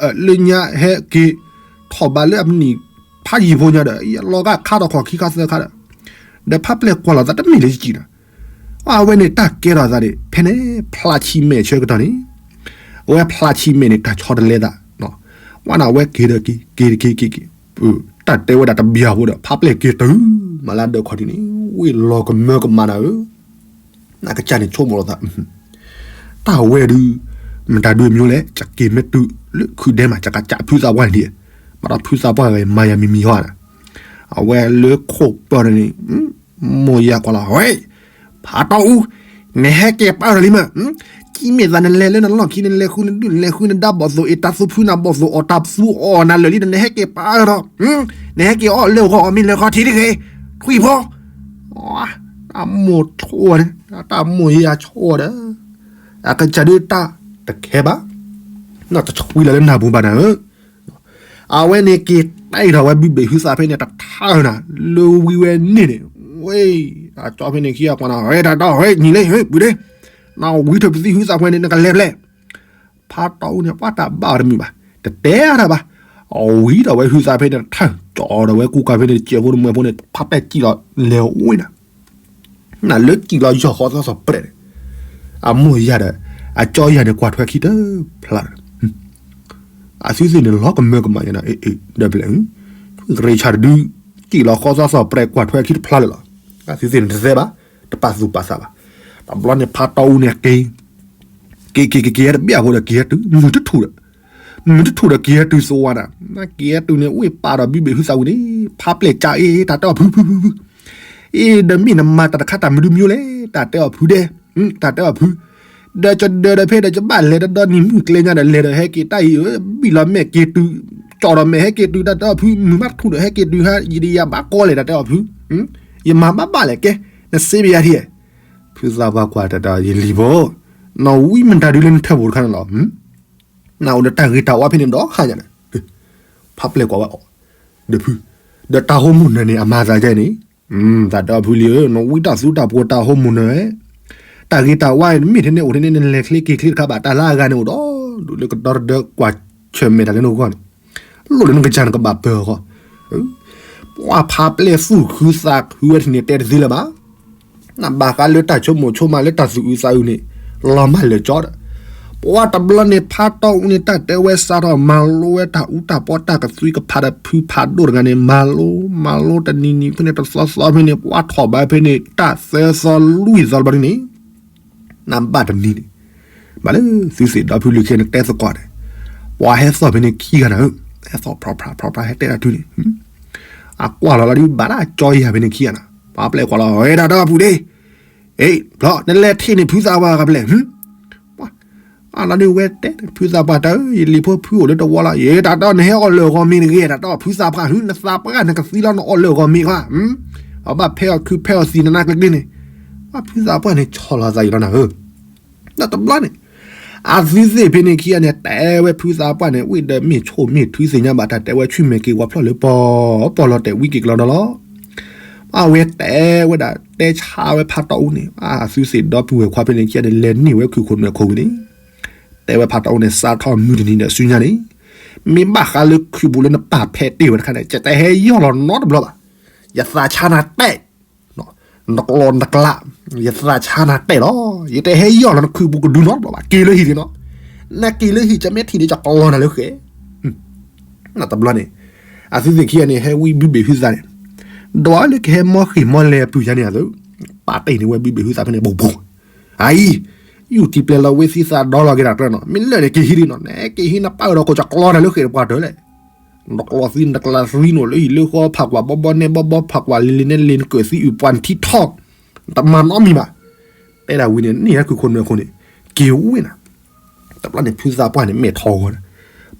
လၢညါဟဲက့ၤ ထီၣ်ဘးလၢအမနံၤဖးယံၤဖိညါဒီး ယလီၤဂာ်ခါထီၣ်ခီၣ်ခံခါသၢခါဒီး, ဒီးဖးပျဲၢ်ကွၢ်လီၤသးတမ့ၢ်လၢယကံနီၤ အဝဲန့ၣ်တၢ်ကဲထီၣ်သးန့ၣ် ဖဲန့ၣ်ဖျါဆံမဲာ်ဆၢကတီၢ်န့ၣ်, အဝဲဖျါဆံးမဲာ်န့ၣ် တၢ်ဆီတလဲသး, ဝဲန့ၣ်အဝဲက့ၤဒီးက့ၤ က့ၤတက့ၤက့ၤက့ၤ, တၢ်တဲဝဲဒၣ်တဘျီဖိဒီး ဖးပျဲၢ်က့ၤတုၤ မၤလၢဒၢးခီၣ်ထံးန့ၣ် ဝ့ၢ်လီၤကမၢကမၣ်နၤဧၢ, နကစၢ်န့ၣ်ဆိကမိၣ်လီၤသး တၢ်ဝဲဒုး မတၤဒုးမ့ၢ်လဲၣ် ကက့ၤမ့ၢ်တုၤလၢခုၣ်ဒဲမး ကကးဖုသးပှၢ်န့ၣ်ဒံး, ဘၣ်ဒီးဖုသးပှၢ်ဂၤမၤယၤမံၤမံၤဟီဧါ, အဝဲလၢခိၣ်ပၢၢ်န့ၣ် မိၢ်ယၤကွၢ်လီၤ ဝဲ ဖးတီအူ, နဟဲက့ၤပာ်အၢၣ်လီၤလံမး, ကံမ့ၢ်သးနလဲၤလၢနလီၢ်ခံ နလဲၤဃုနဒုၣ် နလဲၤဃုနဒါ ဘီၣ်သိၣ်အ့ၣ် တၢ်သူဖုနၤ ဘီၣ်သိၣ်အီၣ် တၢ်သူအီၣ်နၤလၢာ်လံ နဟဲက့ၤပာ်အၢၣ်လီၤ, နဟဲက့ၤအီၣ်လၢဂီၤအီၣ်မ့ၤလၢခီထံးတဂ့ၤ, ထွံၣ်ဖိ တၢ်မိၢ်ဆိၣ်န့ၣ် တၢ်မိၢ်ယၤဆိၣ်ဒီး အကစၢ်ဒုးတၢ်တခဲဘၣ်, နီၢ်တဆွံလီၤလၢနၢ်ပူၤဘၣ်နၤဧၢ, အဝဲန့ၣ်က့ၤတဲထီၣ်ဝဲဘုဘ့ၣ်ဟုသးဖဲန့ၣ် တထါနၤ လၢဝံဝဲန့ၣ်န့ၣ်, ဝဲ အကၠီဖဲန့ၣ်ခံဂၤကွၢ်နၤ ဟဲတၢ်ဒီ ဟဲနံၤလၢဟဲပုၢ်ဒ့, နဝံထီၣ်ပသံဟုသးဖဲန့ၣ် နကလဲၤဖျဲၣ်, ဖးတီအူန့ၣ် ပှၤတၢ်ဘၣ်အီၤတမုာ်ဘၣ်, တတဲအါတၢ်ဘၣ်, အဝံထီၣ်ဝဲဟုသးဖဲန့ၣ် တထါ ကၠီဒီးဝဲကူကၤဖဲန့ၣ် တစဲးဖိတမှဲၤဖိန့ၣ် ဖးပဲာ်ကံၣ်လီၤ လဲၤဝဲနၤ နလၢကံၣ်လီၤယီၢ်ဃီသီသီၣ်ပြဲးန့ၣ်, အမိၢ်ယၤဒီး အကၠီယၤန့ၣ် ကွၢ်ထွဲခံတဖျါဒီး, အသုသ့ၣ်န့ၣ် လီၤကမၢကမၣ်ယၤနၤ, ဒီးဖဲလဲၣ်, ကရ့ဆၣ်တဒု ကံၣ်လီၤဃီသီသီၣ်ပြဲး ကွၢ်ထွဲခံတဖျါလၢာ်လီၤ, အသုသ့ၣ်န့ၣ်တသဲဘၣ်, တပာ်သူၣ်ပာ်သးဘၣ်, တဘျီန့ၣ်ဖးတီအူန့ၣ်က့ၤ က့ၤက့ၤက့ၤက့ၤတဘျီဖိဒီး က့ၤဟဲတုၤ မုၢ်တထူၣ်ဒီး, မုၢ်တထူၣ်ဒီးက့ၤဟဲတုၤသဝီနၤ, နက့ၤဟဲတုၤန့ၣ် ဝ့ၢ်ပာ်ဒီးဘုဘ့ၣ်ဟုသးဝံၤန့ၣ် ဖးပျဲၢ်ကးအ့ တၢ်တဲအီၤဖုဖုဖုဖု အ့ ဒီးမ့ၢ်နမၤတၢ်တခါတၢ်မနုၤမနုၤလဲၣ် တၢ်တဲအီၤဖုဒဲး, တၢ်တဲအီၤဖု, ဒီးကဒၢဒီးဖဲဒီးကဘၣ်လဲၤတဒီနံၤမုၢ်ကျဲညါဒီးလဲၤဒီးဟဲက့ၤတၢ်အံၤဧၢ, ဘံၣ်လီၤမဲာ်က့ၤတုၤ, ကၠီဒီးမဲာ်ဟဲက့ၤတုၤ တၢ်တဲအီၤဖု, မုၢ်မးတထူၣ်ဒီးဟဲက့ၤတုၤဟါ ယံာ်ဒီးယၤဘၣ်ကီလဲၣ် တၢ်တဲအီၤဖု, ယမၤဘၣ်ဘၣ်လဲၣ်ကဲ, နစ့ပယါထံၣ်, ဖုသးပှၢ်ကွၢ်တၢ်ဒီးယလံၤဖိ, နဝံမတၤဒုလၢနထၢၣ်ဖိတခါန့ၣ်လီၤ နအိၣ်ဒီးတၢ်ဂ့ၤတၢ်ဝါဖဲန့ၣ်ဒီးဟါညါန့ၣ်, ဖးပျဲၢ်ကွၢ်ဝဲအီၤ, ဒီးဖု, ဒီးတၢ်ဟိမုၢ်နၢၤန့ၣ် အမၤသးဒ်န့ၣ်, တၢ်တဲအီၤဖုလံဧၢ, နဝံတၢ်သူတၢ်ပှီၤတၢ်ဟိမုၢ်နၢၤ, တၢ်ဂ့ၤတၢ်ဝါမ့ၢ်ထဲန့ၣ်အိၣ်ထဲန့ၣ် နလဲၤချ့က့ၤချ့တခါဘၣ် တၢ်လၢအဂၤန့ၣ်အိၣ်ဒီး, ဒိၣ်လၢကဒီတဒၢကွၢ်ဆၢၣ်မဲာ်တၢ်လၢနဂီၢ်န့ၣ်, လိၣ်လၢနကစၢ်နကဘၣ်ပၢၤဃီ, ပှၤဖးပျဲၢ်သူၣ်ခုသးခုဝဲထံၣ်န့ၣ် တဲတသ့လၢၤဘၣ် နဘၣ်ဃးလၢတၢ်ဆိကမိၣ်ဆိကမးလၢတၢ်သူၣ်အုးသးအုးန့ၣ်, လီၤမၢ်လၢာ်ကၠီဒီး, ပှၤတဘျီန့ၣ်ဖးတီအူန့ၣ် တၢ်တဲဝဲစးထီၣ်မၤလိဝဲတၢ်အူတၢ်ပီတၢ်ကသွံကဖးဒီးဖုဖးဒိၣ်တဂၤန့ၣ် မၤလိ, မၤလိတနံၤနံၤဖဲန့ၣ် တသီသီဖဲန့ၣ် ပှၤထီၣ်ဘးဖဲန့ၣ် တၢ်သၢသီလွံၢ်သီတဘျီန့ၣ်, နဘၣ်တနံၤန့ၣ်, ဘၣ်လၢသုသ့ၣ်ဒီဖုလံၤခံဂၤန့ၣ်တဲသကိးန့ၣ်, ပှၤဟဲသီၣ်ဖဲန့ၣ်ခံဂၤနၤဧၢ, ဟဲသီၣ်ဖျီဖျီဖျီဖျီဟဲတဲတၢ်ထုန့ၣ်, အကွၢ်လီၤလီၤဒုး ဘၣ်ဒၣ်ကၠီယၤဖဲန့ၣ်ခံဂၤနၤ, ပှၤပျဲၢ်ကွၢ်လီၤ ဟဲတၢ်ဒီဖုဒ့, အ့ ဖျီ နလဲၤထံၣ်န့ၣ်ဖုသးပှၢ်ကပျဲၢ်, အလီၤဒုးဝဲတဲ ဖုသးပှၢ်တၢ်ဧၢ ယလံၤဖိဖုအိၣ်လၢတဝီလီၤ ယတၢ်တီနဟဲအီၣ်လၢအဂီၢ်မ့ၤတဂ့ၤ တၢ်တီဖုသးပှၢ် ဟု နသးပှၢ်နကသံလီၤ နအီၣ်လၢအဂီၢ်မ့ၤကွၢ်, အဘၣ်ဖဲအီၣ်ခုဖဲအီၣ်သံနနါကျ့ကျ့န့ၣ်, ဖုသးပှၢ်န့ၣ် ဆီၣ်လီၤသးအံၤလီၤနၤဧၢ, ဒီးတဘျီန့ၣ်, အသုသ့ၣ်ဖဲန့ၣ်ခံဂၤန့ၣ် တဲဝဲဖုသးပှၢ်န့ၣ် ဝံၤဒီးမ့ၢ်ဆိၣ်မ့ၢ်ထုသ့ၣ်ညါဘၣ်တၢ် တဲဝဲဆူၣ်မဲာ်က့ၤဝဲဖျီၣ်လၢပီၤပီၢ်လီၤတဲာ်ဝံက့ၤကလီဒီးလီၤ. အဝဲတဲဝဲဒၣ်တဲဆါဝဲဖးတီအူန့ၣ် အသုသ့ၣ်ဒီပုၢ်ဝဲၢ်ခွါဖဲန့ၣ်ခံဂၤန့ၣ် လဲၤန့ၢ်ဝဲခုၣ်ခိၣ်နွဲၣ်ခိၣ်ဝံၤန့ၣ်, တဲဝဲဖးတီအူန့ၣ် စးထီၣ်မုၢ်တနံၤဒီးဆူညါန့ၣ်, မ့ၢ်ဘၣ်ဃးလၢခုၣ်ပူၤလၢနပာ်ဖဲးတ့ၢ်ဝဲတခါန့ၣ် ယတဟဲယီၢ်လီၤနီတဘျီဘၣ်. ယသးဆါနၤတဲာ် နကျီနကျး, ယသးဆါနၤတဲာ်လီၤ. ယတဟဲယီၢ်လီၤနခုၣ်ပူၤကဒုနီတဘျီဘၣ်. က့ၤလၢဟံၣ်န့ၣ်နီၤ. နက့ၤလၢဟံၣ် ကမ့ၢ်ထံၣ်န့ၣ် ယကျီနၤလၢဃဲၣ်. တဘျီန့ၣ် အသုသ့ၣ်ခံဂၤန့ၣ် ဟဲဝံဘုဘ့ၣ်ဟုသးန့ၣ်, ဒီးလၢကဟဲမီဃ့ၢ်မီလဲၤအပုၢ်ယါန့ၣ်အသိး, ပာ်တ့ၢ်န့ၢ်ဝဲဘုဘ့ၣ်ဟုသးဖဲန့ၣ် ဘူးဘူး, အအံၤ, ယူၢ်ထံပျဲလီၤဝဲသံသးဒီလီၤက့ၤတၢ်တြၢနီၤ. မ့ၢ်လၢာ်န့ၣ်က့ၤဟံးဒံးနီၤ. နက့ၤဟံးနပာ်အၢၣ်ဒီးခိၣ် ယကျီနၤလၢဃဲၣ်တပှၢ်တၢၢ်လဲၣ်. နကျီသံနကျးသံနီၤ လၢဟံၣ်လၢဃီ ဖးကွၢ်ဘီဘီနဲဘီဘီ ဖးကွၢ်လံၤလံၤနဲလံၤ နကၢၣ်သံအုၣ်ပှၤ နထံထီၣ်, တမၤနီတမံၤဘၣ်. တဲဒၣ်ဝံၤန့ၣ် န့ၢ်ဟဲခုၣ်ခိၣ်နွဲၣ်ခိၣ်န့ၣ် က့ၤဝဲနၤ. တဘျီန့ၣ် ဖုသးပှၢ်န့ၣ် မဲာ်ထီၣ်ဂီၤဒီး,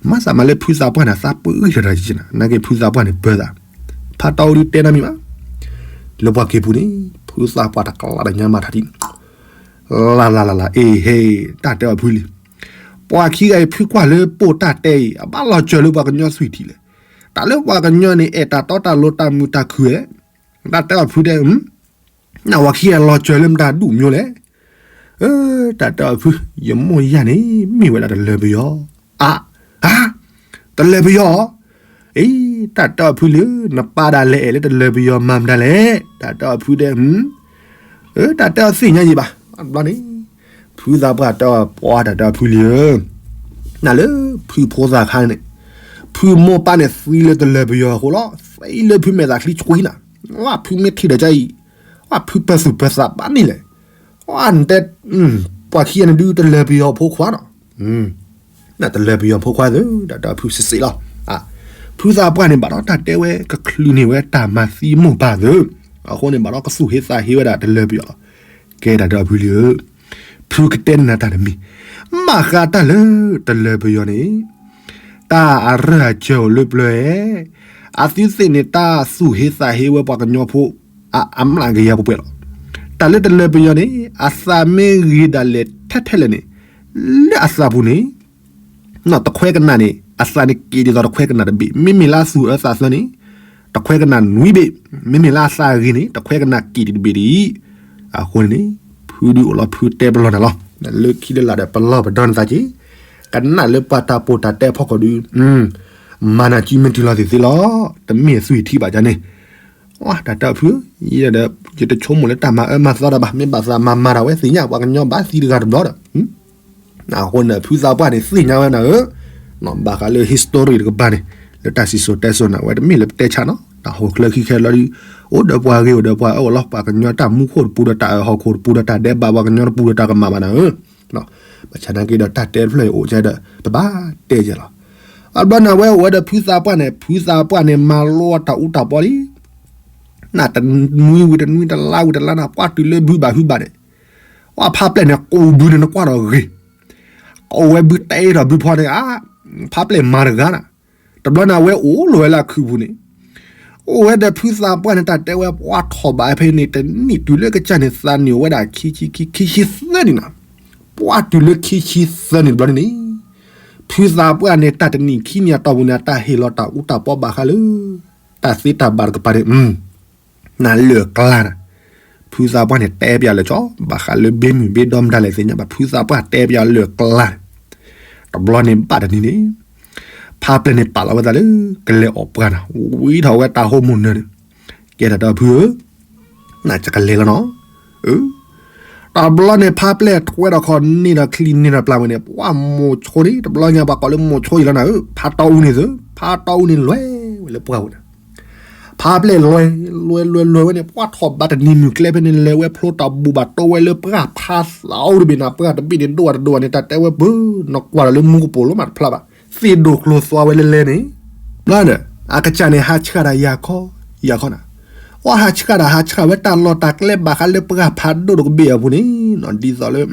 မၤသးမၤလၢဖုသးပှၢ်န့ၣ် သးပှၢ်အုၣ်ထီၣ်တၢ်က့ၤနၤ, နာ်က့ဖုသးပှၢ်န့ၣ်ပၢသး, ဖးတီအူဒုးတဲနီတမံၤဘၣ်. လၢပှၤက့ၤပူၤန့ၣ် ဖုသးပှၢ်တကျးဒီးညါမၤထါထံ လၢ်လၢ်လၢ်လၢ် အ့ဟ့ တၢ်တဲအီၤဖုလံ, ပှၤခံဂၤအံၤ ဖုကွၢ်လၢပိာ်တၢ်တဲအံၤ အဘၣ်လီၤစၢၤလၢပှၤကညီသွံၣ်ထံးလဲၣ်. တၢ်လၢပှၤကညီန့ၣ် အဲၣ်တၢ်တီတၢ်လိၤတၢ်မုာ်တၢ်ခုၣ်ဧါ. တၢ်တဲအီၤဖုတဲ, နဝၤခံဂၤလီၤစၢၤလၢမတၤဒူၣ်မၠိလဲၣ်. တၢ်တဲအီၤဖု, ယမိၢ်ယၢ်န့ၣ် မ့ၢ်ဝဲဒၣ်တလၢၤပယီၤ. အါ, တလၢၤပယီၤ. အ့ တၢ်တဲအီၤဖုလံဧၢ, နပၢ်ဒၣ်လဲာ်အဲၣ်လၢတလၢၤပယီၤမၤမတၤလဲၣ်. တၢ်တဲအီၤဖုတဲ, တၢ်တဲအီၤသ့ၣ်ညါယံၤဘၣ်. တဘျီန့ၣ် ဖုသးပှၢ်တဲအီၤ ပှၤတၢ်တဲအီၤဖုလံဧၢ, နလၢဖုဖိသၣ်ခါန့ၣ်, ဖုမိၢ်ပၢ်န့ၣ်သံလၢတလၢၤပယီၤအဃိလီၤ, သံလၢဖုမဲာ်သးချံကွံနၤ, ဝဲဖုမ့ၢ်ထံၣ်ဒီးကအံၤ, ဝဲဖုပၢၤသူၣ်ပၢၤသးဘၣ်န့ၣ်လဲၣ်, ဝဲနတဲ, ပှၤခံဂၤန့ၣ်ဒုးတလၢၤပယီၤဖိခွါနီၤ နတလၢၤပယီၤဖိခွါသ့ၣ် တၢ်တဲဖုစံးစ့းလီၤ. ဖုသးပှၢ်န့ၣ် ဘၣ်ဒီးတၢ်တဲဝဲကချုးန့ၢ်ဝဲတၢ်မၤသံမိၢ်ပၢ်သ့ၣ်, အဃိန့ၣ် ဘၣ်ဒီးကသူၣ်ဟ့သးဟ့ဝဲဒၣ်တလၢၤပယီၤလီၤ. ကဲတၢ်တဲဖုလံဧၢ, ဖုကတဲန့ၢ်နၤတၢ်တမံၤ, ဘၣ်ဃးတၢ်လၢတလၢၤပယီၤန့ၣ် တၢ်အရၢၢ်အစၢၤအိၣ်လၢပျၢၤ, အသုသ့ၣ်န့ၣ် တၢ်သူၣ်ဟ့သးဟ့ဝဲပှၤကညီဖိ အမျးကယၤပှဲၤပှဲၤလီၤ. တၢ်လၢတလၢၤပယီၤန့ၣ် အသးမ့ၢ်ဂ့ၤဒၣ်လဲာ်ထဲထဲလဲၣ်န့ၣ်, လၢအသးပူၤန့ၣ် တခွဲကနၣ်န့ၣ် အသးန့ၣ်က့ၤဒ်သိးတခွဲကနၣ်တဘ့ၣ်, မ့မ့ၢ်လၢအသူၣ်အၢသးသွဲန့ၣ် တခွဲကနၣ်နွံဘ့ၣ်, မ့မ့ၢ်လၢအသးဂ့ၤန့ၣ် တခွဲကနၣ်က့ၤဒံးတဘ့ၣ်ဒံး. အဃိန့ၣ် ဖုဒုးအိၣ်လီၤဖုတဲပလီၢ်နၤလီၤ. လၢခံလၢလာ်ဒီးပလီၢ်ပဒီနသးက့ၤ, ကနၣ်လၢပှၤတၢ်ပိာ်တၢ်တဲဖီခိၣ်ဒုး, မၤနၤကံမ့ၢ်တုၤလီၤသ့ၣ်သ့လီၤ, တမ့ၢ်အသွံၣ်ထံဘၣ်ကန့ၣ် ဝဲတၢ်တဲဖု, ယဒီး ယတဆိကမိၣ်လၢတၢ်မၤအၢမၤသီတၢ်ဘၣ်, မ့ၢ်ဘၣ်သးမၤမၤတၢ်ဝဲသ့ၣ်ညါပှၤကညီဘၣ်သံတဂၤတဘျီဒီး, အဃိန့ၣ် ဖုသးပှၢ်န့ၣ်သ့ၣ်ညါဝဲနၤဧၢ, ဘၣ်ဃးလၢ history တကပၤန့ၣ် လၢတၢ်စံၣ်စိၤတဲစိၤန့ၣ် အဝဲတမ့ၢ်လၢပတဲဆါနီၤ, တၢ်ဟီၣ်ချၢခံခဲလီၤဒုး, အိၣ်ဒီးပှၤဂ့ၤအိၣ်ဒီးပှၤအၢအိၣ်လီၤ, ပှၤကညီတၢ်မူခိၣ်တပူၤဒီးတၢ်အၢဟီၣ်ခိၣ်တပူၤဒီးတၢ်ဒဲးဘးပှၤကညီတပူၤဒီးတၢ်ကမၣ်ဘၣ်နၤဧၢ ဘၣ်ဆၣ်သနာ်က့ဒီးတၢ်တဲတဖျၢၣ်အံၤအိၣ်ကဒီး ပဘၣ်တဲယဲလီၤ. အဘျီန့ၣ် အဝဲအိၣ်ဝဲဒီးဖုသးပှၢ်န့ၣ် ဖုသးပှၢ်န့ၣ် မၤလိတၢ်အူတၢ်ပီလံ, နတနွံဝံၤတနွံတလါဝံၤတလါန့ၣ် ပှၢ်တုၤလၢဘုဘၣ်ဟုဘၣ်န့ၣ်, ဝဲဖးပျဲၢ်န့ၣ် ကိးဘုန့ၣ်နကွၢ်ဒီးဂ့ၤ, ကိးဝဲဘုတဲထီၣ်ဘုဖီန့ၣ်ဧါ, ဖးပျဲၢ်မၤတဂၤနၤ, တဘျီန့ၣ် အဝဲအိၣ်လီၤဝဲလၢအခုးပူၤန့ၣ် အိၣ်ဝဲဒီးဖုသးပှၢ်န့ၣ် တၢ်တဲဝဲပှၢ်ထီၣ်ဘးဖဲန့ၣ် တနံၣ်တုၤလၢကစၢ်န့ၣ် သးနံၣ်အိၣ်ဝဲဒၣ်ခံဆံခံ ခံဆံသၢနံၣ်နီၤ, ပှၢ်တုၤလၢခံဆံသၢနံၣ်တဘျီန့ၣ်န့ၣ်, ဖုသးပှၢ်န့ၣ် တၢ်တနံၣ်ခံနံၣ်အတီၢ်ပူၤန့ၣ် အတၢ်ဟ့ၣ်လီၤတၢ်အူတၢ်ပီဘၣ်ဃးလၢ တၢ်သ့တၢ်ဘၣ်တကပၤန့ၣ် နလၢာ်ကျါနၤ, ဖုသးပှၢ်န့ၣ်တဲပျးလၢာ်ကၠီ, ဘၣ်ဃးလၢဘ့မုၢ်ဘ့ဒီမတၤလဲၣ်သ့ၣ်ညါဘၣ်, ဖုသးပှၢ်တဲပျးလၢာ်ကျါန့ၣ်, တဘျီန့ၣ်ဘၣ်တနံၤန့ၣ်, ဖးပျဲၢ်န့ၣ်ပာ်လီၤဝဲသးလၢ ကလဲၤအီၣ်ပှၢ်နၤ, ဝံထီၣ်ဝဲတၢ်ဟိမိၢ်နၢၤန့ၣ်, ကဲတၢ်တဲဖုဧၢ, နကလဲၤလီၤနီၤ, တဘျီန့ၣ် ဖးပျဲၢ်ထွဲဒီးခီၣ်န့ၢ်ဒီးချံန့ၢ်ဒီးပျၢ်ဝဲန့ၣ် ပှၢ်မိၤဆိန့ၣ် တဘျီညါပှၤကိးလၢမိၤဆိအံၤလီၤနၤဧၢ, ဖးတီအူန့ၣ်သၢ, ဖးတီအူန့ၣ်လွဲဝဲလၢပှၢ်ပူၤန့ၣ် ဖးပျဲၢ်လွဲ, လွဲလွဲလွဲဝဲန့ၣ် ပှၢ်ထီၣ်ဘးတနံၤမုၢ်ကျဲဖဲန့ၣ် လဲၤဝဲဖျိတၢ်ဘူၣ်ဘၣ်တိဝဲလၢပှၢ်ဖးသးအိၣ်တဘ့ၣ်နၤ, ပှၢ်တဘ့ၣ်န့ၣ်ဒိၣ်ဝဲတဒိၣ်ဝဲန့ၣ် တၢ်တဲဝဲပၢၤ, နကွၢ်ဒီးလၢမူကပိာ်လိမးတဖျါဘၣ်, သ့ၣ်ဒိၣ်ကျိၤသွါဝဲလဲလဲန့ၣ်, ဘျီဒီး အကစၢ်န့ၣ်ဟးဆှၣ်တၢ်ယၤခီ, ယၤခီနၤ, အီၣ်ဟးဆှၣ်တၢ်ဟးဆှၣ်ဝဲတၢ်လီၢ်တၢ်ကျဲဘၣ်ဃးလၢပှၢ်ဖးဒိၣ်တကဘ့ၣ်အပူၤန့ၣ်, ဒ်သိးလၢ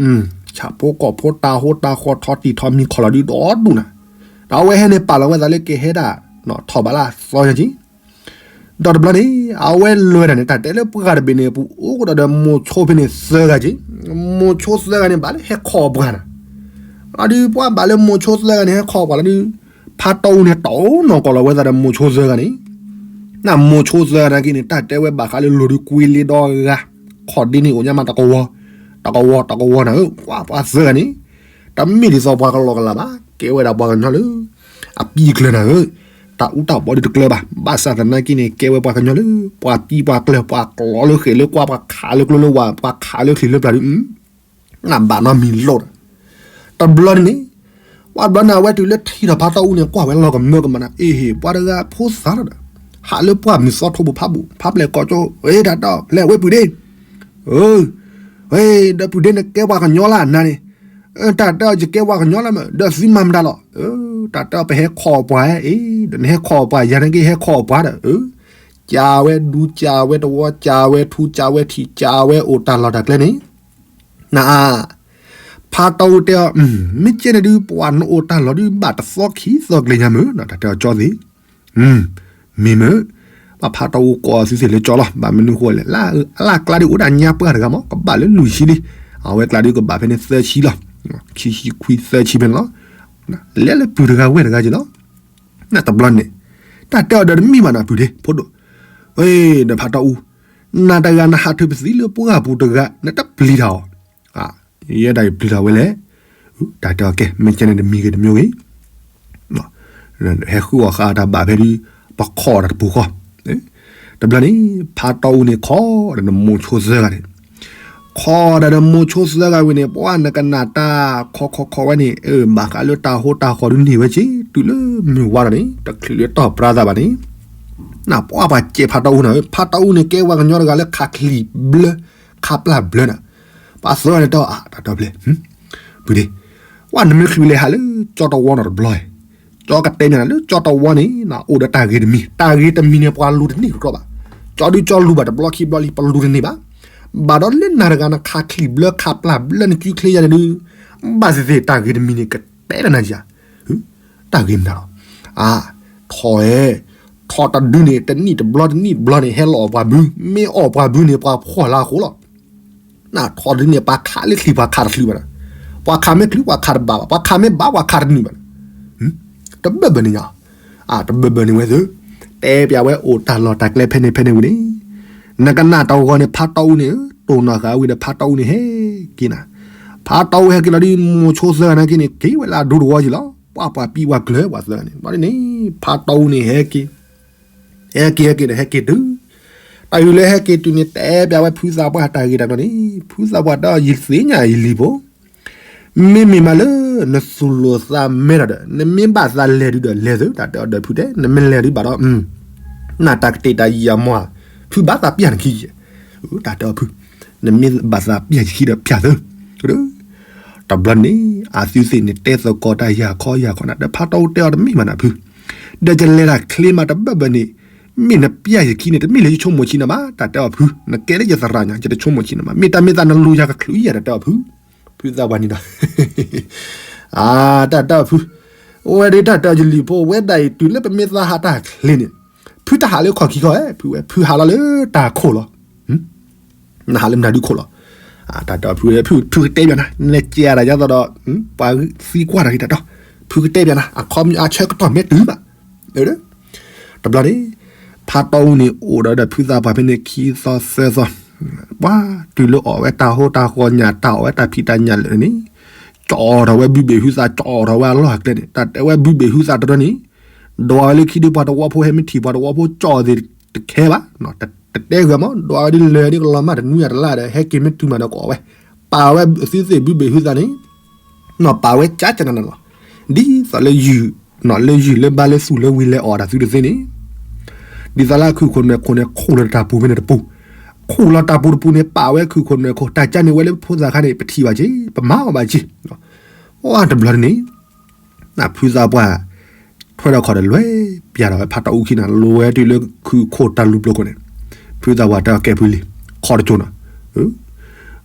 ဆၣ်ဖိကီၢ်ဖိတၢ်ဟိတၢ်ဃီထီတံၢ်ထီမံၤခီၣ်လီၤဒုးဒီဒူၣ်နၤ, ဒီးအဝဲဟဲန့ၣ်ပာ်လီၤဝဲသးလၢကဟဲဒၣ် ထီၣ်ဘးလၢအသီညါက့ ဒီးတဘျီန့ၣ် အဝဲလဲၤတၢ်န့ၣ် တၢ်တဲလၢပှၢ်တဘ့ၣ်န့ၣ် ပအိၣ်ကဒီးဒီးမိၤဆိဖဲန့ၣ်သၢဂၤက့, မိၤဆိသၢဂၤန့ၣ် ဘၣ်လၢဟဲခီပှၢ်နၤ, အဒုးပှၢ်ဘၣ်လၢမိၤဆိသၢဂၤန့ၣ် ဟဲခီပှၢ်လီၤဒုး, ဖးတီအူန့ၣ် တီနီၢ်ကီၢ်လီၤဝဲသးဒီးမိၤဆိသၢဂၤန့ၣ်, နမိၤဆိသၢဂၤနာ်က့န့ၣ် တၢ်တဲဝဲဘၣ်ဃးလၢလိၤဒုးကွံလ့ဒီဂၤ, ခီၣ်ဒ့န့ၣ်အိၣ်ညါမးတကဝီၤ, တကဝီၤတကဝီၤနၤဧၢ, ပှၤသၢဂၤန့ၣ် တမ့ၢ်ဒ်သိးပှၤကလီကလးဘၣ်, ကဲဝဲဒၣ်ပှၤကညီလၢ အပံအကျၢၤနၤဧၢ, တၢ်အူတၢ်ပီဒုးတကျၢၤဘၣ်, ဘၣ်ဆၣ်သနာ်က့န့ၣ် ကဲဝဲပှၤကညီလၢ ပှၤပံပှၤကျၢၤ ပှၤကျီလၢဃဲၣ်လၢကွါ ပှၤခးလၢကျိလၢဝါ ပှၤခးလၢချံလၢပျၢ်ဒုး, နဘၣ်နီတမံၤလိာ်ဒီး, တဘျီန့ၣ်န့ၣ်, ပှၤဘျီန့ၣ် အဝဲတုၤလၢထံၣ်ထီၣ်ဖးတီအူန့ၣ် ကွၢ်ဝဲလီၤကမၢကမၣ်နၤ, အ့ဟ့ၣ် ပှၤတဂၤဖိသၣ်လီၤဒီး, ဟးလၢပှၢ်မုၢ်သီထိပူၤဖးပူၤ ဖးပျဲၢ်ကိးကၠိ, ဝဲတၢ်တဲအီၤ ဖဲလဲၣ်ဝဲပုၢ်ဒ့, ဝဲဒီးပုၢ်ဒ့န့ၣ်ကဲပှၤကညီလၢအနၤန့ၣ်, တၢ်တဲအီၤယကဲပှၤကညီလၢမး ဒီးသံမၤမတၤလီၤ, တၢ်တဲအီၤပဟဲခီအီၣ်ပှၤအံၤ, ဒီးနဟဲခီအီၣ်ပှၤယၤန့ၣ်က့ဟဲခီအီၣ်ပှၤဒီး, ကးဝဲဒူကးဝဲတဝီ ကးဝဲထူကးဝဲထံး ကးဝဲအိၣ်တၢ်လီၢ်တၢ်ကျဲန့ၣ်, နအါ ဖးတီအူတဲအီၤ, မ့ၢ်ကဲန့ၣ်ဒုး ပှၤနအိၣ်တၢ်လီၢ်ဒုး ဘၣ်တသီခံသီကျဲညါမုၢ်, တၢ်တဲအီၤကၠီသ့ၣ်, မ့ၢ်မုၢ်, ဘၣ်ဖးတီအူကိးသုသ့ၣ်လၢကၠီလီၤ, ဘၣ်မနုၤဃိလဲၣ်, အလၢ်ကျါဒုးအိၣ်ဒၣ်ညါပှၢ်တဂၤမး ကဘၣ်လၢလွံၢ်ဆံလံ, အဝဲကျါဒုးကဘၣ်ဖဲန့ၣ်သၢဆံလီၤ, ခံဆံခွံသၢဆံဖဲန့ၣ်လီၤ, လဲၤလၢပုၢ်တဂၤဝဲၢ်တဂၤက့ၤလီၤ, နတဘျီန့ၣ်, တၢ်တဲအီၤဒီးတမ့ၢ်ဘၣ်နၤပုၢ်ဒ့ ဖိဒိၣ်, ဝဲဒီးဖးတီအူ နၤတဂၤနဟးထုးပသံလၢပှၢ်ပူၤတဂၤ နတပျံၤတၢ်အီၤ, ယဲဒၣ်ယပျံၤတၢ်ဝဲလဲၣ်, တၢ်တဲအီၤကဲ မ့ၢ်ကဲန့ၣ်တမံၤဂ့ၤတမံၤဂ့ၤ, ဟဲဃုအီၣ်ဃာ်တၢ်ဘၣ်ဖဲဒုး, ပခီအီၣ်တၢ်တပူၤဃီ, တဘျီန့ၣ် ဖးတီအူန့ၣ်ခီဒီးနမိၤဆိသၢဂၤန့ၣ်, ခီဒၣ်ဒီးမိၤဆိသၢဂၤဝံၤန့ၣ် ပှၢ်နကနၣ်တၢ်ခီခီခီဝဲန့ၣ် အဘၣ်ဃးလၢတၢ်ဟိတၢ်ဃီဒုးန့ၢ်ဝဲက့ တုၤလၢမုၢ်ဝါဒီးန့ၣ် တချုးလၢတီၢ်ပြါသးဘၣ်န့ၣ် နပှၢ်ပှၤစဲးဖးတီအူနၤ ဖးတီအူန့ၣ် ကဲဝဲကညီတဂၤလၢခးချံၣ်ဘျၢ ခးပျၢ်ဘျၢနၤ ပှၤသၢဂၤန့ၣ်တဲအီၤ တၢ်တဲဘျဲၣ် ဖုဒ့ ပှၢ်နမ့ၢ်ချုးလဲၤဟးလၢကၠီတဝီနီၤတဘျီ ကၠီကတဲမ့ၢ်နၤလၢကၠီတဝီန့ၣ် အိၣ်ဒီးတၢ်ဂ့ၤတမံၤ တၢ်ဂ့ၤတမံၤန့ၣ် ပှၤလူၤတန့ၢ်တကြၢးဘၣ် ကၠီဒုကၠီလူၤဘၣ်တဘျီခံဘျီလံ ပလူၤတန့ၢ်ဘၣ် ဘၣ်ဒီးလၢနၤတဂၤနခးချံၣ်ဘျၢခးပျၢ်ဘျၢနစုချ့ယၤန့ၣ်ဒုး ဘၣ်သ့ၣ်သ့ၣ်တၢ်ဂ့ၤတမံၤန့ၣ် ကတဲလၢနၤယၤ တၢ်ဂ့ၤမနုၤလီၤ အါ ထီၣ်ဝဲ ထီၣ်တဒုန့ၣ် တနံၣ်တဘျီတနံၣ်တဘျီန့ၣ် ဟဲလီၤအီၣ်ပှၤဘု မ့ၢ်အီၣ်ပှၤဘုန့ၣ် ပှၤဖှီၣ်လၢအဃိလီၤ နထီၣ်တဒုန့ၣ် ပှၤခးလၢချံၣ်ပှၤခးတချုးဘၣ်ဒီး ပှၤခးမ့ၢ်ချုးပှၤခးတဘၣ်ဘၣ် ပှၤခးမ့ၢ်ဘၣ်ပှၤခးတနုာ်ဘၣ်ဒီး တဘၢၣ်ဘၢၣ်န့ၣ်ညါ အတဘၢၣ်ဘၢၣ်န့ၣ်ဝဲသု တဲပျးဝဲအိၣ်တၢ်လီၢ်တၢ်ကျဲဖဲန့ၣ်ဖဲန့ၣ်ဝံၤန့ၣ် နကနၣ်တဝီန့ၣ် ဖးတီအူန့ၣ် တိၢ်နီၣ်ဃာ်ဝံၤဒီး ဖးတီအူန့ၣ်ဟဲက့ၤနၤ ဖးတီအူဟဲက့ၤလီၤဒုး မိၤဆိသၢဂၤနာ်က့န့ၣ် က့ၤဝဲလၢအဒူတဝီက့ၤလီၤ ပှၢ်ပှၤပံးပှၤကျၢၤပှၤသၢဂၤန့ၣ် ဘျီဒ်န့ၣ် ဖးတီအူန့ၣ်ဟဲက့ၤ ဟဲက့ၤဟဲက့ၤဒီးဟဲက့ၤတုၤ တၢ်အံၤလၢဟဲက့ၤတုၤန့ၣ် တဲပျးဝဲဖုသးပှၢ်တၢ်ဂ့ၢ်တၢ်ကျိၤန့ၣ် ဖုသးပှၢ်တဲအီၤ ယသ့ၣ်ညါယလံၤဖိ မ့မ့ၢ်မးလၢ နသူၣ်လိာ်သးမဲထီၣ်ဒီး နမ့ၢ်ဘၣ်သးလဲၤဒုးဒီးလဲၤသု တၢ်တဲအီၤဒီးဖုတဲ နမ့ၢ်လဲၤဒုးဘၣ်ဒီး နတၢ်ကတဲာ်တၢ်ယံာ်အမီၢ် ဖုဘၣ်သးပျၢ်နခံ တၢ်တဲအီၤဖု နမ့ၢ်ဘၣ်သးပျၢ်ယခံဒီးပျၢ်သု တဘျီန့ၣ် အသုသ့ၣ်န့ၣ် တဲသကိးတၢ်ယၤခီယၤခီနၤ ဒီးဖးတီအူတဲအီၤတမ့ၢ်မးနၤဖု ဒီးယလဲၤတၢ်ချ့မးတဘၢၣ်ဘၢၣ်န့ၣ် မ့ၢ်နပျၢ်ယခံန့ၣ် တမ့ၢ်လၢယဆိကမိၣ်ဆံးနၤဘၣ် တၢ်တဲအီၤဖု နကဲလၢယသရၣ်ညါ ယတဆိကမိၣ်ဆံးနၤဘၣ် မ့ၢ်တၢ်မ့ၢ်သးနလူၤယၤကချုးယၤ တၢ်တဲအီၤဖု ဖုသးပှၢ်န့ၣ်ဒီး အါ တၢ်တဲအီၤဖု အိၣ်ဝဲဒၣ်တၢ်တဲအီၤယလံၤဖိ ဝဲဒၣ်အံၤတုၤလၢပမ့ၢ်သးဟးတၢ်ချ့န့ၣ် ဖုတဟးလၢခီၣ်ခံခီ ဖုဝဲ ဖုဟးလီၤလၢတၢ်ခိၣ်လီၤ နဟးလၢမနုၤဒုခိၣ်လီၤ တၢ်တဲအီၤဖု ဖုကတဲပျးနၤ နလဲၤကဲအါတၢ်ယါသီဒီး ပှၤသံကွၢ်တၢ်ဂ့ၤတၢ်တီ ဖုကတဲပျးနၤ အခီပညီအဆၢကတီၢ်မ့ၢ်တုၤဘၣ် တဘျီန့ၣ် ဖးတီအူန့ၣ် အိၣ်ဒီးဒီးဖုသးပှၢ်ဖဲန့ၣ် ခံသီသၢသီ ပှၤတုၤလၢအီၣ်ဝဲတၢ်ဟိတၢ်ဃီညၣ် တၢ်အီၣ်ဝဲတၢ်ဖံးတၢ်ညၣ်လၢာ်န့ၣ် ကၠီထီၣ်ဝဲဘုဘ့ၣ်ဟုသး ကၠီထီၣ်ဝဲအလီၢ်အကျဲန့ၣ် တၢ်တဲဝဲဘုဘ့ၣ်ဟုသးတရီန့ၣ် ဒွးဝဲလၢခံဒုးပှၤတဝီဖိဟဲမ့ၢ်ထံၣ်ပှၤတဝီဖိကၠီသ့ၣ်တခဲဘၣ် တတဲဂၢၢ်မး ဒွးဝဲဒ်လဲၣ်ဒ်ကလီၤမၢ်တနွံအတလါဒီး ဟဲက့ၤမ့ၢ်တုၤမးဒီးကအီၣ်ဝဲ ပာ်ဝဲသုသ့ၣ်ဘုဘ့ၣ်ဟုသးန့ၣ် နီၢ်ပာ်ဝဲကၠၢ်ကၠၢ်နးနးလီၤ ဒ်သိးလၢယုၢ် နီၢ်လၢယုၢ်လၢဘါလၢသူၣ်လၢဝံၤလဲၤအီၣ်တၢ်သုတသ့န့ၣ် ဒ်သိးလၢအခုၣ်ခိၣ်နွဲၣ်ခိၣ်န့ၣ် ခူၣ်လီၤတၢ်ပူၤဖဲန့ၣ်တပူၤ ခူၣ်လီၤတၢ်ပူၤတပူၤန့ၣ် ပာ်ဝဲအခုၣ်ခိၣ်နွဲၣ်ခိၣ် တၢ်ကၠၢန့ၣ်ဝဲလၢဖိသၣ်ခါန့ၣ် ပထံၣ်ဘၣ်က့ၤ ပမၤအီၣ်ဘၣ်က့ၤ အိၣ်တဘျီန့ၣ် ဖုသးပှၢ် ထွဲဒီးခီၣ်ဒီးလွဲၢ် ပျးထီၣ်ဝဲဖးတီအူခံနၤ လဲၤဝဲတုၤလၢခုၣ်ခိၣ်တၢ်လူၤပျိၤခိၣ်န့ၣ် ဖုသးပှၢ်တဲအီၤကဲဖုလံၤ ခီတကၠိနီၤ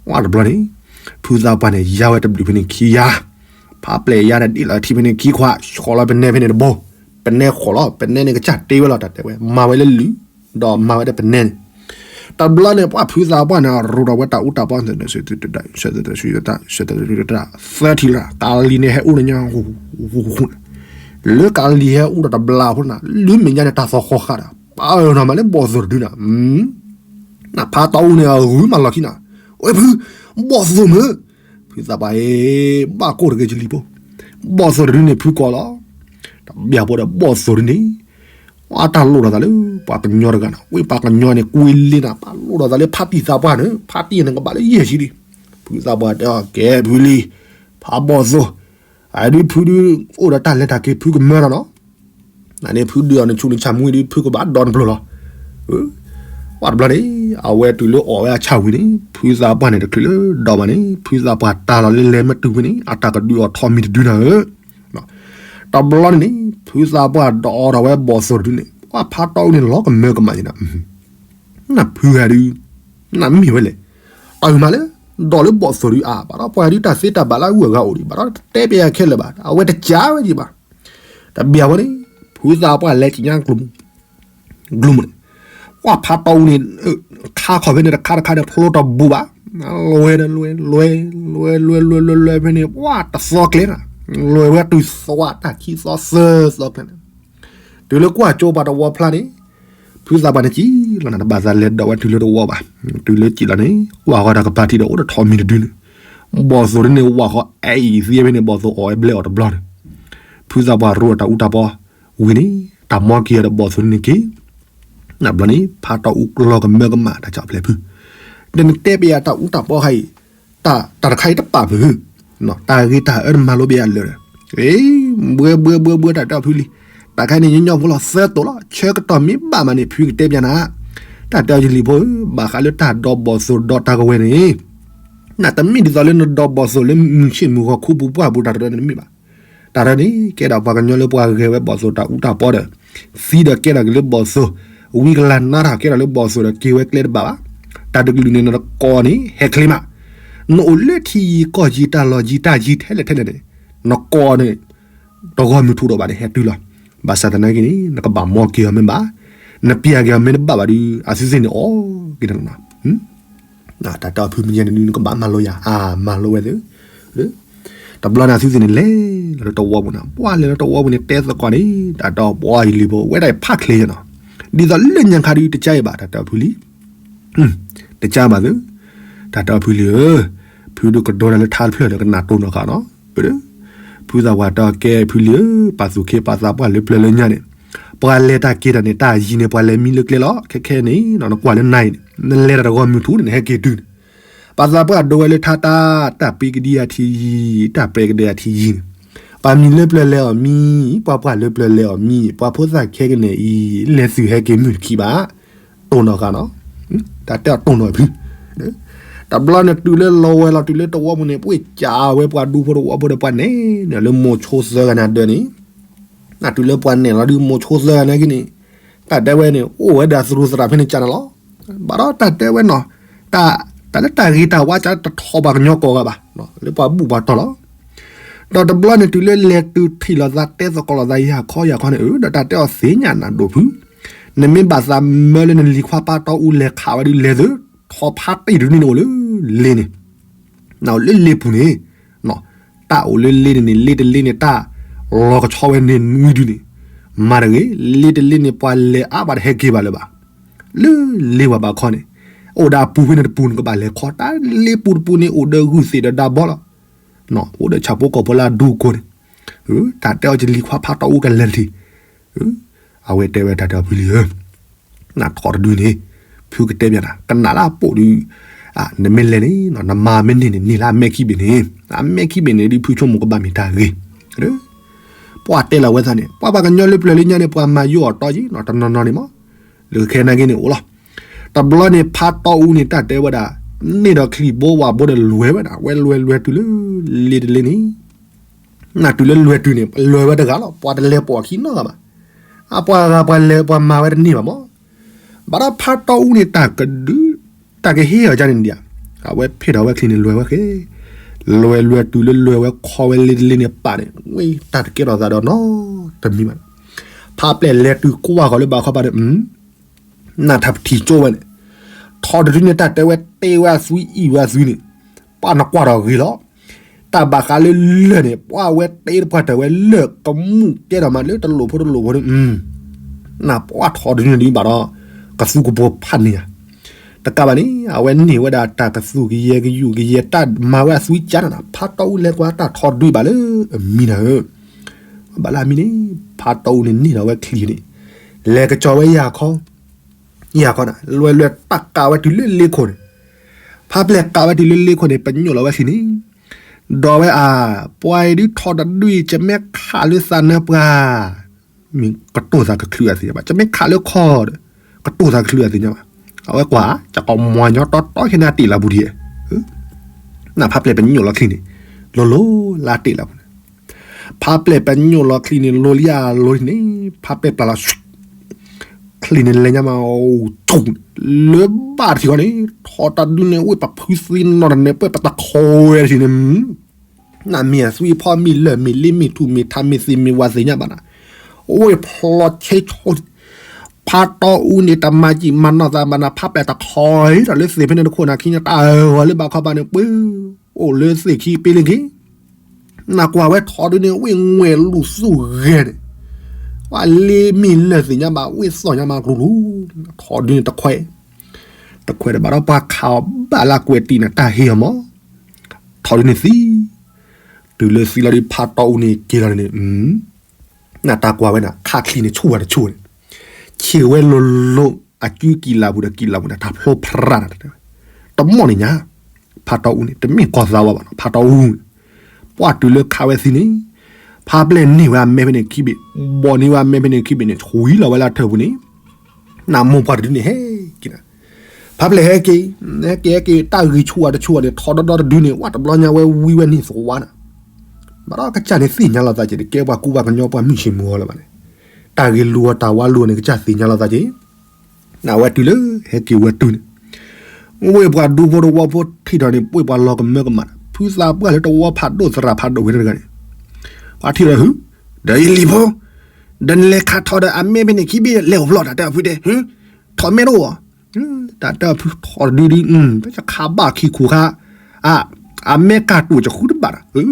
ဝဲတဘျီန့ၣ် ဖုသးပှၢ်န့ၣ် ယါဝဲတဘျုးဖဲန့ၣ်ခံယါ ဖးပျဲၢ်ယါဒီးဒ်လီၤထံဖဲန့ၣ်ခံခွး ဃီၤလီၤပနဲဖဲန့ၣ်တဘိ ပနဲဃီၤလီၤ ပနဲန့ၣ်ကစၢ်တ့ဝဲလီၤ တၢ်တဲဝဲ မၤဝဲလၢလုၢ် ဒီးမၤဝဲဒၣ်ပနဲန့ၣ် တဘျီန့ၣ် ပှၤဖုသးပှၢ်န့ၣ် ရိးထီၣ်ဝဲတၢ်အူတၢ်ပီ သၢထံလၢၤ ကးလံၤန့ၣ်ဟဲအိၣ်ဒီးညါ လၢကးလံၤဟဲအိၣ်ဒီးတဘျီဖိနၤ လၢမဲာ်ညါန့ၣ် တၢ်သီၣ်ဃီဃာ်ဒီး ပာ်အၢၣ်နီၤမးလၢဘီၣ်သိၣ်တဒုနၤ နဖးတီအူန့ၣ် အဂုၤမးလီၢ်ခံနၤ ဝဲဖု ဘီၣ်သိၣ်မုၢ် ဖုသးပှၢ်အံၤ ဘၣ်ကိၢ်တဂ့ၤကလံၤဖိ ဘီၣ်သိၣ်တဒုန့ၣ် ဖုကိးလီၤ တဘၣ်ဖိဒီးဘီၣ်သိၣ်တဒုန့ၣ် အတၢ်လိၣ်ထီၣ်သးလၢ ပှၤကညီတဂၤနီၤ ဝဲပှၤကညီန့ၣ် ကွ့လ့နၤ ပာ်လိၣ်ထီၣ်သးလၢဖါတံၢ်သးပှၢ်န့ၣ် ဖါတံၢ်န့ၣ်ကဘၣ်လၢယဲၢ်ဆံလံ ဖုသးပှၢ်တဲအီၤ ကဲဖုလံၤ ဖးဘီၣ်သိၣ် အဒုးဖုဒုး အိၣ်ဒီးတၢ်လဲၤတၢ်က့ၤ ဖုကမၢလီၤနီၤ နန့ၣ်ဖုဒုးအီၤနဆူးနဆါမူဒုး ဖုကဘၣ်ဒီနပျိၤလီၤ ပှၤတဘျီန့ၣ် အဝဲတုၤလၢအီၣ်ဝဲအဆၣ်ဝံၤန့ၣ် ဖုသးပှၢ်န့ၣ်တချုးလၢဒီးဘၣ်န့ၣ် ဖုသးပှၢ်တၢ်လီၤလၢလဲၤမ့ၢ်တုၤဝဲန့ၣ် အတၢ်ကဒုးအီၤထီၣ်မံၤတဒုနၤဧၢ တဘျီန့ၣ်န့ၣ် ဖုသးပှၢ်ဒီးအီၤထီၣ်ဝဲဘီၣ်သိၣ်တဒုန့ၣ် ပှၤဖးတီအူန့ၣ်လီၤကမၢကမၣ်န့ၣ် နဖုဂၤဒုး နမ့ၢ်ဝဲလဲၣ် တၢ်အုၣ်မးလၢ ဒီးလၢဘီၣ်သိၣ်ဒုးအါ ဘၣ်ဒီးပှၤဒုးတၢ်သ့တၢ်ဘၣ်လၢအဂုၤအဂၤအိၣ်ဒံး ဘၣ်ဒီးတတဲပျးယၤခဲလၢာ်ဘၣ် အဝဲတကးဝဲဒံးဘၣ် တဘၣ်ဝဲန့ၣ် ဖုသးပှၢ်လဲၤကညါ ကျိမုၢ်န့ၣ် ပှၤဖးတီအူန့ၣ် ခါခီၣ်ဖဲန့ၣ်တခါတခါန့ၣ် ဖျိတဘိဘၣ် လွဲလွဲလွဲလွဲလွဲလွဲလွဲလွဲလွဲဖဲန့ၣ် ပှၤတသီကျဲနၤ လွဲဝဲတုၤသီတၢ်ခံသီသၢသီကျဲန့ၣ် တုၤလၢကွၢ်ကၠိပှၤတဝီဖျါန့ၣ် ဖုသးပှၢ်န့ၣ်ကံၣ်လီၤနၤ တဘၣ်သးလဲၤဒီးဝဲတုၤလၢတဝီဘၣ် တုၤလၢကံၣ်လီၤန့ၣ် ကွၢ်ဃီတၢ်ကပၤထံးဒီးအိၣ်ဒီးထီၣ်မံၤတဒုန့ၣ် ဘီၣ်သိၣ်ဒုန့ၣ် ဝၢ်ဃီအဲၣ်အံၤသ့ဖဲန့ၣ် ဘီၣ်သိၣ်အီၣ်ဝဲဘျဲအီၤတဘျီန့ၣ် ဖုသးပှၢ်ရိအတၢ်အူတၢ်ပီဝံၤန့ၣ် တၢ်မီက့ၤဒီးဘီၣ်သိၣ်ဒုန့ၣ်က့ၤ နဘျီန့ၣ် ဖးတီအူလီၤကမၢကမၣ်တၢ်ကၠီၣ်ဖျဲးဖု ဒီးနတဲပယၤတၢ်အူတၢ်ပီခါအံၤ, တၢ်တခါအံၤတပာ်ဖုး, တၢ်ဂ့ၤတၢ်အၢတမၤလိပယၤလၢာ်ဒီး, ဘှဲဘှဲဘှဲဘှဲ တၢ်တဲအီၤဖုလံ, တၢ်ခါန့ၣ် ညီညီဖိလီၤသၢတိာ်လီၤ, ဆၢကတီၢ်မ့ၢ်ဘၣ်မးန့ၣ် ဖုကတဲပယၤနၤ, တၢ်တဲအီၤယလံၤဖိဧၢ, ဘၣ်ဃးလၢတၢ်ဒိးဘီၣ်သိၣ်ဒီးတၢ်ကဝဲၤန့ၣ် နတမ့ၢ်ဒ်သိးလၢနဒိးဘီၣ်သိၣ်လၢမုၢ်ဆ့ၣ်မုၢ်ဂီၤခူပူၤပှၢ်ပူၤတၢ်တရၢန့ၣ်တမ့ၢ်ဘၣ်. တၢ်တရၢန့ၣ် ကဲဒၣ်ပှၤကညီလၢပှၤဂဲၤဝဲဘီၣ်သိၣ်တၢ်အူတၢ်ပီဒီး, သံဒီးကဲထီၣ်က့ၤလၢဘီၣ်သိၣ်, ဝံကလၤနါထီၣ်ကဲထီၣ်လၢဘီၣ်သိၣ်ဒီးက့ၤဝဲကျဲတဘၣ်ဘၣ်. တၢ်တကလုာ်န့ၣ် နကိးန့ၣ် ဟဲချ့မး, နအိၣ်လၢထံယံၤကီၢ်ယံၤတၢ်လီၢ်ယံၤတၢ်ယံၤထဲလဲၣ်ထဲလဲၣ်န့ၣ်, နကိးန့ၣ် တဂီၢ်မုၢ်ထူးဒီးဘၣ်န့ၣ် ဟဲတုၤလီၤ. ဘၣ်ဆၣ်သနာ်က့န့ၣ် နကဘၣ်မီက့ၤအီၤမ့ၢ်ဘၣ်, နပျၢ်က့ၤအီၤမ့ၢ်တဘၣ်ဘၣ်ဒီး အသုသ့ၣ်န့ၣ်အီၣ်က့ၤနၤလီၤ. တၢ်တဲအီၤဖုမ့ၢ်ညါန့ၣ် နကဘၣ်မၤလိယၤ, အါ မၤလိဝဲသ့ၣ်, တဘျီန့ၣ်အသုသ့ၣ်န့ၣ်လဲၤလီၤလၢတဝီပူၤန့ၣ်, ပှၤလဲၤလၢတဝီပူၤန့ၣ် တဲသကိးန့ၣ် တၢ်တဲအီၤပှၤယလံၤဖိ ဝဲဒၣ်ဖးချ့နီၤ, ဒ်သိးလၢညါခါဒုးတကါအံၤဘၣ် တၢ်တဲအီၤဖုလံ တကါဘၣ်သု, တၢ်တဲအီၤဖုလံဧၢ, ဖုဒုးကဒိတၢ်လၢထါတဖျၢၣ်ဒီးကနၣ်တိၢ်နီၢ်ဃာ်နီၤ, ဖုသးပှၢ်တဲအီၤကဲဖုလံဧၢ, ပာ်သူၣ်ခ့ပာ်သးပှၢ်လၢပျၢၤလၢညါန့ၣ်, ပှၤလဲၤတၢ်က့ၤတၢ်န့ၣ် တၢ်ယံၤန့ၣ် ပှၤလဲၤမံလၢကျဲလီၤ, ခဲခဲန့ၣ် နကွၢ်လၢနၤအံၤန့ၣ် နလဲၤတၢ်တဂီၢ်မုၢ်ထူးန့ၣ် နဟဲက့ၤတုၤန့ၣ်, ပာ်သးပှၢ်ဒိဝဲလၢထါတၢ်, တၢ်ပ့ကဒံအထံယံၤ, တၢ်ပဲကဒံအထံယံၤန့ၣ်, ပှၤမံလၢပျၢၤလဲၤအီၤမံ, ပှၤပှၢ်လၢပျၢၤလဲၤအီၤမံ, ပှၤဖိသၣ်ခဲကနံၣ်အံၤ လဲၤသုးဟဲက့ၤမုၢ်တခံဘၣ် တိၢ်နီၢ်ဃာ်နီၤ, တၢ်တဲအီၤတိၢ်နီၢ်ဖု, တဘျီန့ၣ်တုၤလၢလီၤဝဲလီၤတုၤလၢတဝီပူၤန့ၣ် ပှ့ၢ်ကးဝဲပှၤဒူဖိတဝီဖိဒီးပှၤနဲၣ်န့ၣ် လၢမိၤဆိသၢဂၤန့ၣ်ဒၢးန့ၣ်, နတုၤလၢပှၤနဲၣ်လီၤဒုးမိၤဆိသၢဂၤန့ၣ်က့န့ၣ်, တၢ်တဲဝဲန့ၣ် အိၣ်ဝဲဒၣ်သရူးသရၣ်ဖဲန့ၣ်ကၢ်န့ၣ်လီၤ, ဘၣ်ဒီးတၢ်တဲဝဲနီၤ, တၢ်လၢတၢ်ဂ့ၤတၢ်ဝါကၢ်တထီၣ်ပှၤကညီကိးဂၤဘၣ်, လၢပှၤဘူၣ်ပှၤတီၤလီၤ ဒီးတဘျီန့ၣ်တုၤလၢလဲၤတုၤထံၣ်လိာ်သးတဲသကိးလိာ်သးယၤခီယၤခီန့ၣ် အၢ ဒီးတၢ်တဲအီၤသ့ၣ်ညါနၤဒိၣ်ဖု, နမ့ၢ်ဘၣ်သးမၢလၢနလံၤခွါဖါတီအူလဲၤခးဝဲဒုးလဲၤသု, ထီၣ်ဖးတံၢ်တဒုန့ၣ်န့ၣ်အိၣ်လၢလ့န့ၣ်, နအိၣ်လၢလ့ပူၤန့ၣ်, တၢ်အိၣ်လၢလ့န့ၣ်န့ၣ် လ့တလ့န့ၣ် တၢ်လီၤကဆီဝဲန့ၣ်နွံဒုန့ၣ်, မၤတဂ့ၤ, လ့တလ့န့ၣ် ပှၤလဲၤအါဘၣ်တဟဲက့ၤဘၣ်လၢၤဘၣ်, လၢလ့ဝဲဘၣ်ခီန့ၣ်, အိၣ်ဒီးအပူၤဖဲန့ၣ်တပူၤနကဘၣ်လဲၤခီ, တၢ်လ့ပူၤတပူၤန့ၣ် အိၣ်ဒီးဂုၢ်သ့ၣ်ဒီးဒါဘီလီၤ အိၣ်ဒီးဆၣ်ဖိကီၢ်ဖိလၢအဒူအကိၢ်န့ၣ်, တၢ်တဲအီၤကလံၤခွါဖါတီအူကလဲၤတထံၣ်, အဝဲတဲဝဲတၢ်တဲအီၤဖုလံဧၢ, နထီၣ်တဒုန့ၣ်, ဖုကတဲပျးနၤ ကနၣ်လၢအပိာ်ဒုး, နမ့ၢ်လဲၤန့ၣ် နမါမ့ၢ်န့ၢ်န့ၣ် န့ၢ်လၢအမဲာ်ခံဘ့ၣ်န့ၣ်, အမဲာ်ခံဘ့ၣ်န့ၣ်ဒုး ဖုဆိကမိၣ်ကဘၣ်မ့ၢ်တၢ်ဂ့ၤ, ပှၤတဲလီၤဝဲသးန့ၣ် ပှၤပှၤကညီလၢပျၢၤလၢညါန့ၣ် ပှၤမၤယိၣ်အီၤတီယံၤနီၤ တနီၤနီၤန့ၣ်မး, လၢခဲနာ်က့န့ၣ်အိၣ်လီၤ, တဘျီန့ၣ် ဖါတီအူန့ၣ် တၢ်တဲဝဲဒၣ်, န့ၢ်ဒီးချံၣ်ဘိဝၣ်ဘိဒီးလဲၤဝဲဒၣ် ဝဲလဲၤလဲၤတုၤလၢ လ့တလ့န့ၣ်, နတုၤလၢလဲၤတုၤန့ၣ် လဲၤဝဲတဂၤလီၤ ပှၤတလဲၤပိာ်အခံနီတဂၤဘၣ်, အပှၤဂၤပှၤလဲၤပှၤမၤဝဲတန့ၢ်ဘၣ်မး, ဘၣ်ဒီးဖါတီအူန့ၣ် တၢ်ကဒုး, တၢ်ကဟ့ၣ်အီၤကန့ၣ်ဒံးဧါ, အဝဲဖ့ၣ်ထီၣ်ဝဲချံၣ်န့ၣ်လဲၤဝဲဃဲ, လဲၤလဲၤတုၤလၢလဲၤဝဲခီဝဲလ့တလ့န့ၣ်ပာ်န့ၣ် ဝဲတၢ်တကဲထီၣ်သးဒီးနီတမံၤဘၣ်, ဖါပျဲၢ်လဲၤတုၤကွၢ်ဃီၤလၢဘၣ်ခီဘၣ်န့ၣ် နၢ်ထါပထံၣ်ကၠိဝဲန့ၣ်, ထီတဒုန့ၣ် တၢ်တဲဝဲတ့ဝဲအသွံအံၣ်ဝဲအသွံန့ၣ်, ပှၤနကွၢ်ဒီးဂ့ၤလီၤ, တၢ်ဘၣ်ဃးလၢလၢၢ်န့ၣ် ပှၤဝဲတ့တပှၢ်တၢၢ်ဝဲလၢၢ်ကမူၣ်ကဲထီၣ်မးလၢတလိၣ်ဖိတလိၣ်ဖိန့ၣ်, နၢ်ပှၢ်ထီတဒုန့ၣ်ဒ်ဘၣ်ဒီး ကသူကပိၤဖးန့ၢ်ဧါ, တကးဘၣ်န့ၣ် အဝဲန့ၢ်ဝဲဒၣ်တၢ်ကသူၣ်ကယဲၢ်ကယူၢ်ကယဲၢ် တၢ်မၤဝဲအသွံကၢန့ၣ် ဖါတီအူလဲၤကွၢ်တၢ်ထီဒုဘၣ်လၢအမံၤနၤဧၢ ဘၣ်လၢအမံၤန့ၣ် ဖါတီအူန့ၣ်န့ၢ်လီၤဝဲချံန့ၣ်, လဲၤကစီၤဝဲယၤခီ, ယၤခီန့ၣ် လွဲလွဲတၢ်ကးဝဲတုၤလၢလ့ခိၣ်န့ၣ်, ဖါပျဲၢ်ကးဝဲတုၤလၢလ့ခိၣ်န့ၣ် ပညိၣ်လီၤဝဲချံန့ၣ်, ဒီးဝဲအါ, ပှၤအံၤဒုးထီတဒုအံၤ ကမဲခးလၢသးနၢပှၤ မ့ၢ်ကတိၤသးကချုးအသ့ၣ်ညါဘၣ်, ကမ့ၢ်ခးလၢခီဒီး ကတိၤသးကချုးအသ့ၣ်ညါဘၣ်, အဝဲကွၢ် ကကမွၤညီတီတီခဲန့ၣ်အတ့ၢ်လၢပူၤဒံး, နဖါပျဲၢ်ပညိၣ်လီၤချံန့ၣ်, လိၤလိၤလၢအတ့ၢ်လၢပူၤန့ၣ်, ဖါပျဲၢ်ပညိၣ်လီၤချံန့ၣ် လိၤလံအလိၤန့ၣ်, ဖါပျဲၢ်ပျၢ်လီၤ ချံန့ၣ်လဲၤညါမး, လၢဘၣ်တထံၣ်ဃီန့ၣ် ထီတဒုန့ၣ် ဝ့ၢ်ပဖုသ့ၣ်နီၣ်တန့ၣ် ပှဲၢ်ပတခီဝဲတထံၣ်န့ၣ် နမ့ၢ်အသွံဖီမ့ၢ်လၢၢ်မ့ၢ်လ့မ့ၢ်ထူၣ်မ့ၢ်ထးမ့ၢ်သ့ၣ်မ့ၢ်ဝၣ်သ့ၣ်ညါဘၣ်နၤ, အိၣ်ဖျီဆဲဆိ, ဖါတီအူန့ၣ် တမၤကံၣ်မၤနီၢ်သးဘၣ်နၤ, ဖါပျဲၢ်တခီအံၤဒီးလၢသ့ၣ်ဖဲန့ၣ်တခိၣ်နၤခံန့ၣ် တၢ်အၢၣ်ဂီၤလၢဘၣ်ခီဘၣ်န့ၣ် ပှ့ၤအိၣ်လၢသ့ၣ်ခံပ့လ့ၢ်က့ၤ နကွၢ်ဝဲထီဒုန့ၣ် ဝ့ၢ်ငွဲၢ်လူၤသူၣ်ဂဲၤန့ၣ်, ပှၤလ့မ့ၢ်လၢၢ်သ့ၣ်ညါဘၣ် ဝ့ၢ်သီၣ်ညါမးကလူၤလူၤ, ထီဒုန့ၣ်တခွဲး, တခွဲးဒီးဘၣ်ဒီးပှၤခးအီၤဘၣ်လၢကွဲးတံၢ်န့ၣ် တၢ်ဟ့ၣ်အီၤမး, ထီဒုန့ၣ်သံ, တုၤလၢသံလီၤဒုးဖါတီအူန့ၣ်က့ၤလီၤန့ၣ် နတၢ်ကွၢ်ဝဲန့ၣ် ခးချံန့ၣ်ဆူၣ်ဝဲတဆူၣ်န့ၣ်, ဆံးဝဲလိၤလိၤ အကုကံၢ်လၢ်ပူၤဒီးကံၢ်လၢ်ပူၤန့ၣ် တၢ်ဖျိဖရၣ်နၤတဲဝဲ, တမီၣ်န့ၣ်ညါ, ဖါတီအူန့ၣ် တမ့ၢ်ကီၢ်သးဝးဘၣ်နီၤ, ဖါတီအူန့ၣ်, ပှၢ်တုၤလၢခးဝဲသံန့ၣ်, ဖါပျဲၢ်န့ၢ်ဝဲအမဲဖဲန့ၣ်ခံဘ့ၣ်, ဘီန့ၢ်ဝဲအမဲဖဲန့ၣ်ခံဘ့ၣ်န့ၣ် ဆွံလီၤဝဲလၢအထၢၣ်ပူၤန့ၣ်, နမိၢ်ပှၢ်တဒုန့ၣ်ဟဲက့ၤနၤ, ဖါပျဲၢ်ဟဲက့ၤ, ဟဲက့ၤဟဲက့ၤ တၢ်ဂ့ၤဆူၣ်အတဆူၣ်န့ၣ် ထီဒီဒီတဒုန့ၣ် ဝဲတဘျီညါဝဲဝံဝဲန့ၣ်သဝါနၤ, ဘၣ်ဒီးကစၢ်န့ၣ်သ့ၣ်ညါလီၤသးက့ၤ တကဲပှၤကူပှၤကညီပှၤမုၢ်ဆ့ၣ်မုၢ်ဂီၤလၢၤဘၣ်န့ၣ်, တၢ်ဂ့ၤလိာ်အတၢ်ဝါလိာ်န့ၣ် ကစၢ်သ့ၣ်ညါလီၤသးက့ၤ အဝဲတုၤလၢဟဲက့ၤဝဲတုၤန့ၣ်, ဝ့ၢ်ပှၤဒူဖိတဝီဖိထံၣ်ထီၣ်န့ၣ် ပှ့ၤပှၤလီၤကမၢကမၣ်, ဖုသးပှၢ်လၢတဝီဖးဒိၣ်သရၣ်ဖးဒိၣ်ဝဲတဂၤန့ၣ်, ပှၤထံၣ်ဒီးဟု, ဒီးယလံၤဖိ, ဒီးနလဲၤခးထီၣ်ဒီးအမဲဖဲန့ၣ်ခံဘ့ၣ်လဲၤအိၣ်ဖျီၣ်တၢ်တဲအဖုတဲ, ထီၣ်မဲတအိၣ်, တၢ်တဲအဖုထီၣ်တဒုဒု, ပယခးဘၣ်ခံခူခါ, အမဲကၢ်တိၣ်ကဃုတဘၣ်ဒီး,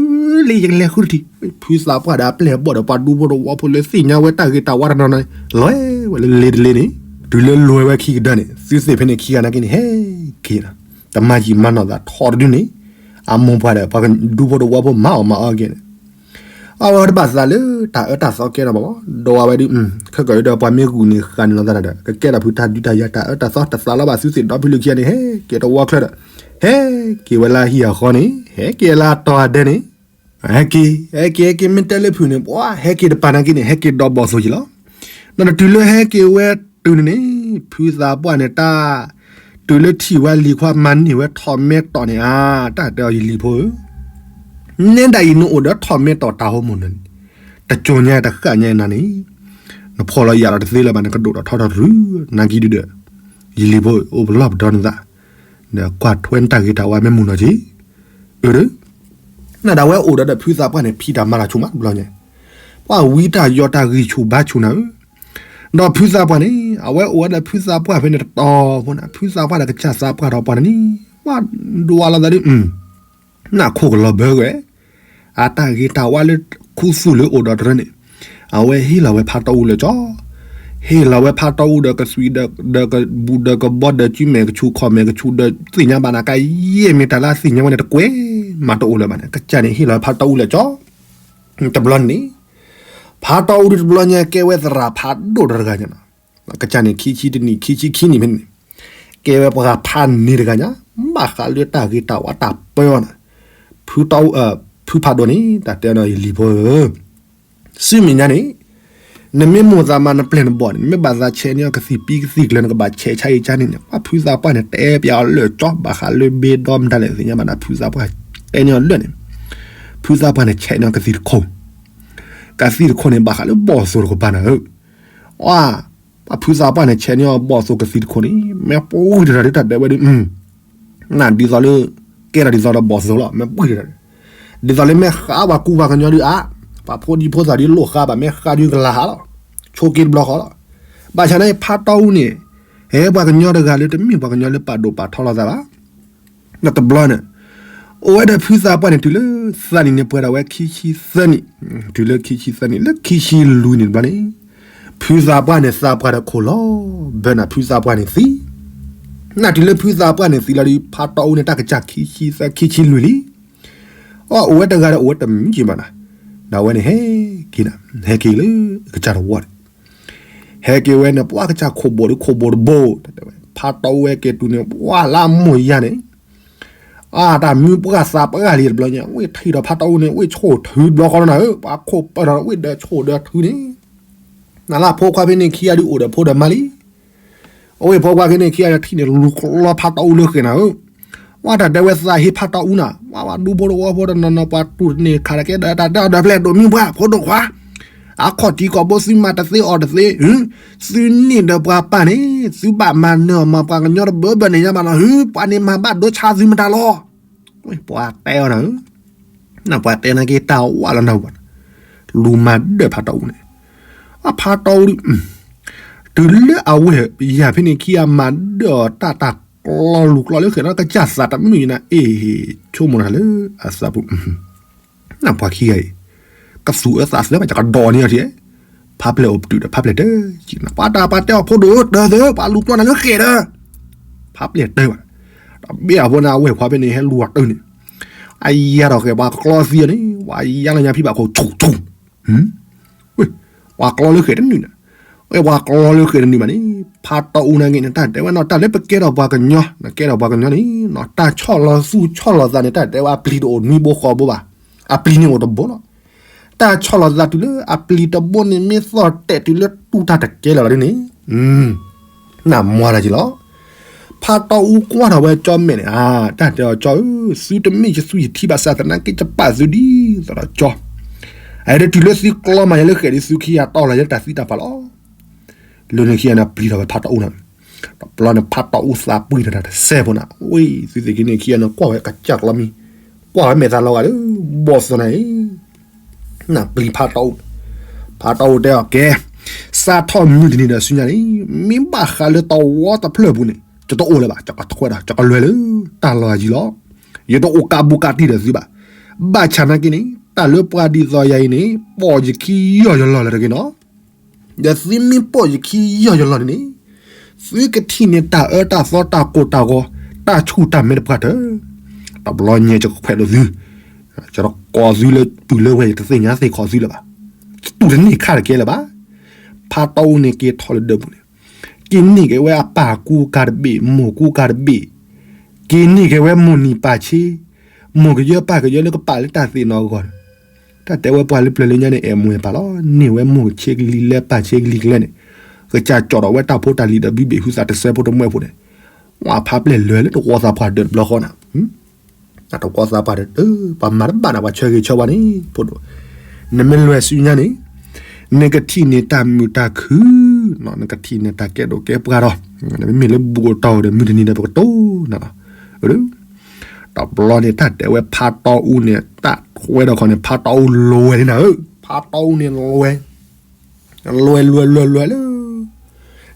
လၢယကလဲၤဃုတထံၣ်, ဖုသးပှၢ်ဒီးအပျဲၢ်အဘီၣ်ဒီးပှၤဒူဖိတဝီဖိလၢသ့ၣ်ညါဝဲတၢ်ဂ့ၤတၢ်ဝါတနီၤနီၤန့ၣ် လဲၤဝဲလၢလ့တလ့န့ၣ်, တုၤလၢလွဲဝဲခံကဒါန့ၣ် သုသ့ၣ်ဖဲန့ၣ်ခံဂၤနာ်က့န့ၣ် ဟဲက့ၤလီၤ, တမၤယံာ်မၤနီၢ်သးထီၣ်တဒုန့ၣ်, အမိၢ်ပှၢ်ဒီးပှၤဒူဖိတဝီဖိမၤအီၣ်မၤအီက့ၤန့ၣ်, အဝဲတဘၣ်သးလၢတၢ်အၢတၢ်သီကဲထီၣ်ဘၣ်, ဒီးအဝဲဒုး, ခဲကၢၢ်ဒီးပှၤမ့ၢ်ဂုာ်န့ၢ်ဃာ်န့ၢ်လီၤသးဒီး ကကဲထီၣ်ဖုတၢ်ဒုးတၢ်ယၤတၢ်အၢတၢ်သီတသးလီၤဘၣ် သုသ့ၣ်ဒီဖုလုၢ်ခံဂၤန့ၣ် ဟဲက့ၤတဝီချၢဒီး, ဟဲက့ၤဝဲလၢဟံၣ်အဃီန့ၣ် ဟဲက့ၤလၢအတီၤအဒဲန့ၣ်, ဟဲက့ၤ, ဟဲက့ၤ ဟဲက့ၤ မ့ၢ်တဲလၢဖုန့ၣ် ပှၤဟဲက့ၤတပၤနာ်က့န့ၣ် ဟဲက့ၤဒီးဘီၣ်သိၣ်က့ၤလီၤ. ဒီးတုၤလၢဟဲက့ၤဝဲတုၤန့ၣ်န့ၣ် ဖုသးပှၢ်န့ၣ်တၢ်, တုၤလၢထံၣ်ဝဲလံၤခွါမၤန့ၢ်ဝဲထီၣ်မဲတီၢ်န့ၣ်ဧါ, တၢ်တဲအီၤယလံၤဖိဧၢ, နဲဒၣ်အံၤနအိၣ်ဒီးထီၣ်မဲတီၢ်တၢ်ဟိမိၢ်န့ၣ်, တကၠိညါတဃၣ်ညါနၤန့ၣ်, နဖီၣ်လီၤယာ်ဒီးတသ့လၢၤဘၣ် နကဒိၣ်ဒီးထီထီၣ်တရုၤ, နာ်က့ဒုဒီး, ယလံၤဖိအိၣ်ပလီၢ်ပဒီနသး, ဒီးကွၢ်ထွဲနတၢ်ဂ့ၤတၢ်ဝါမ့ၢ်မုာ်နီၢ်က့ၤ, အၢ နဒၣ်ဝဲအိၣ်ဒီးဒီးဖုသးပှၢ်န့ၣ် ဖံးတၢ်မၤတၢ်ဆိမးတဘျီညါ, ပှၤဝံတၢ်ယီတၢ်ဂံၢ်ဆူၣ်ဘါဆူၣ်နၤဧၢ, ဒီးဖုသးပှၢ်န့ၣ် အဝဲအိၣ်ဝဲဒီးဖုသးပှၢ်ဖဲန့ၣ်တတီၤဖိန့ၣ် ဖုသးပှၢ်ဒီးကစၢ်သးပှၢ်ဒီးပှၤန့ၣ်န့ၣ်, ပှၤဒွးလီၤသးဒ် နခိၣ်ကလီၤဘၢဝဲ, အတၢ်ဂ့ၤတၢ်ဝါလၢခူသူၣ်လၢအိၣ်ဒီးတရၢန့ၣ်, အဝဲဟ့ၣ်လီၤဝဲဖါတီအူလၢာ်ကၠီ, ဟ့ၣ်လီၤဝဲဖါတီအူဒီးကသွံဒီး, ဒီးကဘူးဒီးကဘီဒီးစုမဲာ်ကဆူၣ်ခီၣ်မဲာ်ကဆူၣ်ဒီးသ့ၣ်ညါဘၣ်နၤကါယဲၢ်မ့ၢ်တၢ်လၢအသ့ၣ်ညါဝဲန့ၣ်တကွဲးမးတအိၣ်လၢၤဘၣ်န့ၣ် ကစၢ်န့ၣ်ဟ့ၣ်လီၤဝဲဖါတီအူလၢာ်ကၠီ, တဘျီန့ၣ်, ဖါတီအူဒ်တဘျီညါကဲဝဲသရၣ်ဖးဒိၣ်တဂၤညါနီၤ, ကစၢ်န့ၣ်ခံဆံတနံၣ်ခံဆံခံနံၣ်ဖဲန့ၣ်, ကဲဝဲပှၤဖးန့ၢ်တဂၤညါ, ဘၣ်ဃးလၢတၢ်ဂ့ၤတၢ်ဝါတၢ်ပၢအီၤန့ၣ်, ဖုတီအူ, ဖုဖးဒိၣ်န့ၣ် တၢ်တဲဒီးယလံၤဖိဧၢ ဆူမဲာ်ညါန့ၣ်, နမ့ၢ်မိၣ်သးမးနပျဲၢ်နဘီၣ်န့ၣ် နမ့ၢ်ဘၣ်သးဆဲးန့ၢ်အီၤကသံၣ်ပံကသံၣ်ကျၢၤ နကဘၣ်ဆဲးဆါအံၤဆါန့ၣ်န့ၣ် ပှၤဖုသးပှၢ်န့ၣ် တဲပျးအီၤလၢာ်ကၠီ ဘၣ်ဃးလၢဘ့ဒီမတၤလဲၣ်သ့ၣ်ညါဘၣ်နၤ ဖုသးပှၢ်တဲန့ၢ်အီၤလၢာ်န့ၣ်, ဖုသးပှၢ်န့ၣ်ဆဲးန့ၢ်အီၤကသံၣ်တခိၣ်, ကသံၣ်တခိၣ်န့ၣ် ဘၣ်ဃးလၢဘီၣ်သိၣ်တကပၤနၤဧၢ, ပှၤ, ပှၤဖုသးပှၢ်န့ၣ် ဆဲးန့ၢ်အီၤဘီၣ်သိၣ်ကသံၣ်တခိၣ်န့ၣ် မ့ၢ်ပှံၢ်တရၣ်ဒ်တၢ်ဒဲးဝဲဒ် နဒ်သိးလၢ, ကဲထီၣ်ဒ်သိးဒီးဘီၣ်သိၣ်လီၤ မ့ၢ်ပှံၢ်တရၣ်, ဒ်သိးလၢမ့ၢ်ဃးပှၤကူပှၤကညီဒ်အါ, ပှၤဖိဒံဖိသၣ်ဒ်လိၣ်ဃးဘၣ် မ့ၢ်ဃးဒ်ကလၤဟးလီၤ, ဆိးက့တဘျီဃီလီၤ, ဘၣ်ဆၣ်န့ၣ် ဖးတီအူန့ၣ်, ဟဲပှၤကညီတဂၤလၢတမ့ၢ်ပှၤကညီလၢပာ်ဒိၣ်ပာ်ထီလီၤသးဘၣ် ဒီးတဘျီန့ၣ်, အိၣ်ဝဲဒီးဖုသးပှၢ်န့ၣ် တုၤလၢသးနံၣ်န့ၣ် ပှဲၤဒၣ်ဝဲခံဆံသၢနံၣ်, တုၤလၢခံဆံသၢနံၣ် လၢခံဆံလွံၢ်နံၣ်တဘျီန့ၣ်, ဖုသးပှၢ်န့ၣ် သးပှၢ်ဒီးခိၣ်လီၤ, ဘၢနၤဖုသးပှၢ်န့ၣ်သံ, နတုၤလၢဖုသးပှၢ်န့ၣ်သံလီၤဒီး ဖးတီအူန့ၣ် တၢ်ကစၢ်ခံဆံသၢ ခံဆံလွံၢ်လံ, အိၣ်ဝဲတဂၤဒီးအိၣ်ဝဲတမံၤက့ၤဘၣ်နၤ, ဒီးအဝဲန့ၣ်ဟဲက့ၤနၤ, ဟဲက့ၤလၢကစၢ်တဝီန့ၣ် ဟဲက့ၤဝဲန့ၣ် ပှၤကစၢ်ခိၣ်ဘိၣ်ဒီးခိၣ်ဘိၣ်တဘိ, ဖးတီအူဝဲက့ၤတုၤန့ၣ် ပှၤလၢအမိၢ်ယါန့ၣ်, အတၢ်မုၢ်ပှၢ်သးပှၢ်လံတဘျီညါ ဝ့ၢ်ထံၣ်ဒီးဖးတီအူန့ၣ် ဝ့ၢ်ဆိၣ်ထုတဘျီဃီလီၤနၤဧၢ, ပှၤခိၣ်ပၢၢ်ထီၣ်ဝ့ၢ်ဒီးဆိၣ်ဒီးထုန့ၣ်, နလၢဖိခွါဖဲန့ၣ်ခံဂၤဒုးအိၣ်ဒီးဖိဒီးမါလံ အဝ့ၢ်ဖိခွါဖဲန့ၣ်ခံဂၤထံၣ်န့ၣ် လူၤကျီဖးတီအူလၢဃဲၤနၤဧၢ, ပှၤတၢ်တဲဝဲသးဟ့ဖးတီအူနၤ, ပှၤဒူဖိတဝီဖိတနီၤနီၤ ပှၤတူၢ်တန့ၢ်ခးတကဲဒီး တၢ်တဲအီၤဒီးဖျဲၣ်ဒိၣ်မုၢ်ပှၢ် ဖိဒိၣ်ခွါ, အခီၣ်ထံးခီၣ်ဘိသုမၤတသ့အီၣ်တသ့, သုန့ၢ်ဒီးပှၤပၢ်န့ၣ် သုဘၣ်မၤနၢၤအီၤမၤပှၤကညီတဘၢဘၢန့ၣ်ညါဘၣ်နီၤဧၢ, ပှၤန့ၣ်မၤဘၣ်ဒိဆါသုမတၤလီၤ, ပှၤတဲအီၤနၤဧၢ ပှၤတဲနာ်က့တၢ်ဝးလီၤနၢ်ပှၤ, လူၤမၤဒၢၣ်ဖးတီအူန့ၣ်, အဖးတီအူဒုး, တုၤလၢအဝဲၢ်ယၤဖဲန့ၣ်ခံဂၤမၤဒၢၣ်အီၤတၢ်တၢ်ကျီလူၤကျီလၢ ဃဲၤဒီးကစၢ်သးတမုာ်နၤအ့ၣ်, ဆိကမိၣ်နၤလၢအသးပူၤ နပှၤခံဂၤအံၤ, ကသူၣ်အၢသးသၢမး ကဒီးန့ၢ်အီၤထံ, ဖးပျဲၢ်အိၣ်ပတုာ်ဒီး ဖးပျဲၢ်တဲ, ပှၤတၢ်ပှၤတဲအီၤဖိဒိၣ်တၢ်သၢ ပှၤလူၤကျီနၤလၢဃဲၤဒီး, ဖးပျဲၢ်တဲဘၣ်, ဒီးဘ့ၣ်အဖိန့ၣ် အဝဲၢ်ခွါဖဲန့ၣ် ဟဲလူၤအီၤတၢ်န့ၣ်, အယါထီၣ်ဃဲၤပှၤကျီသံန့ၣ် ပှၤယါလၢညါဖံဘၣ်ခိၣ်ဆူၣ်ဆူၣ်, ပှၤကျီလၢဃဲၤတနုာ်န့ၣ်, ပှဲၤပှၤကျီလၢဃဲးတနံၤဘၣ်န့ၣ်, ဖါတီအူန့ၣ်ဂ့ၤန့ၣ် တၢ်တဲဝဲနီၤ တၢ်လၢပကဲထီၣ်ပှၤကညီ, ကဲထီၣ်ပှၤကညီန့ၣ် တၢ်ဆီၣ်လီၤသူၣ်ဆီၣ်လီၤသးန့ၣ် တၢ်တဲဝဲအပျံၤတအိၣ်နွံဘိဃီဘိဘၣ်, အပျံၤန့ၣ်အိၣ်တဘိလီၤ. တၢ်ဆီၣ်လီၤသးတုၤလၢအပျံၤတဘိန့ၣ် မ့ၢ်သီၣ်တဲာ်တုၤလၢတူၢ်တၢ်တကဲလၢာ်လီၤဒ်န့ၣ်, နမၤတၢ်က့ၤလီၤ. ဖါတီအူကွၢ်ထီၣ်ဝဲကၠီမဲာ်န့ၣ်, တၢ်တဲအီၤကၠီဧၢ, သုတမ့ၢ်ယသူယထံဘၣ်ဆၣ်သနာ်က့ ယပာ်သုဒ်သိးဒီးကၠီ, အတုၤလၢသုကျီမးယၤလၢဃဲးဒ် သုခံဂၤတီၢ်လီၤယၤလၢတၢ်သံတၢ်ပှၢ်လီၤ. လၢန့ၣ်ခံဂၤန့ၣ်ပျံၤထီၣ်ဝဲဖါတီအူန့ၣ်, တဘျီန့ၣ် ဖါတီအူသးပှ့ၤထီၣ်တၢ်တစဲးဖိန့ၣ်, ဝံၤ သုသ့ၣ်က့ၤန့ၣ်ခံဂၤန့ၣ် ကွၢ်ဝဲကစၢ်ကျီမံၤ, ကွၢ်ဝဲမဲာ်သးလီၤဂာ်လၢ ဘီၣ်သီန့ၣ် နပျံၤဖါတီအူ, ဖါတီအူတဲအီၤကဲ, စးထီၣ်မုၢ်တနံၤဒီးဆူညါန့ၣ် မ့ၢ်ဘၣ်ဃးလၢတဝီတဖျၢၣ်ပူၤန့ၣ် ယတအိၣ်လၢၤဘၣ်, ယကထွဲဒီး ယကလွဲလၢတၢ်လီၢ်ယံၤလီၤ. ယတအိၣ်ကးဘူးကးတံၢ်ဒီးသုဘၣ်. ဘၣ်ဆၣ်နာ်က့န့ၣ် တၢ်လၢပှၤဒ်သိးယၤအံၤန့ၣ် ပိာ်ယခံယီၢ်ယလီၢ်လၢတဂ့ၤနီၤ. ဒီးသုမ့ၢ်ပိာ်ယခံယီၢ်ယလီၢ်န့ၣ်န့ၣ် သုကထံၣ်န့ၢ်တၢ်အၢတၢ်သီတၢ်ကိၢ်တၢ်ဂီၤ တၢ်ဆူၣ်တၢ်မဲတပှၢ်တၢၢ်, တဘျီညါယကခွဲးလိာ်သု, ယတကိးသုလၢပုၢ်လၢဝဲၢ် ယတသ့ၣ်ညါသ့ၣ်ခီၣ်သုလၢၤဘၣ်. တူၢ်တန့ၢ်ခါတကဲလၢၤဘၣ်. ဖါတီအူန့ၣ်က့ၤထီၣ်လၢဒၢးပူၤန့ၣ် က့ၤန့ၢ်က့ၤဝဲအပၢ်ကူကၤတဘ့ၣ် မိၢ်ကူကၤတဘ့ၣ်, က့ၤန့ၢ်က့ၤဝဲမိၢ်နံၤပၢ်ဆ့, မိၢ်ကယၢပၢ်ကယၢလၢကပာ်လၢတၢ်သ့ၣ်နီၣ်အဂီၢ်န့ၣ်, တၢ်တဲဝဲပှၤလၢပျၢၤလၢညါန့ၣ် အဲၣ်မိၢ်အဲၣ်ပၢ်လီၤ. န့ၢ်ဝဲမိၢ်ဆ့ကလံၤလၢပၢ်ဆ့ကလံၤကလဲၣ်န့ၣ်, ကစၢ်ကၠီၣ်ထီၣ်ဝဲတၢ်ဖိတၢ်လံၤဒီးဘုဘ့ၣ်ဟုသးတစဲးဖိတမှဲဖိန့ၣ်, ဝဲဖါပျဲၢ်လဲၤလၢတဝီသးပှၢ်ဒၢးတဘျီဃီန့ၣ် တဝီသးပှၢ်ဒီး ပှၤမၤတဘၣ်န့ၣ် ပှၤဆၢဂ့ၤဆၢဝါန့ၣ် ဖိဒိၣ်, နမ့ၢ်လွဲၢ်ဆူညါန့ၣ် နကထံၣ်န့ၢ်တၢ်မုာ်တၢ်ခုၣ်, နကထံၣ်န့ၢ်တၢ်ကဲဒိၣ်ကဲပှၢ်ဒီး နမ့မ့ၢ်လၢဘူးကတီၢ်ဒီးမုၢ်တနံၤဒီးပကတိၤနၤလီၤ. တဘျီန့ၣ် တၢ်တဲဝဲဖါတီအူန့ၣ် တၢ်ထွဲဒီးခီန့ၣ် ဖါတီအူလွဲၢ်န့ၣ်နၤဧၢ, ဖါတီအူန့ၣ်လွဲၢ် လွဲၢ်လွဲၢ်လွဲၢ်လၢ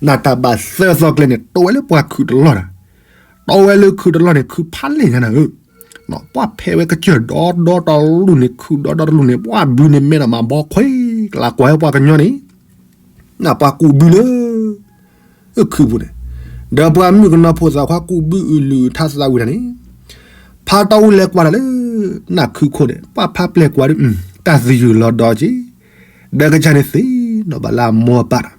နတၢ်ဘၣ်သၢသီကျဲန့ၣ် တိဝဲလၢပှၤခုၣ်တလီၢ်နၤ, တိဝဲလၢခုၣ်တလီၢ်န့ၣ် ခုၣ်ဖးလဲၢ်ညါနၤဧၢ, ပှၤဖဲးဝဲကစၢၢ်ဒီဒီတလူၢ်န့ၣ် ခုၣ်ဒီဒီတလူၢ်န့ၣ် ပှၤဘုန့ၣ်မဲဒီးမၤဘီခွဲး ကလးကွၢ်ဝဲပှၤကညီန့ၣ် နပှၤကူးဘုလၢ ခုၣ်ပူၤန့ၣ်, ဒီးပှၤမုၣ်ကနီၤဖိသၣ်ခွါကူးဘုအုၣ်လုၢ်အုၣ်ထါသးဝံၤတၢ်န့ၣ်, ဖါတီအူလဲၤကွၢ်တၢ်လၢ နခုၣ်ခိၣ်န့ၣ် ပှၤဖါပျဲၢ်ကွၢ်ဒီး တၢ်သယုၢ်လီၤဒီးက့ၤ, ဒီးကစၢ်န့ၣ်သ့ၣ်နီၣ်ဘၣ်လၢအမိၢ်အပၢ်တၢ်,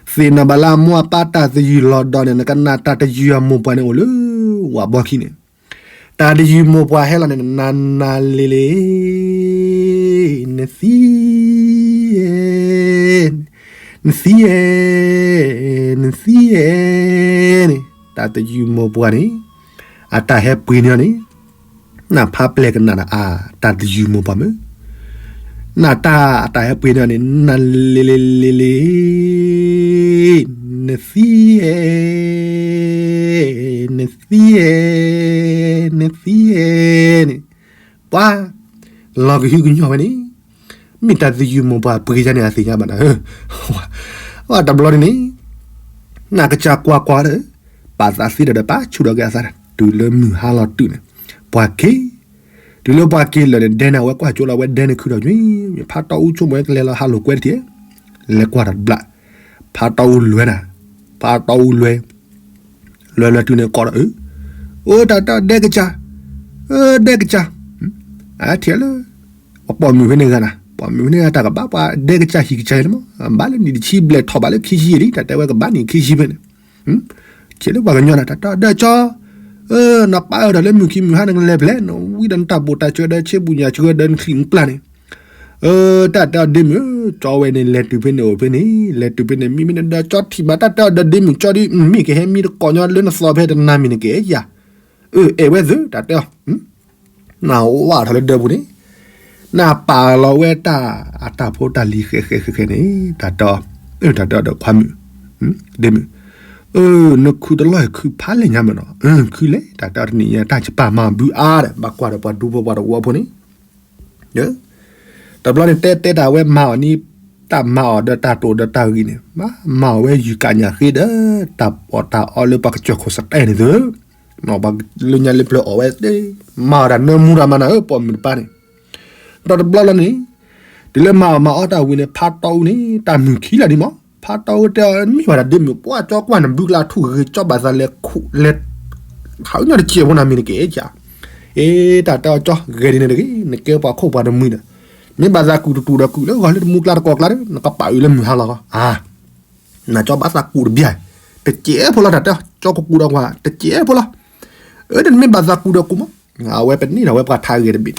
သ့ၣ်နီၣ်ဘၣ်လၢအမိၢ်အပၢ်တၢ်သယုၢ်လီၤဒီးန့ၣ် နကနၣ်တၢ်တယုၢ်အမိၢ်ပှၢ်န့ၣ်အိၣ်လၢ ဝၤဘီခံန့ၣ်, တၢ်တယုၢ်မိၢ်ပှၢ်ဟဲလီၤန့ၣ် နနၤလ့လ့ နသံ နသံဧဲ, နသံဧဲန့ၣ်, တၢ်တယုၢ်မိၢ်ပှၢ်န့ၣ် အတၢ်ဟဲပှ့ၤန့ၢ်အီၤန့ၣ်, နဖါပျဲၢ်ကနၣ်ဒီးအတၢ်တယုၢ်မိၢ်ပှၢ်မ့ၢ်, နတၢ်အတၢ်ဟဲပှ့ၤန့ၢ်အီၤန့ၣ် နလ့လ့လ့လ့ နသံဧဲ, နသံဧဲ, နသံဧဲန့ၣ်, ပှၤ လီၤကဟုကညီၢ်ဝဲန့ၣ်, မ့ၢ်တၢ်သယုၢ်မိၢ်ပှၢ်ပှ့ၤယါန့ၣ် အသ့ၣ်ညါဘၣ်နၤဧၢ, တဘျီန့ၣ်န့ၣ် နကစၢ်ကွၢ်ကွၢ်ဒီး ပာ်သးသ့ဒီး ပာ်ဆူၣ်ဒီးက့ၤအသး တုၤလၢမုၢ်ဟါလီၤတုၤန့ၣ်, ပှၤက့ၤ, တုၤလၢပှၤက့ၤလၢာ်န့ၣ် ဒဲန့ၣ် အဝဲကွၢ်ကၠိလီၤဝဲဒဲန့ၣ်ခုၣ်ထီၣ်ကွံာ်, ဖါတီအူဆိကမိၣ်ဝဲကလဲၤလီၤဟးလိာ်ကွဲတထံၣ်, လဲၤကွၢ်တဘျီ, ဖါတီအူလွဲနၤ, ဖါတီအူလွဲ လွဲလွဲတုၤန့ၣ်ကိးဒီးအၢ, အိၣ်တၢ်တၢ်ဒဲကစၢ်, အၢဒဲကစၢ်, အထံၣ်လၢ ပှၤပိာ်မုၣ်ဖဲန့ၣ်ဂၤနၤ, ပိာ်မုၣ်ဖဲန့ၣ်ဂၤတၢ်ကဘၣ်ပှၤဒဲကစၢ်ဟံၣ်ကစၢ်အံၤန့ၣ်မး, ဘၣ်လၢနံၣ်တဆံဘျဲၣ်ထီၣ်ဘၣ်လၢခံဆံအံၤလံ, တၢ်တဲဝဲကဘၣ်နံၣ်ခံဆံဖဲန့ၣ်, ထံၣ်လၢပှၤကညီနၤ တၢ်တၢ်ဒဲကၠီ, နပၢ်အၢဒီးလၢမုၢ်ခံမုၢ်ဟါနကလဲၤဖဲလဲၣ်, နဝံဒီးနတၢ်ဘိၣ်တၢ်စၢၤဒီးဆ့ပူၤညၣ်စၢၤဒီးနချံၣ်နပျၢ်န့ၣ် တၢ်တဲအီၤဒ့မုၣ်ဧၢ, ကၠီဝဲန့ၣ် လဲၤတုၤဖဲန့ၣ်အိၣ်ဖဲန့ၣ်, လဲၤတုၤဖဲန့ၣ် မံမ့ၢ်နဒီးကၠီထံၣ်ဘၣ်တၢ်တဲအီၤဒီးဒ့မုၣ်ကၠီဒ် မ့ၢ်ကဟဲမံတကိးညီလၢနသီဖဲတနၤမံၤန့ၣ်က့ၤယၤ, အၢ အဲၣ်ဝဲသ့ၣ် တၢ်တဲအီၤ, နဝဲထီၣ်လၢဒၢးပူၤန့ၣ်, နပာ်လီၤဝဲတၢ်အတၢ်ဖိတၢ်လံၤဃဲးဃဲးဃဲးဃဲးန့ၣ်, တၢ်တဲအီၤ, အၢ တၢ်တဲအီၤဒီးခွါမုၣ်, ဒ့မုၣ်, အၢ နခုၣ်တလီၢ်ခုၣ်ဖးလဲၢ်ညါမးနီၤ, ခုၣ်လဲၣ် တၢ်တဲအီၤတနံၤညါ တၢ်ယပၢ်မၤဘုအါဒီး ဘၣ်ကွၢ်ဒီးပှၤဒူဖိပှၤတဝီဖိန့ၣ် တဘျီန့ၣ် တဲတဲတၢ်ဝဲမၤအီၤန့ၣ်, တၢ်မၤအီၤဒီးတၢ်တိာ်ဒီးတၢ်ဂ့ၤန့ၣ်, မၤအီၤဝဲယုၢ်ကၣ်ညၣ်ဃ့ဒီး တၢ်ပီးတၢ်အီလၢပှၤကစၢၢ်ခိၣ်စတဲန့ၣ်သု, ပှၤလၢညါလၢပျၢၤအီၣ်ဝဲသ့, မၤအီၤတၢ်နၢမူတၢ်မၤနၤဧၢ ပိာ်မုၣ်တပၢ်န့ၣ်, ဒီးတဘျီလီၤန့ၣ်, တုၤလၢမၤအီၤမၤအီတၢ်ဝံၤန့ၣ် ဖါတီအူန့ၣ် တၢ်မုၢ်ခံလၢာ်ဒံးမး, ဖါတီအူတဲအီၤ မ့ၢ်ဝဲဒၣ်ဒ့မုၣ် ပှၤကၠီကွၢ်နဘုကလါထူၣ်ဂ့ၤဂ့ၤ ကၠီဘၣ်သးလဲၤခူၣ်လဲၤ ဟးညီတစဲးဖိနၤမံၤနက့ၤဧါ, အ့ တၢ်တဲအီၤကၠီ ဂဲၤဒ်န့ၣ်တဂ့ၤ နကဲပှၤခိၣ်ပှၤတမှံဒီး, မ့ၢ်ဘၣ်သးကူၣ်တတူၢ်ဒီးကူၣ်လၢဂီၤလၢတမူကျါတကိးကျါဒီး နကပာ်အုးလၢမုၢ်ဟါလီၤဂီၤ, အါ နကၠီဘၣ်သးကူးတဘျီ, တစဲးဖိလီၤ တၢ်တဲ ကၠီကကူးဒီးကွၢ် တစဲးဖိလီၤ. အၢ တမ့ၢ်ဘၣ်သးကူးဒီးကူးမး, အဝဲပန့ၢ်ဒီးဝဲပှၤထါဂဲၤတဘ့ၣ်န့ၣ်,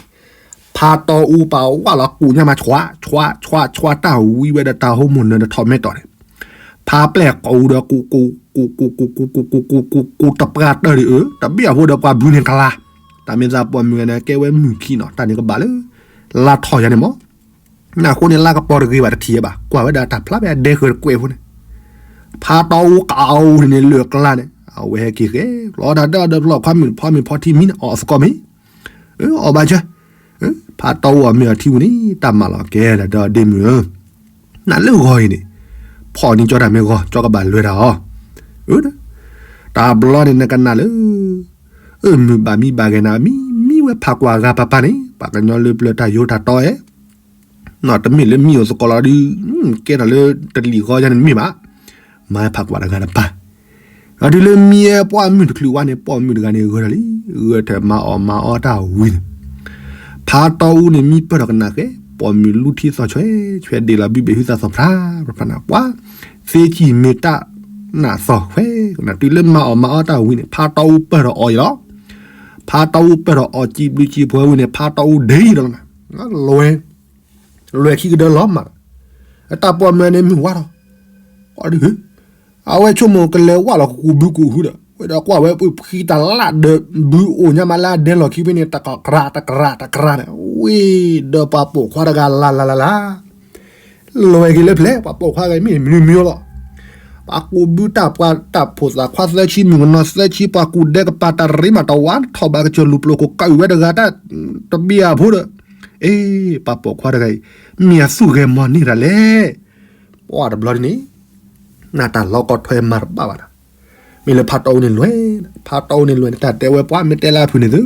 ဖါတီအူပာ်ဝးလီၤကူးညါမး ဆွး ဆွး ဆွး ဆွး တၢ်ဝံဝဲဒီးတၢ်ဟိမိၢ်နၢၤဒီးထီၣ်မဲာ်တီၢ်န့ၣ်, ဖါပျဲၢ်ကူးဒီးကူး ကူး ကူး ကူး ကူး ကူး ကူး ကူး ကူး တပှၢ်တၢၢ်ဒံး အၢ တဘ့ၣ်အဖိဒီးပှၤဘုန့ၣ်ကလါ, တၢ်မ့ၢ်သးပိာ်မုၣ်ဂၤန့ၣ် ကဲဝဲမုၣ်ခံနီၤ တၢ်န့ၣ်ကဘၣ်လၢ လါထီၣ်ယၤန့ၣ်မး နအဃိန့ၣ် လါကပီၤတဂ့ၤဘၣ်တထံၣ်ဘၣ် ကွၢ်ဝဲဒၣ်တၢ်ဖျါဖဲအဒဲဃၢၤတကွဲးဖိန့ၣ်, ဖါတီအူကးအူန့ၣ်န့ၣ် လၢာ်ကျါန့ၣ် အဝဲဟဲက့ၤဃဲ လီၤတၢ်ဒၢဒီးဖျီၣ်ခွါမုၣ်ဖီမ့ၤဖီထံမံန့ၣ် အီၣ်သကိးမ့ၤ, အၢ အီၣ်ဘၣ်ဆၢ, ဖါတီအူအီၣ်မ့ၤအီထံဝံၤန့ၣ် တၢ်မၤလီၤကဲဒီးဒ့မုၣ်ဧၢ, နလၢဂီၤအံၤန့ၣ်, ဖီၣ်န့ၢ်ကၠီတၢ်မ့ၢ်ဂီၤ ကၠီကဘၣ်လွဲတၢ်အီၤ, အၢ တဘျီန့ၣ်နကနၣ်လၢ အၢ မုၢ်ဘၣ်မံဘၣ်ဂဲၤနၤ မံမံဝဲဖးကွၢ်အဂၤပၤပၤန့ၣ် ပှၤကညီလၢပျၢၤတၢ်ယိၤတၢ်တီအဲၣ်, တမ့ၢ်လၢမံအိၣ်သကိးလီၤဒုး, ကဲထီၣ်လၢတလံာ်ဃီယၤန့ၣ်မ့ၢ်ဘၣ်, မၤဖးကွၢ်တဂၤတပၤ, ဒီးတုၤလၢမံဝဲပှၢ်မုၢ်တချုးဝါန့ၣ် ပိာ်မုၣ်တဂၤန့ၣ်ဂၢၢ်ထီၣ်လံ, ဂၢၢ်ထီၣ်မၤအီၣ်မၤအီတၢ်ဝံၤန့ၣ်, ဖါတီအူန့ၣ်မံပၢၢ်ထီၣ်ကနၣ်ဃဲ, ပိာ်မုၣ်လူထံသီၣ်ဆွဲဆွဲဒ့ၣ်လီၤဘုဘ့ၣ်ဟုသးသီၣ်ဖြါ, ပှၤသ့ဆံၣ်မ့ၢ်တၢ်နၢ်သီၣ်ဃဲ, တုၤလၢမၤအီၣ်မၤအီတၢ်ဝံၤန့ၣ် ဖါတီအူပၢၢ်ထီၣ်အီၣ်အံၤလီၤ, ဖါတီအူပၢၢ်ထီၣ်အီၣ်စံးဘျုးစံးဖှိၣ်ဝံၤန့ၣ် ဖါတီအူဒ့လီၤ, လွဲ လွဲခံကဒၢလီၤမး, တၢ်ပိာ်မုၣ်န့ၣ်မုၢ်ဝါထီၣ်, အီၤဒုး အဝဲဆိကမိၣ်ကလဲၤဝၢ်လီၤကကူးဘုကူးဟုဒီး ဝဲဒီးကွၢ်ဝဲပှ့ၤဖှံတၢ်လၢ်ဒီး ဘုအိၣ်ညါမးလၢအဒဲလီၢ်ခံဖဲန့ၣ် တကရၢ်တကရၢ်တကရၢ်န့ၣ် ဝံၤဒီးပှၤပိာ်ခွါတဂၤလၢ်လၢ်လၢ်လၢ် လဲၤက့ၤလၢဖျဲၣ် ပှၤပိာ်ခွါဂၤမ့ၢ်မနုၤမနုၤလီၤ, ပှၤကူးဘုတၢ်ပှၤတၢ်ဖိသၣ်ခွါသၢဆံမုၣ်ကနီၤသၢဆံ ပှၤကူးဒဲကပၤတၢ်ရ့မးတဝါထီၣ်ဘၣ်ကစၢၢ်လူၤပျိၤခိၣ်ကးအုၣ်ဝဲတဂၤတၢ်တဘံၣ်အဖိဒီး, အ့ ပှၤပိာ်ခွါတဂၤအံၤ မ့ၢ်အသူၣ်ဂဲၤမီၤန့ၢ်တၢ်လဲၣ် ပှၤတဘျီဒ်န့ၣ် နတၢ်လီၤကီထွဲမၤတဘၣ်ဘၣ်ဒီး, မ့ၢ်လၢဖါတီအူန့ၣ်လွဲၢ်, ဖါတီအူန့ၣ်လွဲၢ်န့ၣ် တၢ်တဲဝဲပှၤမ့ၢ်တဲလၢအဖုၣ်န့ၣ်သု,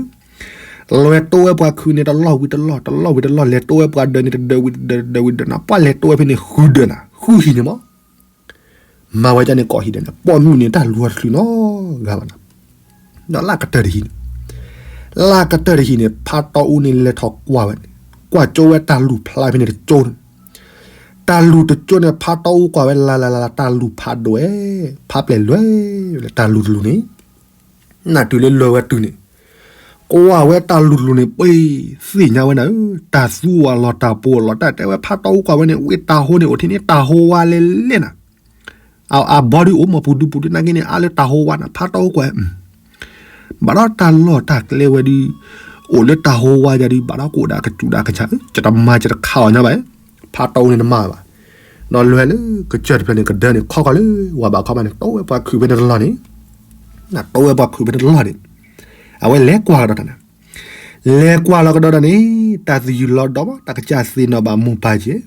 လဲၤတိဝဲပှၤခုးန့ၣ် တလီၢ်ဝံၤတလီၢ် တလီၢ်ဝံၤတလီၢ် လဲၤတိဝဲပှၤဒၢးန့ၣ် တဒၢးဝံၤတဒၢး တဒၢးဝံၤတဒၢးနီၤ ပှၤလဲၤတိဝဲဖဲန့ၣ် ဃုဒၢးနၤ ဃုဟံၣ်န့ၣ်မး မၤဝဲဒ်န့ၣ်ကိးဟံၣ်ဒၢးန့ၣ် ပိာ်မုၣ်န့ၣ်တၢ်လူၤတချုးနီတဂၤဘၣ်နီၤ, ဒီးလၢကတၢၢ်တဟံၣ်န့ၣ်, လၢကတၢၢ်တဟံၣ်န့ၣ် ဖါတီအူန့ၣ်လဲၤထီၣ်ကွၢ်ဝဲန့ၣ်, ကွၢ်ကၠိဝဲတၢ်လူၤဖျါဖဲန့ၣ်တကၠိန့ၣ်, တၢ်လူၤတကၠိန့ၣ် ဖါတီအူကွၢ်ဝဲလၢ်လၢ်လၢ်လၢ် တၢ်လူၤဖးဒိၣ်ဝဲ, ဖါပျဲၢ်လွဲၢ်လၢတၢ်လူၤတလူၤန့ၣ် နတုၤလၢလၢၢ်ဝဲတုၤန့ၣ်, ကွၢ်ဝဲတၢ်လူၤတလူၤန့ၣ် ပှ့ၤသ့ၣ်ညါဝဲနၤဧၢ, တၢ်သူအီၤလီၤတၢ်ပှိၤလီၤ တၢ်တဲဝဲဖါတီအူကွၢ်ဝဲန့ၣ် ဝံတၢ်ဟိန့ၣ် အိၣ်ထဲန့ၣ်တၢ်ဟိဝါလဲၣ်လဲၣ်နၤ, အဘီဒုးအိၣ်မီၢ်ပူၤဒုးပူၤဒုးနာ်က့န့ၣ် အါလၢတၢ်ဟိဝါနၤ ဖါတီအူကွၢ် ဘၣ်ဒီးတၢ်လီၢ်တၢ်ကျဲဝဲဒုး, အိၣ်လၢတၢ်ဟိဝါယၤဒုး ဘၣ်ဒီးကအိၣ်ဒၣ်ကစူၣ်ဒၣ်ကစၢ် ကတမၤကတခးအီၤညါဘၣ်, ဖါတီအူန့ၣ်တမၤဘၣ်, ဒီးလဲၤလၢကစၢၢ်တဖျၢၣ်န့ၣ် ကဒၢန့ၣ် ခီကီၢ်လၢ ဝၤဘၣ်ခီဘၣ်န့ၣ် တိဝဲပှၤခုးဖဲန့ၣ်တလီၢ်န့ၣ်, တိဝဲပှၤခုးဖဲန့ၣ်တလီၢ်န့ၣ်, အဝဲလဲၤကွၢ်ကဒီးတၢ်န့ၣ်, လဲၤကွၢ်လီၤကဒီးတၢ်န့ၣ်, တၢ်သယုၢ်လီၤဒီး တၢ်ကစၢ်သ့ၣ်နီၣ်ဘၣ်မိၢ်ပၢ်က့ၤ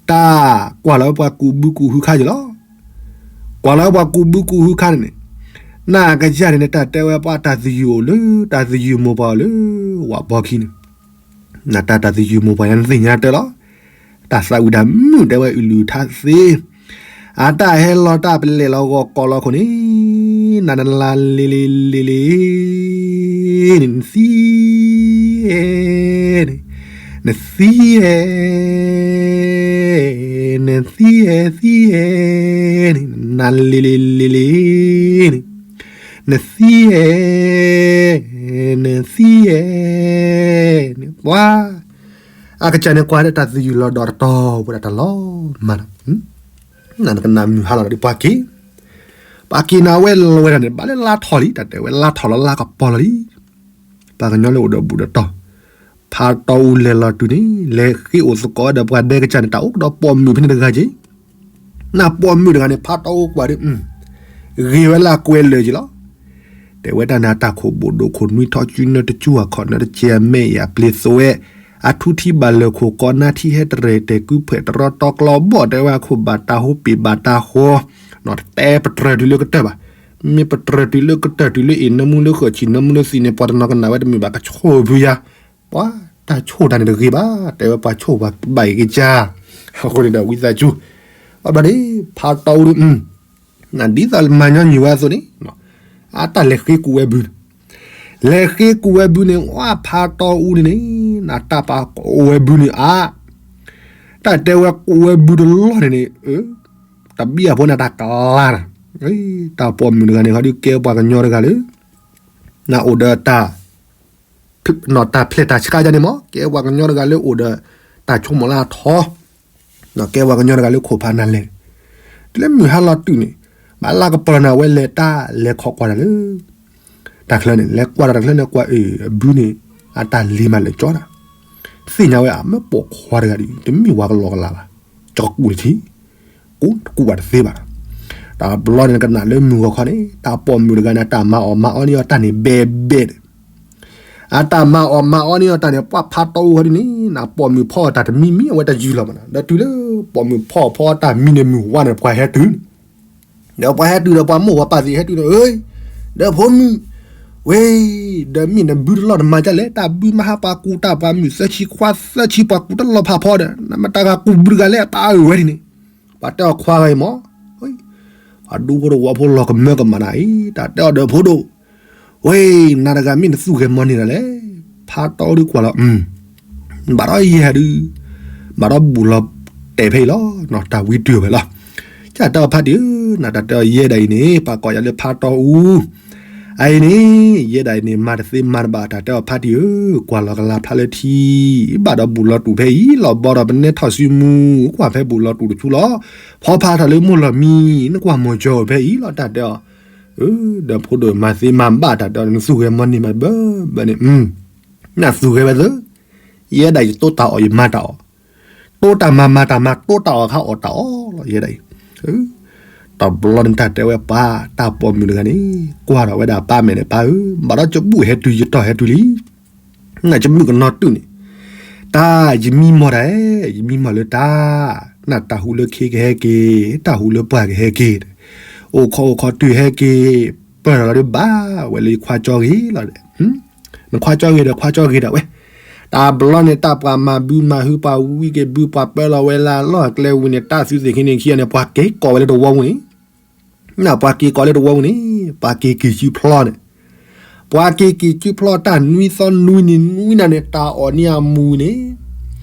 တၢ်ကွၢ်လီၤဝဲပှၤကူးဘုကူးဟုခါက့ၤလီၤ, ကွၢ်လီၤဝဲပှၤကူးဘုကူးဟုခါန့ၣ်န့ၣ်, နာ်ကစၢ်န့ၣ်န့ၣ် တၢ်တဲဝဲပှၤတၢ်သယုၢ်အိၣ်လၢ တၢ်သယုၢ်မိၢ်ပှၢ်အိၣ်လၢ ဝၤဘီခံန့ၣ်, နတၢ်တၢ်သယုၢ်မိၢ်ပှၢ်ယၤနသ့ၣ်ညါတၢ်လီၤ, တၢ်သးဝံၣ်တၢ်မုာ်တဲဝဲအုၣ်လုၢ်ထါသ့ အတၢ်ဟဲလီၤတၢ်ပလဲၤလီၤဂီၤကီးလီၤခိၣ်န့ၣ်, နနလါလ့လ့လ့လ့ န့ၣ် နသံဧၢ, နသံဧၢ, နသံဧၢ သံဧၢ, နနလါလ့လ့လ့လ့ န့ၣ်, နသံဧၢ, နသံဧၢ, န့ၣ် ပှၤ အကစၢ်န့ၣ်ကွၢ်ဒီးတၢ်သယုၢ်လီၤဒီးတတီၤ ပဝဲဒၣ်တၢ်လီၤမၢ်ဒီး, နနကနၣ်မုၢ်ဟါလီၤဒီးပှၤက့ၤ, ပှၤက့ၤနၤဝဲလီၤဝဲဒၣ်န့ၣ် ဘၣ်လၢလါထီၣ်လံ တၢ်တဲဝဲလါထီၣ်လီၤလါကပီၤလီၤလံ, ပှၤကညီလၢအိၣ်ဒီးဘူးဒီးတီၤ, ဖါတီအူလဲၤလီၤတုၤန့ၣ် လဲၤဃ့အိၣ်သကိးဒီးပှၤဒဲကစၢ်န့ၣ် တၢ်အိၣ်ကဒီးပိာ်မုၣ်ဖဲန့ၣ်တဂၤက့ၤ နပိာ်မုၣ်တဂၤန့ၣ် ဖါတီအူကွၢ်ဒီး ဂ့ၤဝဲလၢအကွဲလၢာ်က့ၤလီၤ. တဲဝဲဒၣ်န့ၣ် အတၢ်ခိၣ်ဘိၣ်ဒိၣ်ခိၣ်နွံထီၣ်စုနၢတစူအခီၣ်နၢတစဲးအမဲာ်အံၤအပျ့ၤသိးဝဲ, အထူထံဘၣ်လၢာ်ခိၣ်ကီနါထံဟဲတရဲၣ်တဲာ်ကုဖှဲးတရီတီကျီဘီၣ် တဲဝဲအခိၣ်ဘၣ်တၢ်ဟိပ့ၤဘၣ်တၢ်ဃီ, တဲပတြၢၤတုၤလၢကတၢၢ်ဘၣ်. မ့ၢ်ပတြၢၤတုၤလၢကတၢၢ်တုၤလၢအ့ၣ်နၢမူလၢဃၢၤဆံၣ်နၢမူလၢသံးန့ၣ် ပှၤတနီၤကနၣ်ဝဲတမုာ်ဘၣ်ကဆိၣ်ဖုယါ ပှၤတၢ်ဆိၣ်တၢ်န့ၣ်တဂ့ၤဘၣ် တဲဝဲပှၤဆိၣ်ပှၤဘၣ်အံၤကစၢ်, အဃိန့ၣ်ဒီးဝံသးစူၤ, ဘၣ်ဘျီန့ၣ် ဖါတီအူဒုး, နဒ်သိးမၤညီနုၢ်ဝဲအသိးန့ၣ်, အတၢ်လဲၤဃ့ကူၣ်ဝဲဘုန့ၣ်, လဲၤဃ့ကူၣ်ဝဲဘုန့ၣ် ဝဲဖါတီအူန့ၣ်န့ၣ်, နတၢ်ပာ်ကိးဝဲဘုန့ၣ်အါ, တၢ်တဲဝဲကူၣ်ဝဲဘုတလီၢ်န့ၣ်န့ၣ်, အၢ တဘံၣ်အဖိန့ၣ်တၢ်ကလါတၢ်, တၢ်ပိာ်မုၣ်တဂၤန့ၣ် ခီဒုးကဲပှၤကညီတဂၤလၢ နအိၣ်ဒီးတၢ် နီၢ်တၢ်ဖျဲးတၢ်ဆှးဒ်န့ၣ်မ့ၢ် ကဲပှၤကညီတဂၤလၢအိၣ်ဒီး တၢ်ဆိကမိၣ်လၢအထီ, ကဲပှၤကညီတဂၤလၢခိၣ်ဖးနၢ်လဲၣ်, တုၤလၢမုၢ်ဟါလီၤတုၤန့ၣ် ဘၣ်လၢကပီၤန့ၣ် အဝဲလဲၤတၢ်လဲၤခိးကွၢ်တၢ်လၢ တၢ်ချၢန့ၣ် လဲၤကွၢ်တၢ်တၢ်ချၢန့ၣ် ကွၢ်အၢ အဘုန့ၣ် အတၢ်လံၤမးလၢာ်ကၠီတၢ်, သ့ၣ်ညါဝဲအမ့ၢ်ပိာ်ခွါတဂၤဒီး တမ့ၢ်ဝၤကလီကလါဘၣ်, ကကူၣ်တထံ ကူၣ်တကူၣ်ဘၣ်တသ့ဘၣ်, တဘျီန့ၣ်ကနၣ်လၢမုၢ်ဂီၤခီန့ၣ် တၢ်ပိာ်မုၣ်တဂၤန့ၣ် အတၢ်မၤအီၣ်မၤအီန့ၢ်အီၤတၢ်န့ၣ်ဘဲဘဲဒီး အတၢ်မၤအီၣ်မၤအီန့ၢ်အီၤတၢ်န့ၣ် ပှၤဖးတီအူဟီဒ်န့ၣ် နပိာ်မုၣ်ဖီအီၣ်တၢ်တမံၤမံၤ အဝဲတယုၢ်လီၤမးနီၤ, ဒီးတုၤလၢပိာ်မုၣ်ဖီအီၣ်ဖီအီၣ်တၢ်မံၤန့ၣ်မုၢ်ဝါန့ၣ် ပှၤဟဲတုၤန့ၣ်, ဒီးပှၤဟဲတုၤဒီးပှၤမိၢ်ပှၤပၢ်သ့ၣ်ဟဲတုၤန့ၣ် အၢ ဒီးဖိမုၣ် ဝဲ ဒီးမ့ၢ်နဘုတလီၢ်နမၤဒ်လဲၣ်, တၢ်ဘုမဟါပှၤကူၣ်တၢ်ပှၤမုၣ်သၢဆံခွါသၢဆံပှၤကူၣ်တလီၢ်ဖးဖီဒီး နမတၤဂၤကူၣ်ဘုတဂၤလဲၣ် ပာ်အၢဝဲဒ်န့ၣ်, ပှၤတဲအီၤခွါဂၤအံၤမး အဒူဖိတဝီဖိလီၤကမၢကမၣ်နၤအံၤ တၢ်တဲအီၤဒီးဖိဒိၣ်, ဝဲ နၤတဂၤမ့ၢ်နသူၣ်ဂဲၤမီၤန့ၢ်ဒၣ်လဲၣ်, ဖးတီအူဒုးကွၢ်လီၤ, ဘၣ်ဒီးယဲၢ်ဒုး, ဘၣ်ဒီးဘူးလီၤတဲာ်ဖဲအံၤလီၤ, တၢ်ဝံတုၤဝဲလီၤ, ကတဲအီၤဖါတံၢ်ဧၢ, နတၢ်တဲအီၤယဲၢ်ဒၣ်အံၤန့ၣ် ပှၤကိးယၤလၢဖးတီအူ အအံၤန့ၣ် ယဲၢ်ဒၣ်အံၤန့ၣ် မၤတသ့မၤတဘၣ် တၢ်တဲအီၤဖါတံၢ်ဧၢ, ကွၢ်လီၤကလၤဖျါလၢထံ, ဘၣ်ဒီးဘူးလီၤတူာ်ဖဲအံၤ လီၤဘီဒီးပနဲထီၣ်စုမူ, ကွၢ်ဖဲဘူးလီၤတူာ်တဆူလီၤ, ဖီဖးထီၣ်လၢမိၢ်လီၤမံ, နကွၢ်မိၢ်ကၠီဖဲအံၤလီၤ တၢ်တဲအီၤ, ဒီးဖိဒိၣ်မၤသ့မၤဘၣ်တၢ်တဲအီၤ နသူၣ်ဂဲၤမီၤန့ၢ်မးဘၣ်ဘၣ်န့ၣ်, နသူၣ်ဂဲၤဝဲသ့, ယဲဒၣ်ယတိတၢ်အီၣ်ယမၤတၢ်အီၣ် တိတၢ်မၤမၤတၢ်မၤ တိတၢ်အီၣ်ခါအီၣ်တၢ်အီၣ်လီၤ ယဲဒၣ်အံၤ, တဘျီန့ၣ်တၢ်တဲဝဲပၢ် တၢ်ပိာ်မုၣ်တဂၤန့ၣ် ကွၢ်ထီၣ်ဝဲဒၣ်ပၢ်မဲာ်န့ၣ် ပၢ်ဧၢ, ဘၣ်ဒီးယဘူၣ်ဟဲတုၤယတီၢ်ဟဲတုၤလံ, နၢ်ယမုၣ်ကနီၤတုၤန့ၣ်, တၢ်ယမံမီၢ်တၢ်ဧၢ, ယမံမီၢ်လၢတၢ်, နၢ်တၢ်ဟူးလၢခ့ကဟဲက့ၤ, တၢ်ဟူးလၢပှၢ်ကဟဲက့ၤ, အိၣ်ခိးအိၣ်ခိးတုၤဟဲက့ၤ, ပၢၢ်ထီၣ်လီၤဒီးဘၣ်ဝဲလၢယခွါကၠီဂ့ၤလီၤဒီး နခွါကၠီဂ့ၤဒီးခွါကၠီဂ့ၤဒၣ်ဝဲ, တဘျီန့ၣ် တၢ်ပှၤမၤဘုမၤဟု ပှၤဝံက့ၤဘု ပှၤပၢလီၤဝဲလၢအလီၢ်အကျဲဝံၤန့ၣ် တၢ်သုသ့ၣ်ခံန့ၣ်ခံဂၤန့ၣ် ပှၤက့ၤကိးဝဲလၢတဝီပူၤန့ၣ်, နပှၤက့ၤကိးလၢတဝီပူၤန့ၣ် ပှၤက့ၤက့ၤစုဖျီန့ၣ်, ပှၤက့ၤက့ၤစုဖျီတၢ်နွံသီနွံနံၤနွံနၤန့ၣ် တၢ်အီၣ်န့ၢ်အမူၤန့ၣ်,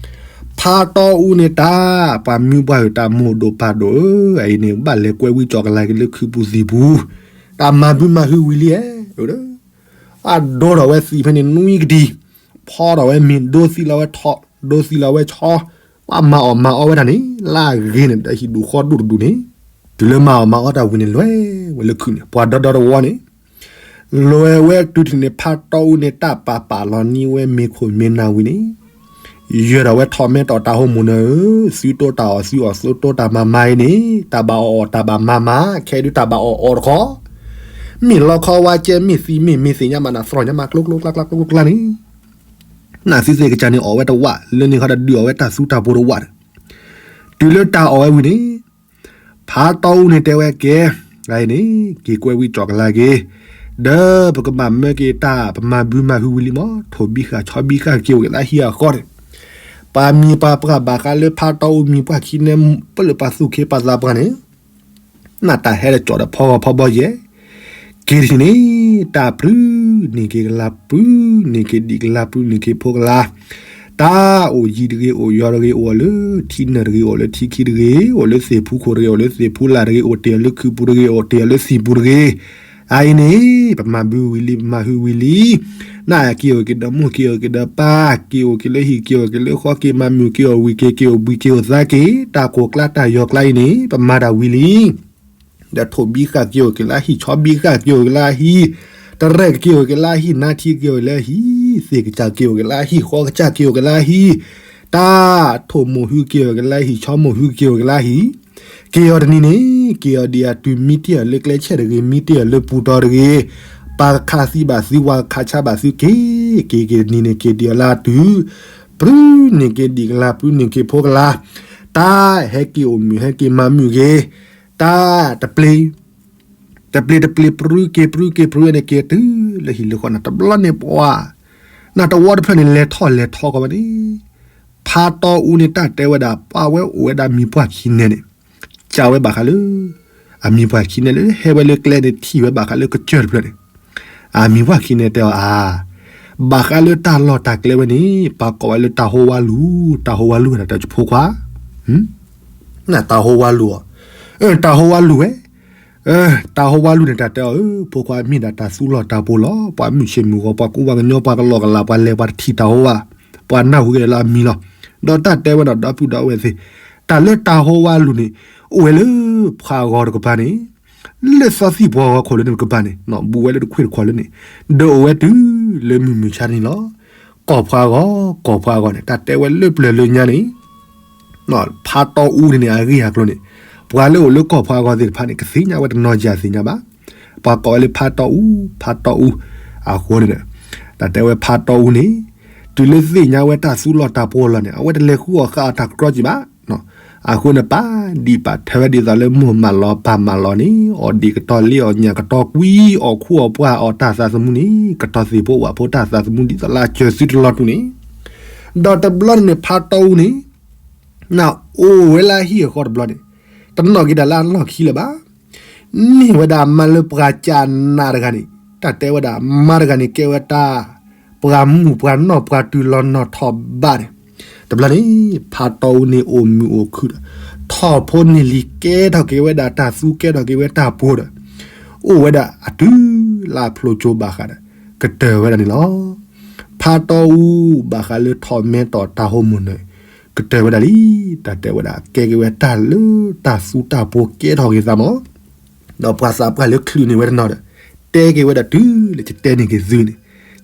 ဖးတီအူန့ၣ်တၢ်, ပှၤမံပှၤဟုၣ်တၢ်မိၢ်ဒိၣ်ပၢ်ဒိၣ်ဧၢ, အအံၤန့ၣ် ဘၣ်လဲၤကွဲဝံကၠီကလၤက့ၤလၢခုပူၤသံၣ်ပူၤ, တၢ်မၤဘုမၤဟုဝံၤလံဧါ အဒိထီၣ်ဝဲသံၣ်ဖဲန့ၣ်နွံကတံၤ, ဖီထီၣ်ဝဲမ့ၤ ဒိသံလီၤဝဲထိး ဒိသံလီၤဝဲဆီ, ပှၤမၤအီၣ်မၤအီဝဲတၢ်န့ၣ် လၢအဂ့ၤန့ၣ် ဒီးဟံၣ်ဒူၣ်ဃီဒူၣ်တဒူၣ်န့ၣ်, တုၤလၢမၤအီၣ်မၤအီတၢ်ဝံၤန့ၣ် လဲၤဝဲလၢခုးန့ၣ် ပှၤဒီဒီတဝီန့ၣ်, လဲၤဝဲတုၤထံၣ်န့ၣ် ဖးတီအူန့ၣ် တၢ်ပာ်ပာ်လီၤန့ၢ်ဝဲမ့ၤခိၣ်မ့ၤနၢ်ဝံၤန့ၣ် ယဲၤထီၣ်ဝဲထီၣ်မဲထီၣ်တၢ်ဟိမိၣ်နၢၤဧၢ, သုတိတၢ်အီၣ်သုအီၣ်သုတိတၢ်မၤမၤအံၤန့ၣ် တၢ်ဘၣ်အီၣ်အီၣ်တၢ်ဘၣ်မၤမၤ ခဲဒုးတၢ်ဘၣ်အီၣ်အီတခီ, မ့ၢ်လီခီဝါကဲ မ့ၢ်သံမ့ၢ်မ့ၢ်သ့ၣ်ညါမးနသြီၣ်ညါမးကျိကျိကျါကျါကျိကျိကျါန့ၣ်, နသုသ့ၣ်ကစၢ်န့ၣ်အီၣ်ဝဲတဝၣ် လၢန့ၣ်ခီဒီးဒုးအီၣ်ဝဲတၢ်သူတၢ်ပှိၤတဝၣ်ဒီး, တုၤလၢတၢ်အီၣ်ဝဲဝံၤန့ၣ် ဖးတီအူန့ၣ်တဲဝဲကဲ, ဂၤအံၤန့ၣ် က့ၤကွဲဝံကၠီၣ်ကလၤက့ၤ, ဒီးပကဘၣ်မၢက့ၤတၢ် ပမၤဘုမၤဟုဝံၤလံမး ထိၣ်ဘံဃာ်ဆီဘံဃာ်က့ၤအိၣ်က့ၤလၢဟံၣ်အဃီန့ၣ်, ပှၤမံၤပှၤပှၢ်ဘၣ်ဃးလၢဖးတီအူမံၤပှၢ်ခံန့ၣ် ပလၢပှၤသူၣ်ခ့ပှၤသးပှၢ်န့ၣ် နတၢ်ဟဲတကၠီၣ်ဒီးဖီဂီၤဖီဘီယဲၢ်, က့ၤတထံၣ်န့ၣ် တၢ်ပြုၢ်န့ၢ်က့ၤကလၤ ပြုၢ်န့ၢ်က့ၤဒံၣ်ကလၤ ပြုၢ်န့ၢ်က့ၤဖိကလၤ, တၢ်အိၣ်ယံၤတဂ့ၤ အိၣ်ယီၤတဂ့ၤ အိၣ်လၢထံနၢၣ်တဂ့ၤ အိၣ်လၢထံခံတဂ့ၤ အိၣ်လၢသ့ၣ်ဖူခိၣ်တဂ့ၤ အိၣ်လၢသ့ၣ်ဖူလာ်တဂ့ၤ အိၣ်တ့ၢ်လၢခုးပူၤတဂ့ၤ အိၣ်တ့ၢ်လၢသံၣ်ပူၤတဂ့ၤ, အအံၤန့ၣ် ပမၤဘုဝံၤလံ ပမၤဟုဝံၤလံ နက့ၤအိၣ်က့ၤဒီးမိၢ် က့ၤအိၣ်က့ၤဒီးပၢ် က့ၤအိၣ်က့ၤလၢဟံၣ် က့ၤအိၣ်က့ၤလၢဃီ က့ၤမၤမုာ် က့ၤအိၣ်ဝံၤ က့ၤက့ၤအိၣ်ဘှံး က့ၤအိၣ်သါက့ၤ တၢ်ကိၢ်ကျါတၢ်ယီၤကျါအံၤန့ၣ် ပမၤတၢ်ဝံၤလံ. ဒီးထိၣ်ဘံဃာ်က့ၤအိၣ်က့ၤလၢအဟံၣ် ဆီဘံဃာ်က့ၤအိၣ်က့ၤလၢအဟံၣ် တရဲၣ်က့ၤအိၣ်က့ၤလၢအဟံၣ် နါထံက့ၤအိၣ်လၢအဟံၣ် သ့ၣ်ကစၢ်က့ၤအိၣ်က့ၤလၢအဟံၣ် ဃီကစၢ်က့ၤအိၣ်က့ၤလၢအဟံၣ် တၢ်ထိၣ်မိၢ်ဟုက့ၤအိၣ်က့ၤလၢအဟံၣ် ဆီမိၢ်ဟုက့ၤအိၣ်က့ၤလၢအဟံၣ် က့ၤအီၤတနံၤန့ၣ် က့ၤအီၤဒံးအတုၤ မံတ့ၢ်အီၤလၢကျဲဆဲးတဂ့ၤ မံတ့ၢ်အီၤလၢပူၤတီၤတဂ့ၤ ပှၤကခးသံဘၣ်သု ပှၤကခးဆါဘၣ်သုက့ၤ က့ၤက့ၤတနံၤန့ၣ် က့ၤဒံးအီၤလၢအတုၤ ပြုၢ်န့ၢ်က့ၤဒံၣ်ကလၤ ပြုၢ်န့ၢ်က့ၤဖိကလၤ တၢ်ဟဲက့ၤအိၣ်မုာ် ဟဲက့ၤမၤမုာ်ဂ့ၤ တၢ်တပျ့ၤ တပျ့ၤတပျ့ၤ ပြုၢ်က့ၤပြုၢ်က့ၤပြုၢ်န့ၣ် က့ၤတုၤလၢဟံၣ်လၢဃီန့ၣ် တဘျီန့ၣ်ပှၤ နတဝီတဖျၢၣ်န့ၣ် လဲၤထီၣ်လဲၤထီကီးဝဲန့ၣ် ဖါတီအူန့ၣ် တၢ်တဲဝဲဒၣ် ပှၤဝဲအိၣ်ဝဲဒၣ်မံၤပှၢ်ခံနဲန့ၣ် ကးဝဲဘၣ်ဃးလၢ အမံၤပှၢ်ခံနဲလၢ ဟဲဝဲလၢကျဲန့ၣ် ထံၣ်ဝဲဘၣ်ဃးလၢကစၢၢ်တဖျၢၣ်န့ၣ် အမံၤပှၢ်ခံနဲတဲအီၤ အါ ဘၣ်ဃးလၢတၢ်လီၢ်တၢ်ကျဲဝဲန့ၣ် ပှၤကိးဝဲလၢတၢ်ဟိဝါလူၤ တၢ်ဟိဝါလူၤဝဲဒၣ်တၢ်ဖိခွါ နတၢ်ဟိဝါလူၤအီၤ တၢ်ဟိဝါလူၤဝဲ, တၢ်ဟိဝါလူၤန့ၣ် တၢ်တဲအီၤဧၢ, ဖိခွါမ့ၢ်ဒၣ်တၢ်သူလီၢ်တၢ်ပှီၤလီၤ, ပှၤမုၢ်ဆ့ၣ်မုၢ်ဂီၤ ပှၤကူပှၤကညီ ပှၤကလီၢ်ကလး ပှၤလဲၤပှၤတထံၣ်တၢ်ဟိဝါ, ပှၤနၢ်ဟူက့ၤလၢအမံၤလီၤ. ဒီးတၢ်တဲဝဲဒီး ဒီပုၢ်ဒီဝဲၢ်သ့ၣ်, တၢ်လၢတၢ်ဟိဝါလူၤန့ၣ် အိၣ်ဝဲလၢဖှၤဂီၤတကပၤန့ၣ်, လၢသီသံၣ်ပှၤဂီၤခိၣ်လၢန့ၣ်တကပၤန့ၣ်, ဘူးဝဲလၢတခွ့ၣ်တခွးလၢန့ၣ်, ဒီးအိၣ်ဝဲတုၤလၢမုၢ်မုၢ်ဆါတနံၤလီၤ. ကီၢ်ဖှၤဂီၤ ကီၢ်ဖှၤဂီၤန့ၣ် တၢ်တဲဝဲလၢပျၢၤလၢညါန့ၣ် ဖါတီအူန့ၣ်န့ၣ် အဂ့ၢ်အကျိၤန့ၣ်, ပှၤလၢအိၣ်လၢကီၢ်ဖှၤဂီၤသ့ၣ်တဖၣ်န့ၣ် ကသ့ၣ်ညါဝဲတနီၤယၤသ့ၣ်ညါဘၣ်. ပှၤကိးဝဲလၢဖါတီအူ, ဖါတီအူ, အဃိန့ၣ်ဒီး တၢ်တဲဝဲဖါတီအူန့ၣ် တုၤလၢသ့ၣ်ညါဝဲတၢ်သူလီၢ်တၢ်ပှီၤလီၤန့ၣ် အဝဲတလဲၤဃုအီၣ်ဃာ်အီၣ်တၢ်ကတြီကံဘၣ်. အဃိန့ၣ် ပာ်ဒံးပာ်ထၢဝဲဒ်သိးလၢမိၢ်မၢလီၤပၢ်မၢလီၤန့ၣ် အီၣ်ဒံးကတီၤလ့အီၣ်ညၣ်ကတီၤကွံ အီၣ်ခူအီၣ်ပှၢ်အီၣ်တၢ်သးသမူန့ၣ် ကတီၤသ့ၣ်ဖိဝၣ်ဖိတၢ်သးသမူဒ်သိးလၢအစၢၤသုတလီၤတူာ်န့ၣ်, ဒီးတဘျီန့ၣ်န့ၣ် ဖါတီအူန့ၣ် နအိၣ်ဝဲလၢဟံၣ်အဃီတဘျီန့ၣ် တနီၣ်က့ၤတၢ်လၢအလီၢ်ခံလၢၤဘၣ်. န့ၢ်ဝဲဒၣ်အမါလၢပှၤကနးတဂၤန့ၣ် တၢ်တဲဝဲဒၣ်အမါတဂၤန့ၣ် ကဲဝဲတၢ် ပှၤမုၣ်ပှၤနီၢ်ပှၤတုၤလီၤနီၢ်ထီၣ်ဘးန့ၣ်, တဘျီန့ၣ် ဖါတီအူန့ၣ်အိၣ်မုာ်အိၣ်ခုၣ်ဒီး ထီၣ်ဖိန့ၢ်လံၤကဲထီၣ်က့ၤဝဲဒၣ်တၢ်သူကဲထီၣ်က့ၤဝဲတၢ်ပှိၤဒီး အိၣ်ဝဲဒၣ်အတုၤလၢအဖျိကၠိဘၣ်ဃးဒီး ကတၢၢ်ဝဲဒၣ်န့ၣ်လီၤ. ဖါတီအူဘၣ်ဃးလၢထီၣ်မဲထီၣ်တၢ်ဟိမိၣ်န့ၣ် ကတၢၢ်ဝဲဒၣ်လံ. တၢ်တဲဝဲဒၣ်ကဲက့ၤဝဲတၢ်လၢတၢ်သူတၢ်ပှိၤကဲထီၣ်က့ၤသးမး ဒီးပှၤသးပှၢ်လၢချုးန့ၢ်ဝဲတနီၤဒီး တဲက့ၤဝဲဒၣ်တုၤလၢယတဲန့ၢ်က့ၤသုန့ၣ်,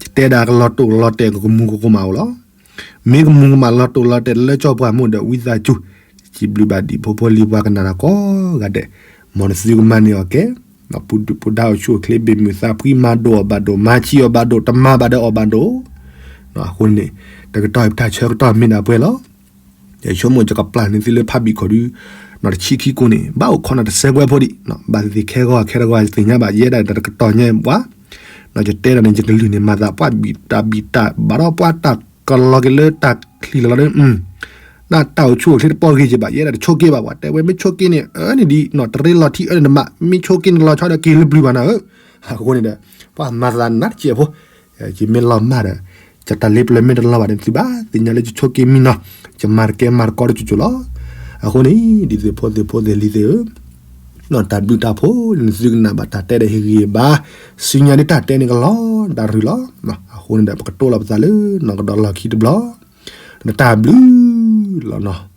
ယတဲဒၣ်ကလီၤတိၢ်ကလီၤတဲာ်ကမူၤကမၣ်အိၣ်လီၤ. မ့ၢ်ကမူၤကမၣ်လီၤတိၢ်လီၤတဲာ်လၢကၠီပှၢ်မုၢ်ဒီး ဝံသးစူၤ စံးဘျုးဘၣ်ဒံးဖိဖိလံၤပှၤကနၣ်တၢ်ကိးဂၤဒဲး, မ်နသုကမၤန့ၢ်အီၣ်ကဲ ပူၤဒုၣ်ပူၤဒါအိၣ်ဆူၣ်အိၣ်ချ့ဘၣ်မုာ်သးဖှံမၤဒိၣ်အီၣ်ဘၣ်ဒိၣ် မၤဆံးအီၣ်ဘၣ်ဒိၣ်, အဃိန့ၣ် တကတီၢ်တၢ်ဆၢကတီၢ်မ့ၢ်ဒၣ်ပှဲၤလီၤ. ယဆိကမိၣ်ယကပျၢ်န့ၢ်သုလၢဖးဘံၣ်ခိၣ်ဒု နီၢ်တဆံခံကိးန့ၣ် ဘၣ်အိၣ်ခိးနၢ်တစဲးကွဲးဖိဒံး, ဘၣ်သ့ၣ်သ့ၣ်ခဲဂီၤခဲတဂီၤသ့ၣ်ညါဘၣ် ယဲဒၣ်တကတီၢ်ညါပှၤ, ယတဲဒၣ်န့ၣ် ယကလုၢ်န့ၣ် မၤသးပှၤဘံၣ်တၢ်ဘံၣ်တၢ် ဘၣ်ဒီးပှၤတၢ်ကလီၤက့ၤလၢတၢ်ချံၣ်လီၤလီၤဒီး နတၢ်အိၣ်ဆူၣ်အိၣ်ချ့တပီၢ်ဂ့ၤက့ဘၣ် ယဲဒၣ်တဆိးက့ဘၣ် ပှၤတဲဝဲမ့ၢ်ဆိးက့န့ၣ် အၢန့ၣ်ဒ်နီၢ်တရ့လီၤထံအၢန့ၣ်တမး မ့ၢ်ဆိးက့န့ၣ်လီၤဆီဒီးက့ၤလၢပျုၤဘၣ်နၤဧၢ, အဃိန့ၣ်ဒီး ပှၤမၤသးနးတစဲးဖိ ယမ့ၢ်လီၤမၢ်ဒီး ယတၢ်လ့ပျၢၤမ့ၢ်တလီၤဘၣ်န့ၣ် သုဘၣ်သ့ၣ်ညါလၢယဆိးက့မံနီၤ, ယမၤတကဲမၤတကီတကၠိကၠိလီၤ. အဃိန့ၣ် ဒ်သိးဖိသ့ၣ်ဖိသ့ၣ်လံၤသ့ၣ်ဧၢ, နီၢ်တၢ်ဘျုးတၢ်ဖှိၣ်န့ၣ် သုကနၣ်ဘၣ်တၢ်တဲဒီးဟ့ၣ်ဂံၢ်ဘါ, ဆူညါဒ်တၢ်တဲန့ၣ်ကလီၤဒၣ်ရူၤလီၤ. အဃိန့ၣ်ဒီး ပကတိၤလီၤပသးလၢနီၢ်ကဒီးလီၢ်ခံတဘျီ, နတၢ်ဘျုးလီၤနီၤ.